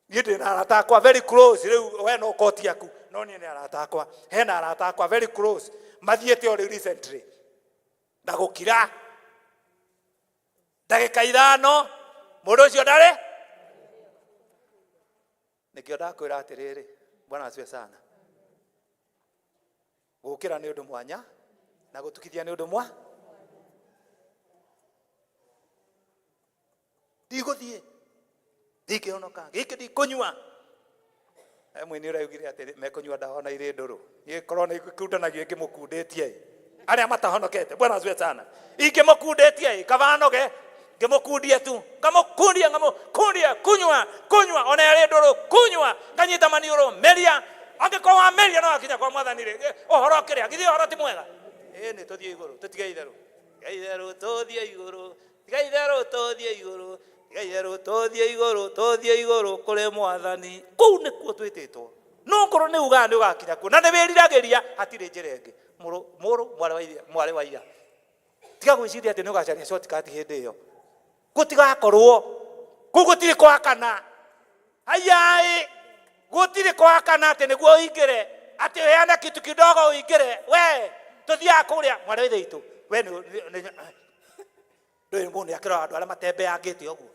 Niĩ ndĩ na arata akwa very close rĩu, we no koti yaku, no niĩ nĩ arata akwa, hena arata akwa very close mathiĩte o rĩu recently na gũkira ndagĩka ithano mũndũ ũcio ndarĩ. Nĩkĩo ndakwĩra atĩrĩrĩ, Bwana asifiwe sana, gũkĩra nĩ ũndũ mwanya na gũtukithia nĩ ũndũ mwa ndigũthiĩ, ndingĩhonoka, gĩkĩ ndikũnyua. He mũini ũraugire atĩ mekũnyua ndawa na irĩ ndũrũ. Niĩ korwo nĩ ikundanagio ingĩmũkundĩtie ĩ. Arĩa matahonokete, Bwana asifiwe sana, ingĩmũkundĩtie ĩ, kaba anoge ngĩmũkundie tu, ngamũkundia ngamũkundia, kunywa kunywa, ona ĩrĩ ndũrũ kunywa, nganyita maniũrũ meria. Angĩkorwo wameria no wakinya kwa mwathani rĩ, ũhoro ũkĩrĩa, githĩ ũhoro ti mwega? Ĩĩ nĩ tũthiĩ igũrũ, tũtige itherũ, tiga itherũ tũthiĩ igũrũ. Tiga itherũ tũthiĩ igũrũ, tiga itherũ tũthiĩ igũrũ, tũthiĩ igũrũ kũrĩ mwathani. Kũu nĩkuo twĩtĩtwo. No ngorwo nĩ ugaga nĩ ũgakinya kuo na nĩ wĩriragĩria, hatirĩ njĩra ĩngĩ. Mũrũ, mũrũ, mwarĩ wa ithe, mwarĩ wa iya. Tiga gwĩciria atĩ nĩ ũgacaria shortcut hĩndĩ ĩyo. Gũtigakorwo. Kũu gũtirĩ kwakana. Haiyaĩ, gũtirĩ kwakana atĩ nĩguo ũingĩre, atĩ ũheane kitu kidogo ũingĩre. We, tũthiaga kũrĩa, mwarĩ wa ithe witũ, we nĩ, nĩ, ndũĩ mũndũ nĩ akĩrora andũ arĩa matembeangĩte ũguo.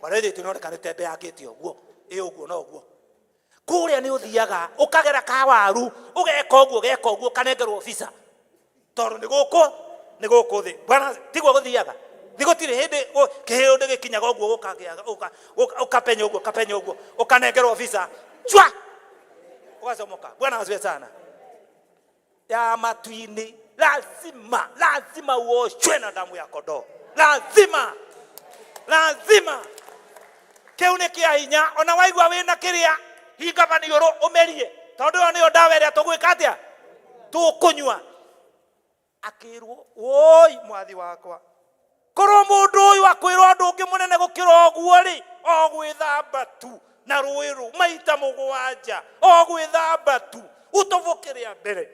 Mwarĩ wa ithe witũ nĩoneka nĩ ũtembeangĩte ũguo, ĩ ũguo na ũguo. Kũrĩa nĩ ũthiaga, ũkagera kawaru, ũgeka ũguo, ũgeka ũguo, ũkanengerwo visa. Tondũ nĩ gũkũ, nĩ gũkũ thĩ. Bwana, tiguo gũthiaga. Nĩ gũtirĩ hĩndĩ kĩhĩndĩ gĩkinyaga ũguo gũkagĩa, ũkapenya ũguo, ũkapenya ũguo, ũkanengerwo visa. Chwa! Ũgacomoka. Bwana asifiwe sana. Ya matu-inĩ, lazima, lazima uoshwe na damu ya kondoo. Lazima, lazima. Kĩu nĩ kĩa hinya, ona waigua wĩna kĩrĩa, hinga maniũrũ ũmerie, tondũ ĩyo nĩyo ndawa ĩrĩa tũgwĩka atĩa? Tũkũnyua. Akĩrwo, woi mwathi wakwa, korwo mũndũ ũyũ akwĩrwo ũndũ ũngĩ mũnene gũkĩra ũguo rĩ, o gwĩthamba tu na rũĩ rũu maita mũgwanja, o gwĩthamba tu, ũtoboke rĩa mbere,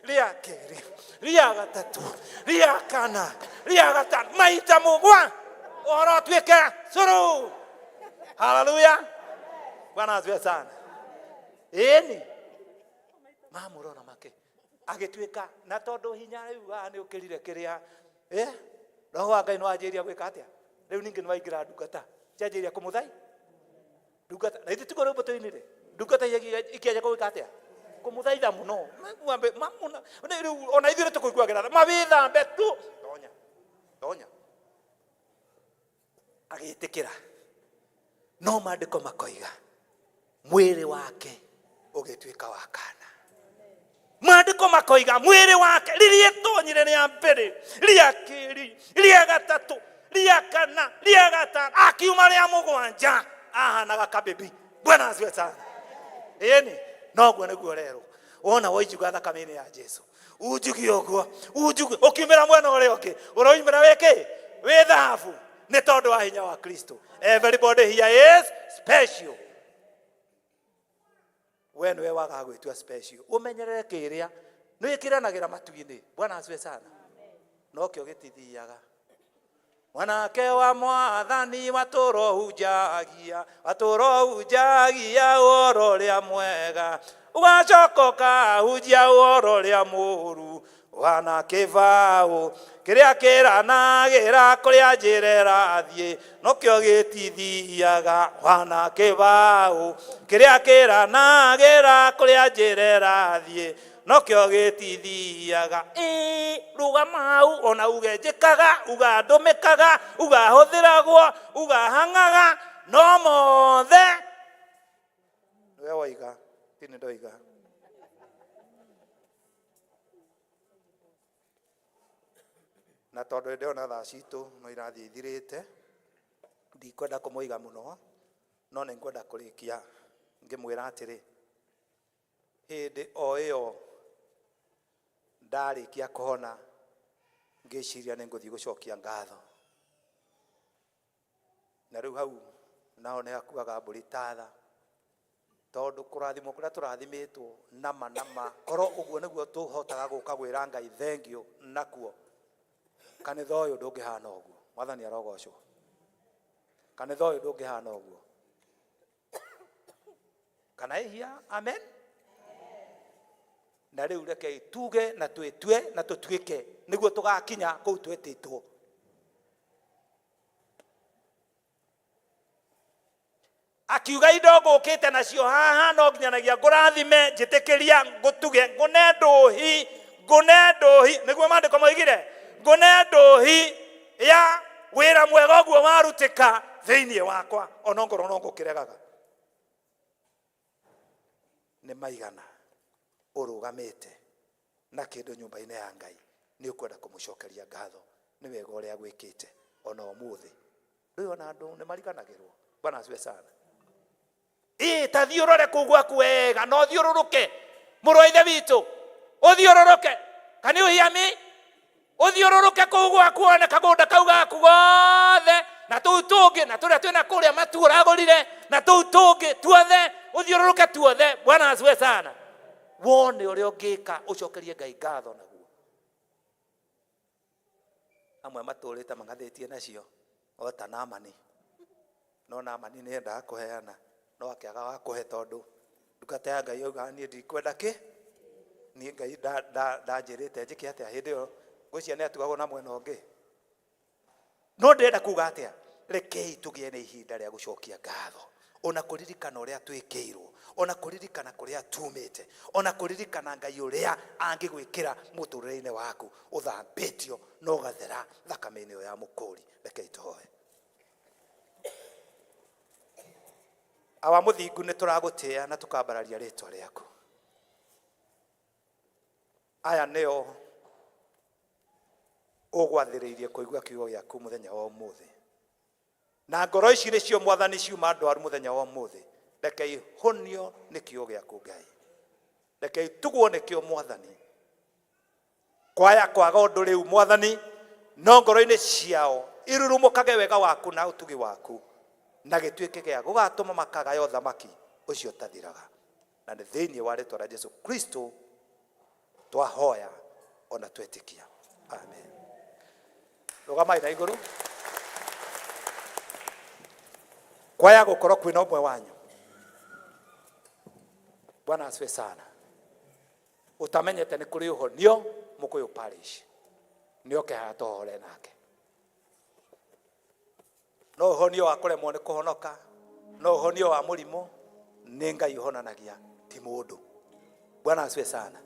rĩa kerĩ, rĩa gatatũ, rĩa kana, rĩa gatano, maita mũgwa, ũhoro ũtuĩke cũrũ. Haleluya. Bwana asifiwe sana. Ĩni mamũrora make agĩtuĩka na tondũ hinya rĩu haha nĩ ũkĩrire kĩrĩa, eh, roho wa Ngai nĩ wanjĩrĩria gwĩka atĩa? Rĩu ningĩ nĩ waingĩra ndungata cianjĩrĩria kũmũthai ndungata na ithuĩ tiguo rwĩmbo tũinire ndungata ikĩanjia gwĩka atĩa? Kũmũthaitha mũno. Mamwambe- mamũna- rĩu ona ithuĩ nĩ tũkũiguagĩra tha. Mawĩthambe tu, tonya tonya. Agĩtĩkĩra, no maandĩko makoiga mwĩrĩ wake ũgĩtuĩka wa kana. Maandĩko makoiga mwĩrĩ wake rĩrĩa ĩtonyire rĩa mbere, rĩa kerĩ, rĩa gatatũ, rĩa kana, rĩa gatano, akiuma rĩa mũgwanja ahanaga kabebi. Bwana asifiwe sana. Ĩni noguo nĩguo rerwo wona woinjuga thakame-inĩ ya Jesu, unjuge ũguo, unjuge ũkiumĩra mwena ũrĩa ũngĩ ũroimĩra wĩkĩ wĩ thahabu nĩ tondũ wa hinya wa Kristo. Everybody here is special. We nĩwe wagaga gwĩtua special, ũmenyerere kĩrĩa nĩ wĩkĩranagĩra matu-inĩ. Bwana asifiwe sana. Nokĩo gĩtithiaga. Mwanake wa mwathani watũro hunjagia, watũro hunjagia ũhoro ũrĩa mwega, ũgacoka ũkahunjia ũhoro ũrĩa mũũru. Ũhana kĩbaũ kĩrĩa kĩranagĩra kũrĩa njĩra ĩrathiĩ, nokĩo gĩtithiaga. Ũhana kĩbaũ kĩrĩa kĩranagĩra kũrĩa njĩra ĩrathiĩ, nokĩo gĩtithiaga. Ĩĩ, rũgama hau ona uge njĩkaga, uga ndũmĩkaga, uga hũthĩragwo, uga hang'aga, no mothe nĩwe woiga, ti nĩ ndoiga. Na tondũ ndĩrona thaa citũ no irathiĩ ithirĩte, ndikwenda kũmũiga mũno, no nĩ ngwenda kũrĩkia ngĩmwĩra atĩrĩ, hĩndĩ o ĩyo ndarĩkia kũhona, ngĩciria nĩ ngũthiĩ gũcokia ngatho. Na rĩu hau naho nĩ hakuaga mbũri ta tha, tondũ kũrathimwo kũrĩa tũrathimĩtwo nama nama, korwo ũguo nĩguo tũhotaga gũka gwĩra Ngai thengio nakuo, kanitha ũyũ ndũngĩhana ũguo. Mwathani arogocwo. Kanitha ũyũ ndũngĩhana ũguo. Kana ihia amen. Na rĩu rekei tuge na twĩtue na tũtuĩke nĩguo tũgakinya kũu twĩtĩtwo. Akiuga indo ngũkĩte nacio haha no nginyanagia ngũrathime, njĩtĩkĩria ngũtuge, ngũne ndũhi, ngũne ndũhi, nĩguo maandĩko moigire, ngũne ndũhi ya wĩra mwega ũguo warutĩka thĩinĩ wakwa, ona ngorwo no ngũkĩregaga. Nĩ maigana ũrũgamĩte na kĩndũ nyũmba-inĩ ya Ngai nĩ ũkwenda kũmũcokeria ngatho nĩ wega ũrĩa agwĩkĩte ona ũmũthĩ. Ndũĩ ona andũ nĩ mariganagĩrwo. Bwana asifiwe sana. Ĩĩ, ta thiĩ ũrore kũu gwaku wega na ũthiũrũrũke, mũrũ wa ithe witũ, ũthiũrũrũke. Can you hear me? Ũthiũrũrũke kũu gwaku wone kagũnda kau gaku gothe na tũu tũngĩ na tũrĩa twĩna kũrĩa matu ũragũrire na tũu tũngĩ tuothe, ũthiũrũrũke tuothe. Bwana asifiwe sana. Wone ũrĩa ũngĩka ũcokerie Ngai ngatho naguo. Amwe matũrĩte mang'athĩtie nacio o ta Naamani, no Naamani nĩ endaga kũheana no akĩaga wa kũhe, tondũ ndungata ya Ngai yaugaga niĩ ndikwenda kĩ, niĩ Ngai ndanjĩrĩte njĩke atĩa. Hĩndĩ ĩyo ngwĩciria nĩ atuagwo na mwena ũngĩ. No ndĩrenda kuga atĩa, rekei tũgĩe na ihinda rĩa gũcokia ngatho, ona kũririkana ũrĩa twĩkĩirwo, ona kũririkana kũrĩa tumĩte, ona kũririkana Ngai ũrĩa angĩgwĩkĩra mũtũrĩre-inĩ waku ũthambĩtio na ũgathera thakame-inĩ ĩyo ya mũkũri. Rekei tũhoe. Awa mũthingu, nĩ tũragũtĩa na tũkambararia rĩtwa rĩaku. Aya nĩo ũgwathĩrĩirie kũigua kiugo gĩaku mũthenya wa ũmũthĩ, na ngoro ici nĩcio Mwathani ciuma ndwaru mũthenya wa ũmũthĩ. Reke ihonio nĩ kiugo gĩaku Ngai, reke itugwo nĩkĩo Mwathani. Kwaya kwaga ũndũ rĩu Mwathani, no ngoro-inĩ ciao irurumũkage wega waku na ũtugi waku, na gĩtuĩke gĩa gũgatũma makagaya ũthamaki ũcio ũtathiraga. Na nĩ thĩinĩ wa rĩtwa rĩa Jesu Kristo twahoya ona twetĩkia, amen. Rũgamai na igũrũ. Kwaya gũkorwo kwĩna ũmwe wanyu. Bwana asifiwe sana. Ũtamenyete nĩ kũrĩ ũhonio Mũkũyũ Parish, nĩ oke haha tũhore nake. No ũhonio wa kũremwo nĩ kũhonoka, no ũhonio wa mũrimũ, nĩ Ngai ũhonanagia, ti mũndũ. Bwana asifiwe sana.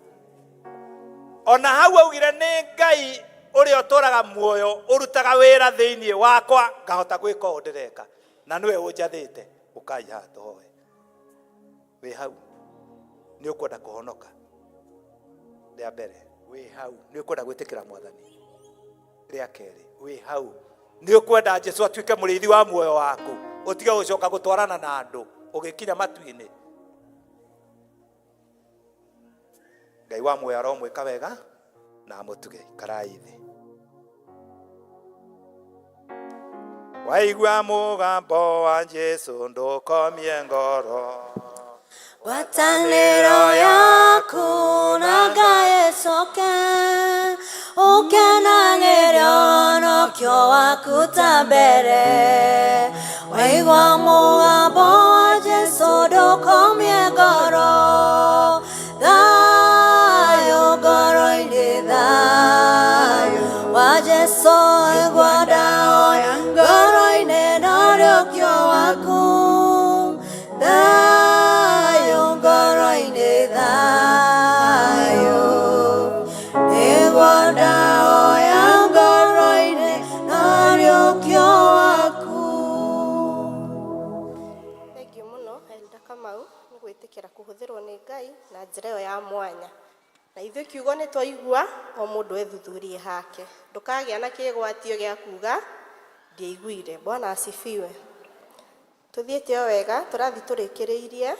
Ona hau augire nĩ Ngai ũrĩa ũtũraga muoyo ũrutaga wĩra thĩinĩ wakwa ngahota gwĩka ũũ ndĩreka, na nĩwe ũnjathĩte. Ũkai haha tũhoe. Wĩ hau nĩ ũkwenda kũhonoka? Rĩa mbere, wĩ hau nĩ ũkwenda gwĩtĩkĩra Mwathani? Rĩa kerĩ, wĩ hau nĩ ũkwenda Jesu atuĩke mũrĩithi wa muoyo waku, ũtige gũcoka gũtwarana na andũ ũgĩkinya matu-inĩ? Ngai wa muoyo aromwĩka wega na amũtuge. Karai thĩ. Waigua mũgambo wa Jesu ndũkomie ngoro. Ngwatanĩro yaku na Ngai ĩcoke, ũkenagĩre ũhonokio waku ta mbere. Waigua mũgambo wa Jesu ndũkomie ngoro. Thayũ ngoro-inĩ, thayũ wa Jesu, igua ndahoya ngoro-inĩ na ũrĩũkio waku. Thayũ ngoro-inĩ, thayũ nĩguo ndahoya ngoro-inĩ na ũrĩũkio waku. Thank you mũno Elda Kamau nĩ gwĩtĩkĩra kũhũthĩrwo nĩ Ngai na njĩra ĩyo ya mwanya. Na ithuĩ kiugo nĩ twaigua, o mũndũ ethuthurie hake, ndũkagĩa na kĩgwatio gĩa kuga ndiaiguire. Bwana asifiwe. Tũthiĩte o wega, tũrathiĩ tũrĩkĩrĩirie.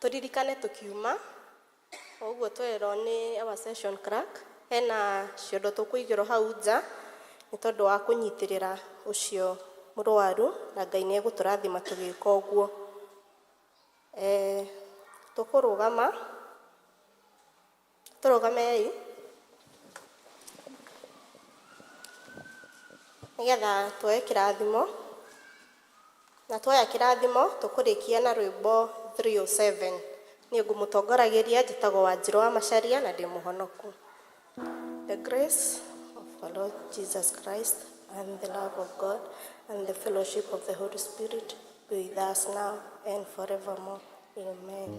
Tũririkane tũkiuma o ũguo twerwo nĩ our session clerk, hena ciondo tũkũigĩrwo hau nja nĩ tondũ wa kũnyitĩrĩra ũcio mũrwaru, na Ngai nĩ egũtũrathima tũgĩka ũguo. Tũkũrũgama, tũrũgamei nĩgetha tuoe kĩrathimo, na tuoya kĩrathimo tũkũrĩkia na rwĩmbo 307. Niĩ ngũmũtongoragĩria, njĩtagwo Wanjirũ wa Macharia na ndĩ mũhonoku. The grace of our Lord Jesus Christ and the love of God and the fellowship of the Holy Spirit be with us now and forevermore. Amen.